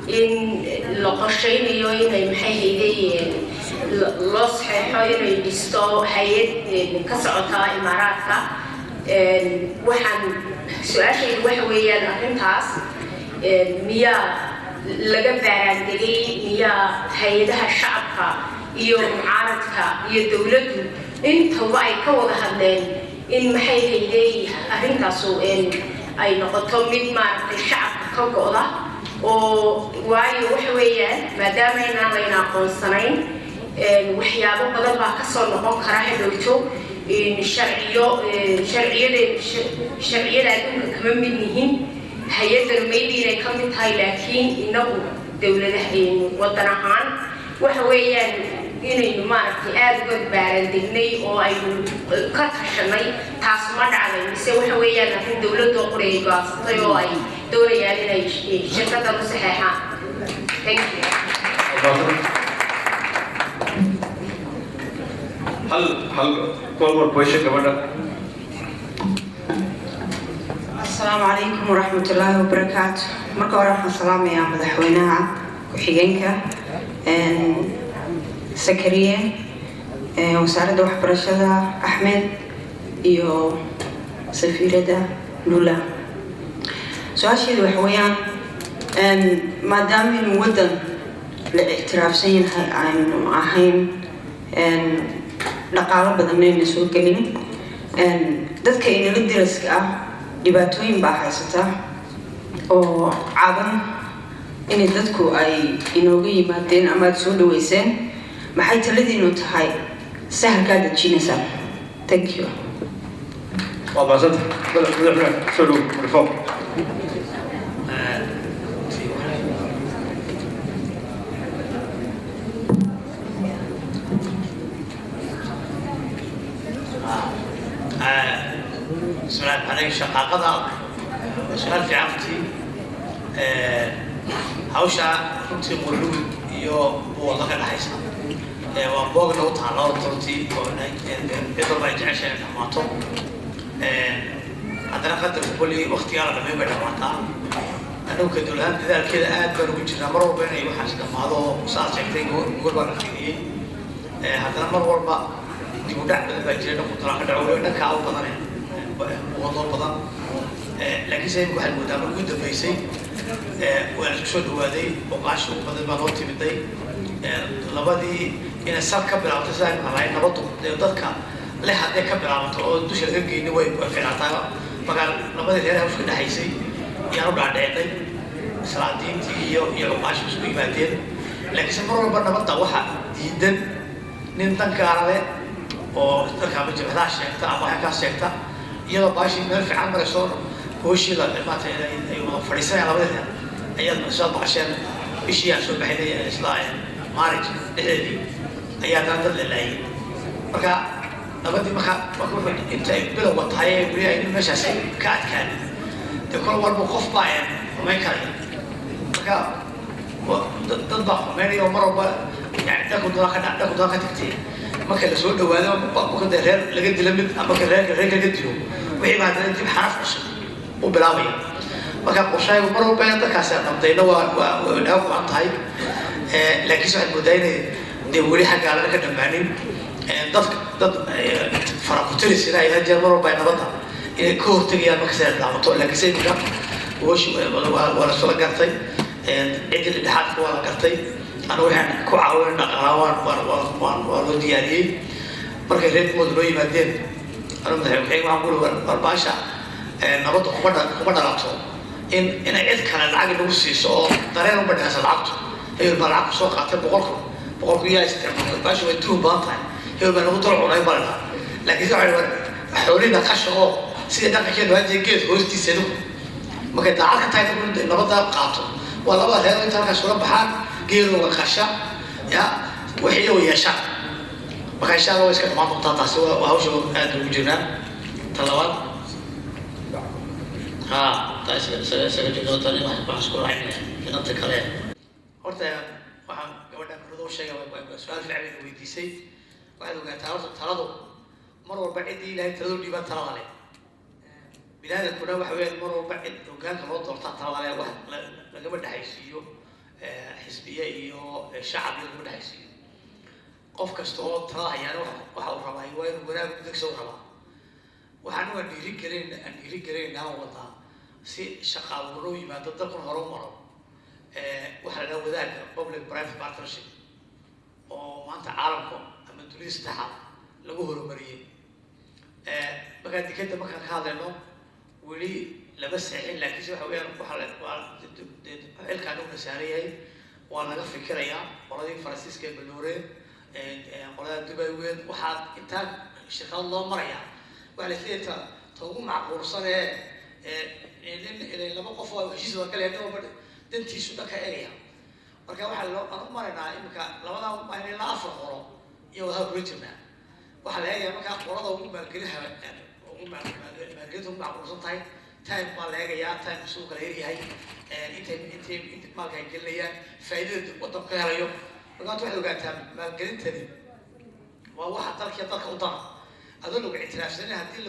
in la qorsheynayo inay, maxay hayday, loo saxeexo inay dhisto hay-ad ka socota Imaaraadka. Waxaan su-aashaydu waxa weeyaan, arrintaas miyaa laga baaraandegay? Miyaa hay-adaha shacabka iyo mucaaradka iyo dowladdu intaba ay ka wada hadleen in, maxay hayday, arrintaasu ay noqoto mid maaragtay shacabka ka go'da? Oo waayo waxa weeyaan, maadaama inaan layna aqoonsanayn, waxyaabo badan baa kasoo noqon kara hadhowto. Sharciyo sharciyada sharciyada adduunka kama mid nihin. Hay-addan maybe inay ka mid tahay, laakiin inagu dowladaha wadan ahaan waxa weeyaan inaynu maaragtay aada uga baarandegnay oo aynu ka tashanay. Taas ma dhacday, mise waxa weeyaan arrin dowladoo qori ay go'aansatay oo ay doonayaan inay shirkadan u saxeexaan? Thank you. Hal one more question, gabadha. Asalaamu calaykum waraxmatullaahi wabarakaatu. Marka hore waxaan salaamayaa madaxweynaha ku-xigeenka Sakariye, wasaaradda waxbarashada Axmed. Iyo safiirada Lula, su-aasheedu waxa weeyaan, maadaama inuu waddan la ictiraafsan yahay aynu ahayn, dhaqaalo badanayna soo gelin, dadka inala daraska ah dhibaatooyin baa haysata oo caban inay dadku ay inooga yimaadeen ama aada soo dhaweyseen, maxay taladiinu tahay sahalkaa dejinaysaa? Thank you. Waa mahadsanta. Madaxweyne, soo dhow reform. بسم الله الرحمن الرحيم. Shaqaaqada, su-aal fiican runtii. Hawsha runtii Qorlugud iyo Buuhoodle ka dhexaysa waa boogna u taalla horta runtii, oo cid walba ay jeceshahay inay dhammaato. Haddana qadarku kulli waktigaa la dhammayn bay dhammaataa. Annagu ka dowladahaan dadaalkeeda aad baan ugu jirnaa mar walba inay waxaas dhammaado. Oo saad sheegtay, gogol baa la fidiyey. Haddana mar walba dib u dhac badan baa jira, dhanku dalaa ka dhaco, weliba dhankaa u badane wadoo badan. Laakiin se imika waxaad moodaa markii ugu dambeysay waa la isku soo dhawaaday, oqaashi ugu badan baa noo timiday. Labadii inay sal ka bilaabato sidaa imika lahayd nabadu dee dadka leh hadday ka bilaabato oo dusha laga geyni way fiicnaataa. Markaa labadii reer hawsha ka dhexaysay ayaan u dhaadhicinay, salaadiintii iyo cuqaashi isku yimaadeen. Laakiinse mar walba nabadda waxa diidan nin dankaara leh oo dadka ama jabhadaha sheegta ama waxay kaa sheegta, iyadoo baashii meel fiican marayso, hooshii la maata ay wada fadhiisanayaan labadii reer. Ayaad soo maqasheen bishii aan soo baxinay, isla March dhexdeedii ayaa haddana dad la laayay. Marka nabadii marka wuxuu inta ay bilowga tahay ee weli aynu meeshaas ka adkaanin, dee kol walba qof baa xumayn karaya. Marka dad baa xumaynaya oo mar walba yani dhanku doonaa ka tagtay. Marka la soo dhawaado, marka dee reer laga dilo mid ama marka reerka laga dilo, wixii baa haddana dib xaraf cusub u bilaabaya. Marka qorshaygu mar walba in dadkaasi aan nabdayno waa naga go-an tahay. Laakiinse waxaad moodaa inay dee weli xagga allana ka dhammaanin. Dad fara ku tiris ilaa had jeer mar walba ay nabadda inay ka hortegayaan marka siday bilaabato. Laakiinse iminka gogoshi waa la sula gartay, ciddii dhexaadka waa la gartay. Anigu waxaan ku caawin dhaqaalaa waan waa loo diyaariyey. Markay reer Buuhoodle noo yimaadeen, anigu madaxweyne ku-xigeen waxaan ku uri, warbaasha nabadda kuma dhalato in inay cid kale lacag nagu siiso oo dareen uma dhexaysa lacagtu. Hebel baa lacag kusoo qaatay 100,000, 100,000 yaa isticmaalay, baasha way tuhun badan tahay, hebel baa nagu dul cunay baa la dhahaa. Laakiin se waxay xoolihii dhaqasha oo sidii dhaqankeenu ahaan jiray geed hoostiisa adigu markay daacad ka tahay dadku nabadda qaato, waa labada reer inta halkaas ula baxaan geelooga qasha ya wixii iyagu yeeshaan. Marka insha Allah way iska dhamaan doontaa. Taasi waa hawsha aad ugu jirnaa. Ta labaad ha taa isaga jirto, waxaan isku raacinaya inanta kale. Horta waxaan gabadha murado u sheegay, su-aal fiican bay weydiisay. Waxaad ogaataa horta taladu mar walba ciddii Ilaahay taladu dhiibaa talada leh. Binaadamkuna waxa weeyaan mar walba cid hoggaanka loo doortaa talada leh. Wax lagama dhexaysiiyo xisbiye iyo shacab iyo lagama dhexaysiiyo. Qof kasta oo talada hayaana waxa uu rabaa waa inuu wanaag degsa u rabaa. Waxaan waa dhiirigelin aan dhiirigelinaynaa oo wadnaa si shaqa abuur loo yimaado, dalkuna hore u maro, waxaa la dhaha wadaagga public private partnership oo maanta caalamka ama dunida saddexaad lagu horumariyey. Markaa dekeda markaan ka hadlayno, weli lama seexin, laakiinse waxa weeyaan waxa la waa xilkaan una saaran yahay, waa laga fikirayaa. Qoladii Faransiiska ee Bolloré, qolada Dubay weyn, waxaa intaa shirkado loo marayaa. Waxaa la isleeyahay ta ugu macquulsan ee nin laba qof oo heshiis wada galaya, nin walba dantiisu dhanka eegaya. Marka waxaa loo aan u maraynaa iminka labadaa maahin ilaa afar qolo iyo wadaha kula jirnaa. Waxaa la eegayaa markaa qolada ugu maalgelinaha ugu maalgelinta ugu macquulsan tahay. Time baa la eegayaa, time siduu kala yaryahay, intay maalka ay gelinayaan, faa'iidada waddanku ka helayo. Marka horta waxaad ogaataa maalgelintani waa waxa dalkiya dalka u dana. Adoo lagu ictiraafsanin haddii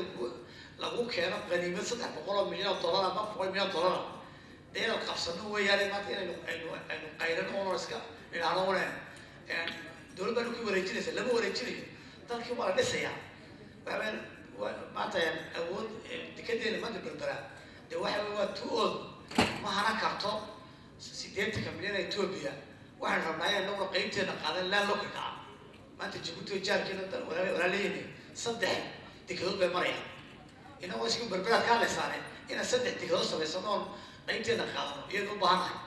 lagu keeno qaniimad 300 milyan oo dollar ama 100 milyan oo dollar, dee inaad qabsano weeyaane. Maanta inaynu aynu qaylan oon iska idhaahno une dowlad baa dhulkii wareejinaysa, lama wareejinayo, dalkii waa la dhisayaa. Waxa weeyaan Maanta awood dekedeena maanta Berbera dee waxa wey waa too old, ma hanan karto 80 milyan Ethiopia. Waxaan rabnaa inaan naguna qaybteena qaadan laan loo kakaca. Maanta Jabuuti oo jaarkeena walaaleyni saddex dekedood bay marayaan. Inagoo iska Berberaad ka hadlaysaane, inaan saddex dekedood samaysano oon qaybteena qaadano iyaynu u baahannahay.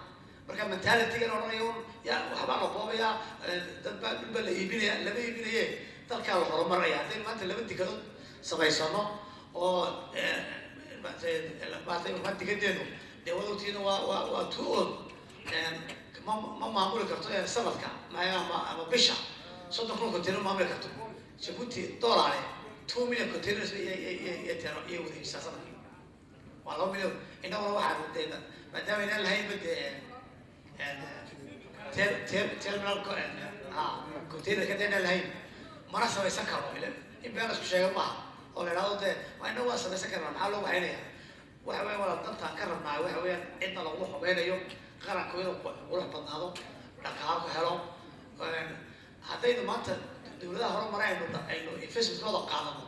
Marka mentalitygan odhanaya un ya waxbaa la boobayaa, dad baa dhul baa la iibinaya, lama iibinaye, dalkaa la horumarinaya. Haddaynu maanta laba dekedood samaysano oo maarata dekedeenu dee waad ogtihiin waa too old, ma maamuli karto sanadka ama bisha 30,000 container maamuli karto. Jabuuti dolare 2 million containers iyo wareejisaa sanadkii, waa 2 million. Innaguna waxaan dee maadaama aynaan lahaynba dee terminal container ka aynaan lahayn, mana samaysan karno. In been isku sheega maaha oo la idhahdo dee waa innagu waa samaysan karnaa. Maxaa loo waxaynaya? Waxa weya wala dantaan ka rabnaa waxa weeyaan cidna laguma xumeynayo, qaranku inuu qurux badnaado, dhaqaalo ku helo. Haddaynu maanta dowladaha horumare aynu investmentkooda qaadano,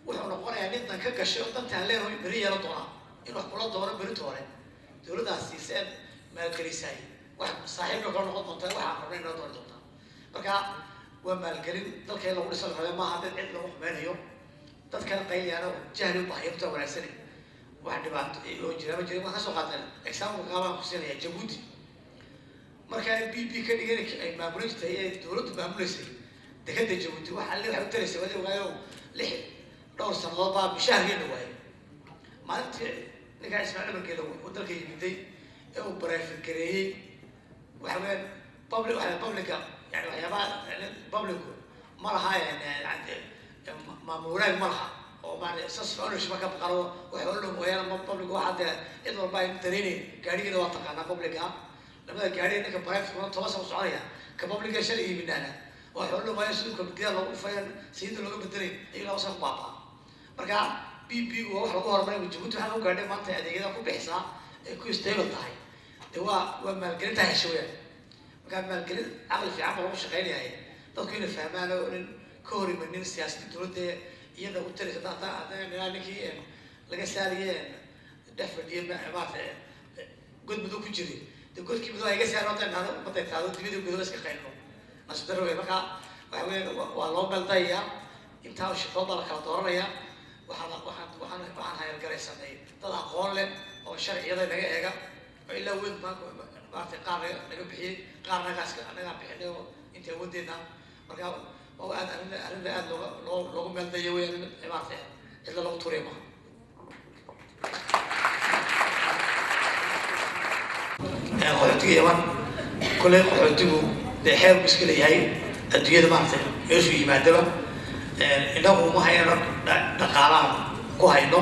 wuxuu noqonayaa nin dan ka gashay oo dantaan leenahay beri yeelan doonaa in wax kula doono berito hore dowladdaas siiseen maalgelisay, wax saaxiibka kala noqon doontaa, waxaan rabnay noo dooni doontaa. Marka waa maalgelin dalka in lagu dhiso la rabay, maaha dad cid lagu xumeynayo. Dadkana qayliyaana jahli u bahay inta wanaagsani wax dhibaato oo jira ma jirin. Waxaan kasoo qaatan example qaabaan ku siinaya Jabuuti. Markaan BP ka dhigan ay maamulin jirtay ee dowladdu maamuleysay dekada Jabuuti, waxa alle waxay u taraysay wadi ogaayo lix dhowr sannadood baa mishaharkeena waayay. Maalintii ninkaa Ismaaciil Markeeda uu dalka yimiday ee uu private gareeyey, waxa weeyaan public, waxa publica yani waxyaabaha publicu ma laha maamul wanaag ma laha oo maarata sas ownership ka baqano wax oo dhan mooyaane. Ma public waxa dee cid walba ay dareenayn gaadhigeeda waa taqaanaa public ah. Labada gaadhi ninka private kuna 10 sano soconaya, ka publica shalay iibinaana wax oo dhan waayo siduu kabdiyaa loogu dhufaya sayida looga bedelay iyo 2 sano ku baabaa. Marka BP waa wax lagu horumaray Jabuuti. Waxaa lagu gaadhay maanta adeegyada ku bixisaa ee ku stable tahay dee waa maalgelinta hesho weyaan. Marka maalgelin caqli fiican baa lagu shaqeynaya, dadku inay fahmaan oo nin ka hor imanin siyaasadda dowladda iyada u taraysa. Haddaan ninkii laga saaraye dhex fadhiyay maarata god madow ku jiray dee godkii madow iga saaro haddaan dhahdo ummadday taado dibada godoba iska qaylno nasiib darro wey. Marka waxa weeyaan waa loo meeldayayaa, intaa shaqood baa la kala dooranaya. Waxaan hayalgaraysanay dad aqoon leh oo sharciyada naga eega oo ilaa weyn maarata qaar naga bixiyey, qaar nagaas nagaa bixinay oo inta awooddeena. Marka waa aad arrin arrinta aad looga loo loogu meeldayo weyaan, maarata cidla lagu tuuriya maaha. Qaxootiga Yaman kolley qaxootigu dee xeer buu iska leeyahay adduunyada maarata meeshuu yimaadaba. Innagu ma haynano dhaqaalaan ku hayno,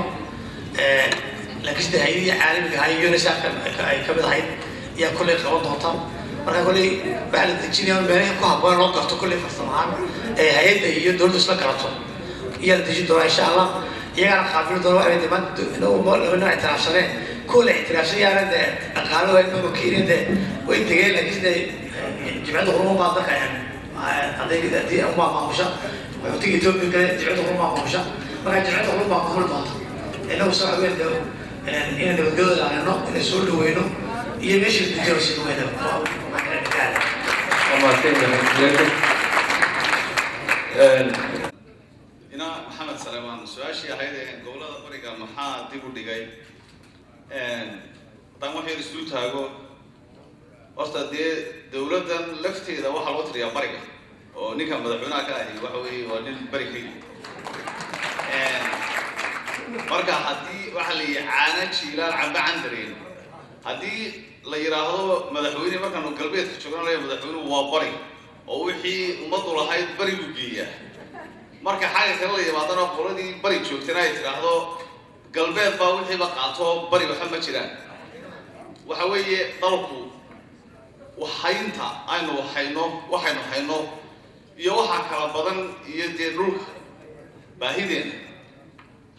laakiin sida hay-adihii caalamiga ahaa iyo UNICEF ay ka mid ahayd ayaa kolley qaban doonta. Marka kolley waxaa la dejinaya meelihii ku habboon loo garto kolley farsamo ahaan ee hay-adda iyo dowladdu isla garato iyaa la dejin doonaa insha Allah, iyagana qaabili doona. Waxay dee maanta inagu lama ictiraafsaneen, kuwa la ictiraafsan yaana dee dhaqaalo maba keenin, dee way degeen, laakiin sida Jimciyadda Quruumaha baa dalka hadday haddii umaa maamusha qaxootiga Ethiopia kale, Jimciyadda Quruumaha maamusha. Marka Jimciyadda Quruumaha maamuli doonta. Inagu soo waxweyn dee inay nabadgelyada ilaalino, inay soo dhaweyno iyo meeshii la dejino sii dhaweyna. Waa mahadsan yahay. Ina Maxamed Salemaan, su-aashii ahayd ee gobolada bariga maxaa dib u dhigay, haddaan wax yar isu taago, horta dee dowladdan lafteeda waxaa loo tiriyaa bariga oo ninka madaxweynaha ka ahi waxa weeye waa nin bari ka yimi. Marka haddii waxaa la yihi caana jiilaal camba candareen, haddii la yidhaahdo madaxweyne markaanu galbeedka joogna laya madaxweynuhu waa bari oo wixii ummaddu lahayd bari buu geeyaa, marka xagga kale la yimaadana qoladii bari joogtana ay tidhaahdo galbeed baa wixiiba qaato, bari waxa ma jiraan. Waxa weeye dalku waxaynta aynu waxayno waxaynu hayno iyo waxaa kala badan iyo dee dhulka baahideena.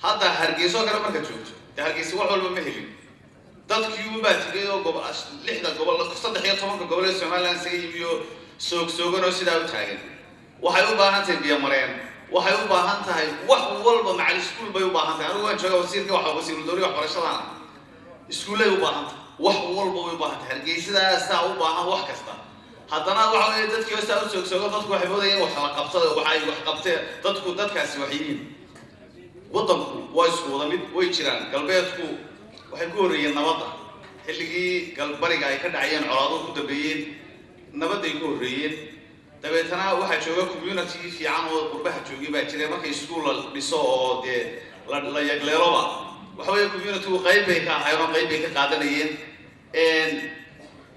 Hadda Hargeyso kale markaad joogto, dee Hargeysa wax walba ma helin, dadkii unbaa tegay oo gobo lixda gobol 13-ka gobol ee Somaliland isaga yimi oo soog soogan oo sidaa u taagan. Waxay u baahan tahay biyo mareen. Waxay u baahan tahay wax walba, macal iskuul bay u baahan tahay. Anigu waan joogaa wasiirka, waxa wasiiru dowliga waxbarashadana. Iskuullay u baahan tahay, wax walba way u baahan tahay. Hargeysadaasaa u baahan wax kasta. Haddana waxa weeye dadkii hoosaa u soogsoogo, dadku waxay moodayeen wax la qabtada, waxa ay wax qabteen dadku, dadkaasi wax yihiin. Waddanku waa isku wada mid. Way jiraan, galbeedku waxay ku horreeyeen nabadda. Xilligii galbariga ay ka dhacayeen colaaduhu ku dambeeyeen, nabadday ku horreeyeen. Dabeetana waxaa jooga community fiican oo qurbaha joogay baa jira. Marka iskuul la dhiso oo dee la yagleeloba, waxa weeye communitygu qayb bay ka ahaayeen oo qayb bay ka qaadanayeen.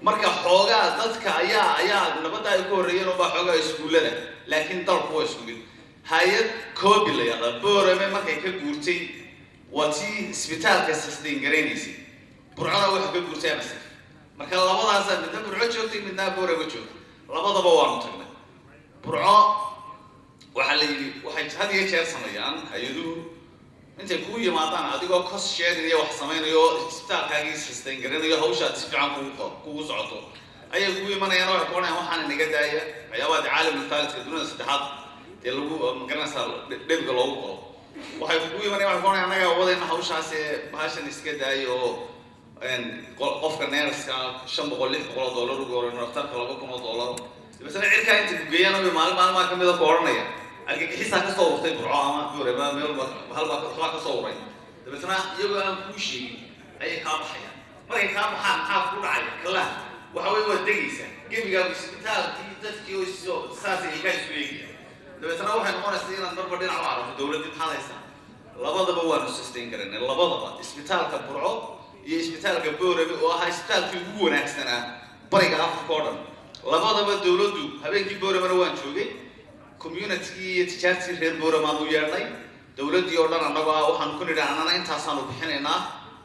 Marka xoogaa dadka ayaa nabadda ay ku horreeyeen oo baa xoogaa iskuullada, laakiin dalku waa isku mid. Hay-ad COOPI la yaqaan Boorame markay ka guurtay, waa tii isbitaalka sustain garaynaysay. Burcona waxa ka guurtay MSF. Marka labadaasaa, midna Burco joogtay, midna Boorame joogtay, labadaba waanu tagnay. Burco waxaa la yidhi, waxay had iyo jeer sameeyaan hay-aduhu intay kuu yimaadaan adigoo cost sharing iyo wax samaynayo, isbitaalkaagii sustain garanayo, hawshaad si fiican kugu socoto, ayay kugu imanayaan. Waxay ku odhanayaan, waxaan inaga daaya waxyaabaha dee caalamka thaalitha, dunida saddexaad dee lagu magaranaysaa dhebiga loogu qoro. Waxay kugu imanayaan, waxay ku odhanayaan, annagaa wadayna hawshaas ee bahashan iska daaya oo qofka nurse-ka 500, $600 ugu horeyno, dhakhtarka $2,000. Dabeetana cirkaa inta ku geeyaan bay maalin maalmaha kamida ku odhanaya, argagixisaa kasoo urtay Burco ama Boorama, meel halbaa waxbaa kasoo uray. Dabeetana iyagoo aan kuu sheegin ayay kaa baxayaan. Markay kaa baxaan, maxaa ku dhacaya? Kalaha waxa weye waad degaysaa gebigaagu, isbitaalkii, dadkii oo saasay ilkaa isu eegaya. Dabeetana waxay noqonaysaa inaad marba dhinac u carafo. Dowladdii maxaad haysaa? Labadaba waanu sustain garanay, labadaba, isbitaalka Burco iyo isbitaalka Boorame oo ahaa isbitaalkii ugu wanaagsanaa bariga Afrika oo dhan. Labadaba dowladdu, habeenkii Booramena waan joogay, communitygii iyo tijaartii reer Booramaan u yeedhnay. Dowladdii oo dhan annagoo ah waxaanu ku nidhi, annana intaasaanu bixinaynaa,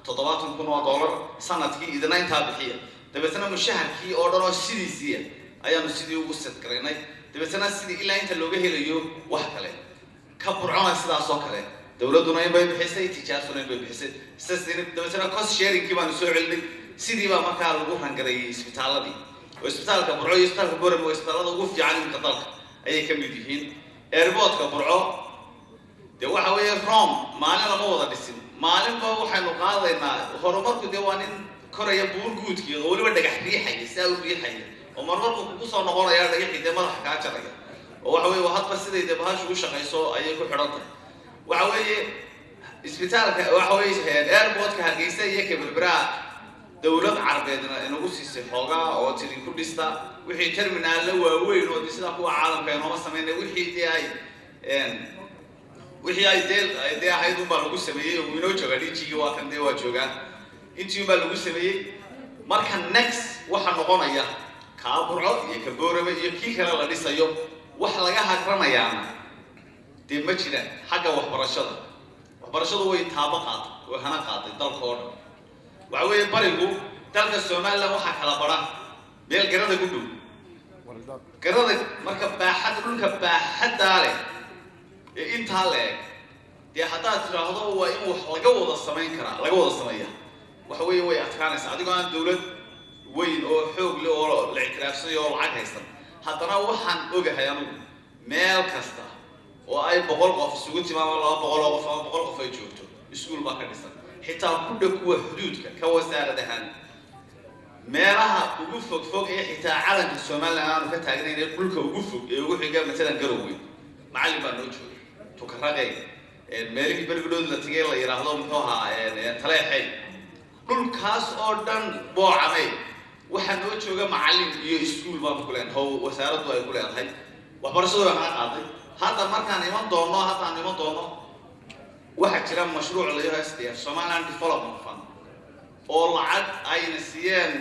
$70,000 sanadkii, idina intaa bixiya. Dabeetana mushaharkii oo dhan oo sidiisiiya ayaanu sidii ugu sedgaraynay. Dabeetana sidii ilaa inta looga helayo wax kale. Ka Burcona sidaas oo kale, dowladduna in bay bixisay, tijaartuna in bay bixisay. Dabeetana cost sharingkii baanu soo celinay. Sidii baa markaa lagu rangareeyey isbitaaladii, oo isbitaalka Burco iyo isbitaalka Boorame waa isbitaalada ugu fiican iminka dalka ayay ka mid yihiin. Airportka Burco dee waxa weeye Rome maalin lama wada dhisin. Maalinba waxaynu qaadaynaa horumarku. Dee waa nin koraya buur guudkii oo weliba dhagax riixaya, sidaa u riixaya, oo marmarku kugu soo noqonaya dhagaxii dee madaxa kaa jaraya. Oo waxa weeye hadba siday dee bahashu u shaqayso ayay ku xidhan tahay. Waxa weeye isbitaalka, waxa weeye airportka Hargeysa iyo ka Berbera, dowlad carbeedna inagu siisay xoogaa oo tiri ku dhista wixii terminaalla waaweyn oo de sida kuwa caalamka inooma sameynay. Wixii dee ay wixii ay dee ahayd unbaa lagu sameeyey oo inoo joogaa DG-gii, waa kan dee waa joogaa, intii unbaa lagu sameeyey. Marka next waxa noqonaya kaa Burco iyo ka Boorame iyo kii kale la dhisayo. Wax laga hagranayaana dee ma jiraan. Xagga waxbarashada, waxbarashadu way taabo qaaday, way hana qaaday dalka oo dhan. Waxa weeye barigu dalka Somaliland waxaa kala bara meel garada ku dhow garada. Marka baaxad dhulka baaxaddaa leh ee intaa la eg dee haddaad tidhaahdo waa in wax laga wada samayn karaa, laga wada sameeya, waxa weeye way adkaanaysaa adigoo aan dowlad weyn oo xoog leh oo la ictiraafsanayo oo lacag haysan. Haddana waxaan ogahay anugu meel kasta oo ay 100 qof isugu timaamo, 200 oo qof ama 100 qof ay joogto, iskuul baa ka dhisan, xitaa ku dhow kuwa xuduudka. Ka wasaarad ahaan, meelaha ugu fog fog ee xitaa calanka Somaliland aanu ka taagnayn, ee dhulka ugu fog ee ugu xiga, matalan Garowe, macallin baa noo joogay. Tukaraqey, meelihii berigudhood la tegay la yidhaahdo muxuu ahaa, Taleexey, dhulkaas oo dhan, Boocamey, waxaa noo jooga macallin iyo iskuul baanu ku leenahay oo wasaaraddu ay ku leedahay. Waxbarashadu way naga qaaday. Hadda markaan iman doono, haddaan iman doono, waxaa jira mashruuc la yidhaahdo SDF, Somaliland Development Fund, oo lacag ayna siiyeen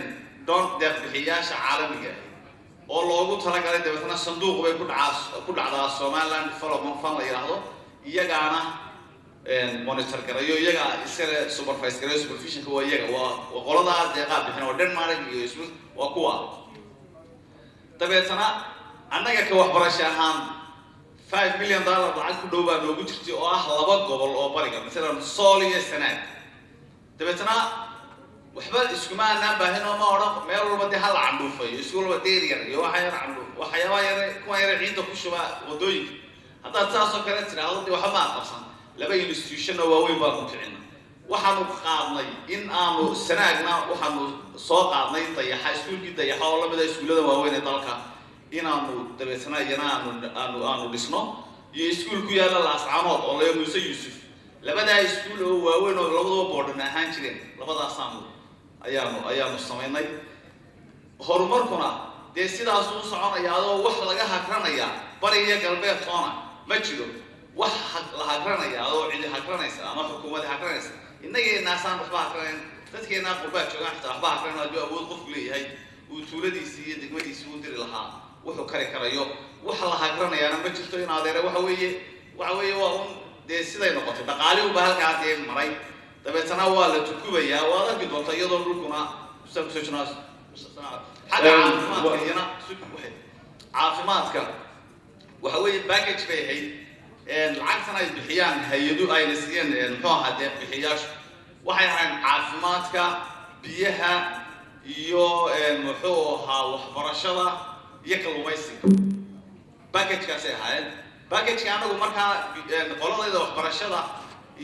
doon deeq bixiyaasha caalamiga ah oo loogu talagalay. Dabeetna sanduuq bay ku dhacaa, ku dhacdaa Somaliland Development Fund la yidhaahdo. Iyagaana monitor garayo, iyagaa iskale supervise garayo. Supervisionka waa iyaga, waa qoladaa deeqaa bixin, waa Denmark iyo Swiss, waa kuwa. Dabeetana annaga ka waxbarasho ahaan $5 million lacag ku dhow baa noogu jirtay, oo ah laba gobol oo bariga, masalan Sool iyo Sanaag. Dabeetana waxba iskuma aanaan baahin oo ma odhan meel walba dee hala candhuufayo, isku walba deer yar iyo waxa yar candhuuf, waxyaabaha yare, kuwa yare ciidda ku shuba waddooyinka. Haddaad saasoo kale tidhaahdo, dee waxba ma qabsan. Laba institutionna waaweyn baanu kicina. Waxaanu qaadnay in aanu Sanaagna waxaanu soo qaadnay Dayaxa, iskuulkii Dayaxa oo lamid ah iskuullada waaweyn ee dalka, inaanu dabeetana iyana aanu dhisno, iyo iskuul ku yaalla Laascaanood oo laya Muuse Yuusuf. Labadaa iskuul oo waaweyn oo labaduba boarding ahaan jireen, labadaasaanu ayaanu samaynay. Horumarkuna dee sidaasuu soconaya, adoo wax laga hagranayaa bari iyo galbeed toona ma jiro. Wax la hagranaya adoo cidi hagranaysa ama xukuumadii hagranaysa, innageenaasaan waxba hagranayn. Dadkeenaa qurbaa joogaan xitaa waxba hagranayn. Hadduu awood qofku leeyahay, uu tuuladiisii iyo degmadiisii u diri lahaa wuxuu kari karayo. Wax la hagranayaana ma jirto, in adeere. Waxa weeye waa un dee siday noqotay. Dhaqaali unba halkaa dee maray, dabeetana waa la tukubayaa. Waad arki doonta iyadoo dhulkuna saan kusoo jirnaa. Xagga caafimaadka iyana, caafimaadka waxa weeye package bay ahayd. Lacagtan ay bixiyaan hay-adu ayna siiyeen, muxuu ahaa, deeq bixiyaashu waxay ahayn caafimaadka, biyaha iyo muxuu ahaa, waxbarashada iyo kalluumaysiga. Packagekaasay ahaayeen. Packageka anagu markaa qoladayda waxbarashada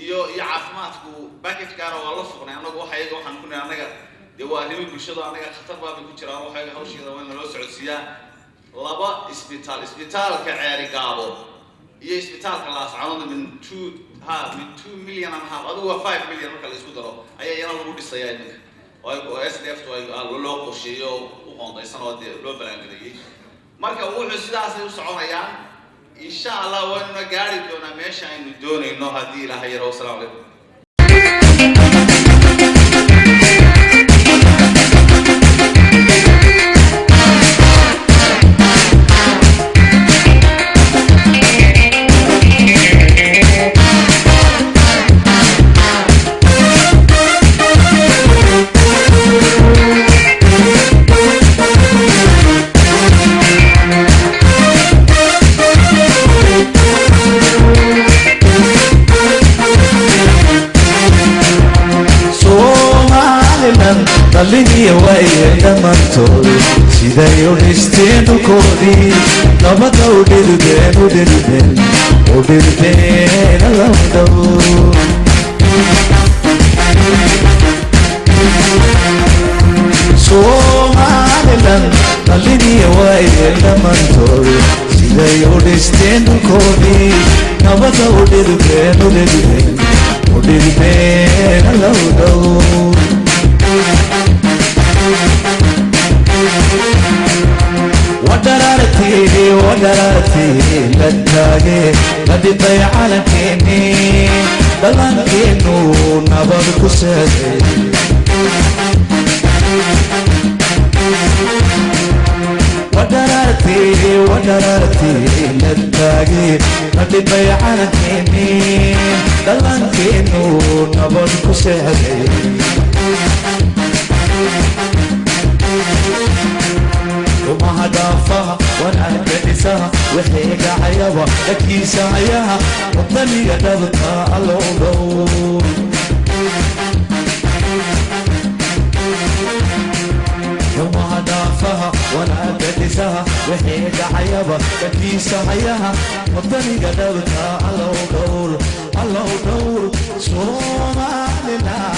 iyo caafimaadku packagekaana waa la fuqnay. Anagu waxa iyaga waxaan ku nihi, annaga dee waa arrimo bulshada, annaga khatar baabay ku jiraan. Waxa hawsheeda waa in naloo socodsiiyaa. Laba isbitaal, isbitaalka Ceeri Gaabo iyo isbitaalka Laascanood, min two ha min 2.5 million, adigu waa 5 million marka la isku daro, ayaa iyana lagu dhisayaa iminka oo SDF loo qorsheeyo oo u qoondaysan oo dee loo balaangareeyey. Marka wuxuu sidaasay u soconayaan. Insha Allah waynuna gaari doonaa meesha aynu doonayno haddii Ilaahay yaro. Wasalaamu calaykum. Somaliland dhallinya waayay dhammaantood, siday u dhisteen dhulkoodii, nabada u dhidibeen, u dhidibeen, u dhidibeen alawdhow. Somaliland dhallinya waayay dhammaantood, siday u dhisteen dhulkoodii, nabada u dhidibeen, u dhidibeen, u dhidibeen alawdhow. Wadharaartii, wadharaartii la taage, la dhibay calankeennii, dhallaankeenu nabad ku seeday. Wadharaartii, wadharaartii la taage, la dhibay calankeennii, dhallaankeenu nabad ku seeday. Umaha dhaafaha wanaaga dhisaha, wixii dhacayaba dhagkiisa hayaha, wadaniga dhabta allow dhow. Umaha dhaafaha wanaaga dhisaha, wixii dhacayaba dhagkiisa hayaha, wadaniga dhabta allow dhowr, allow dhowr Somaliland.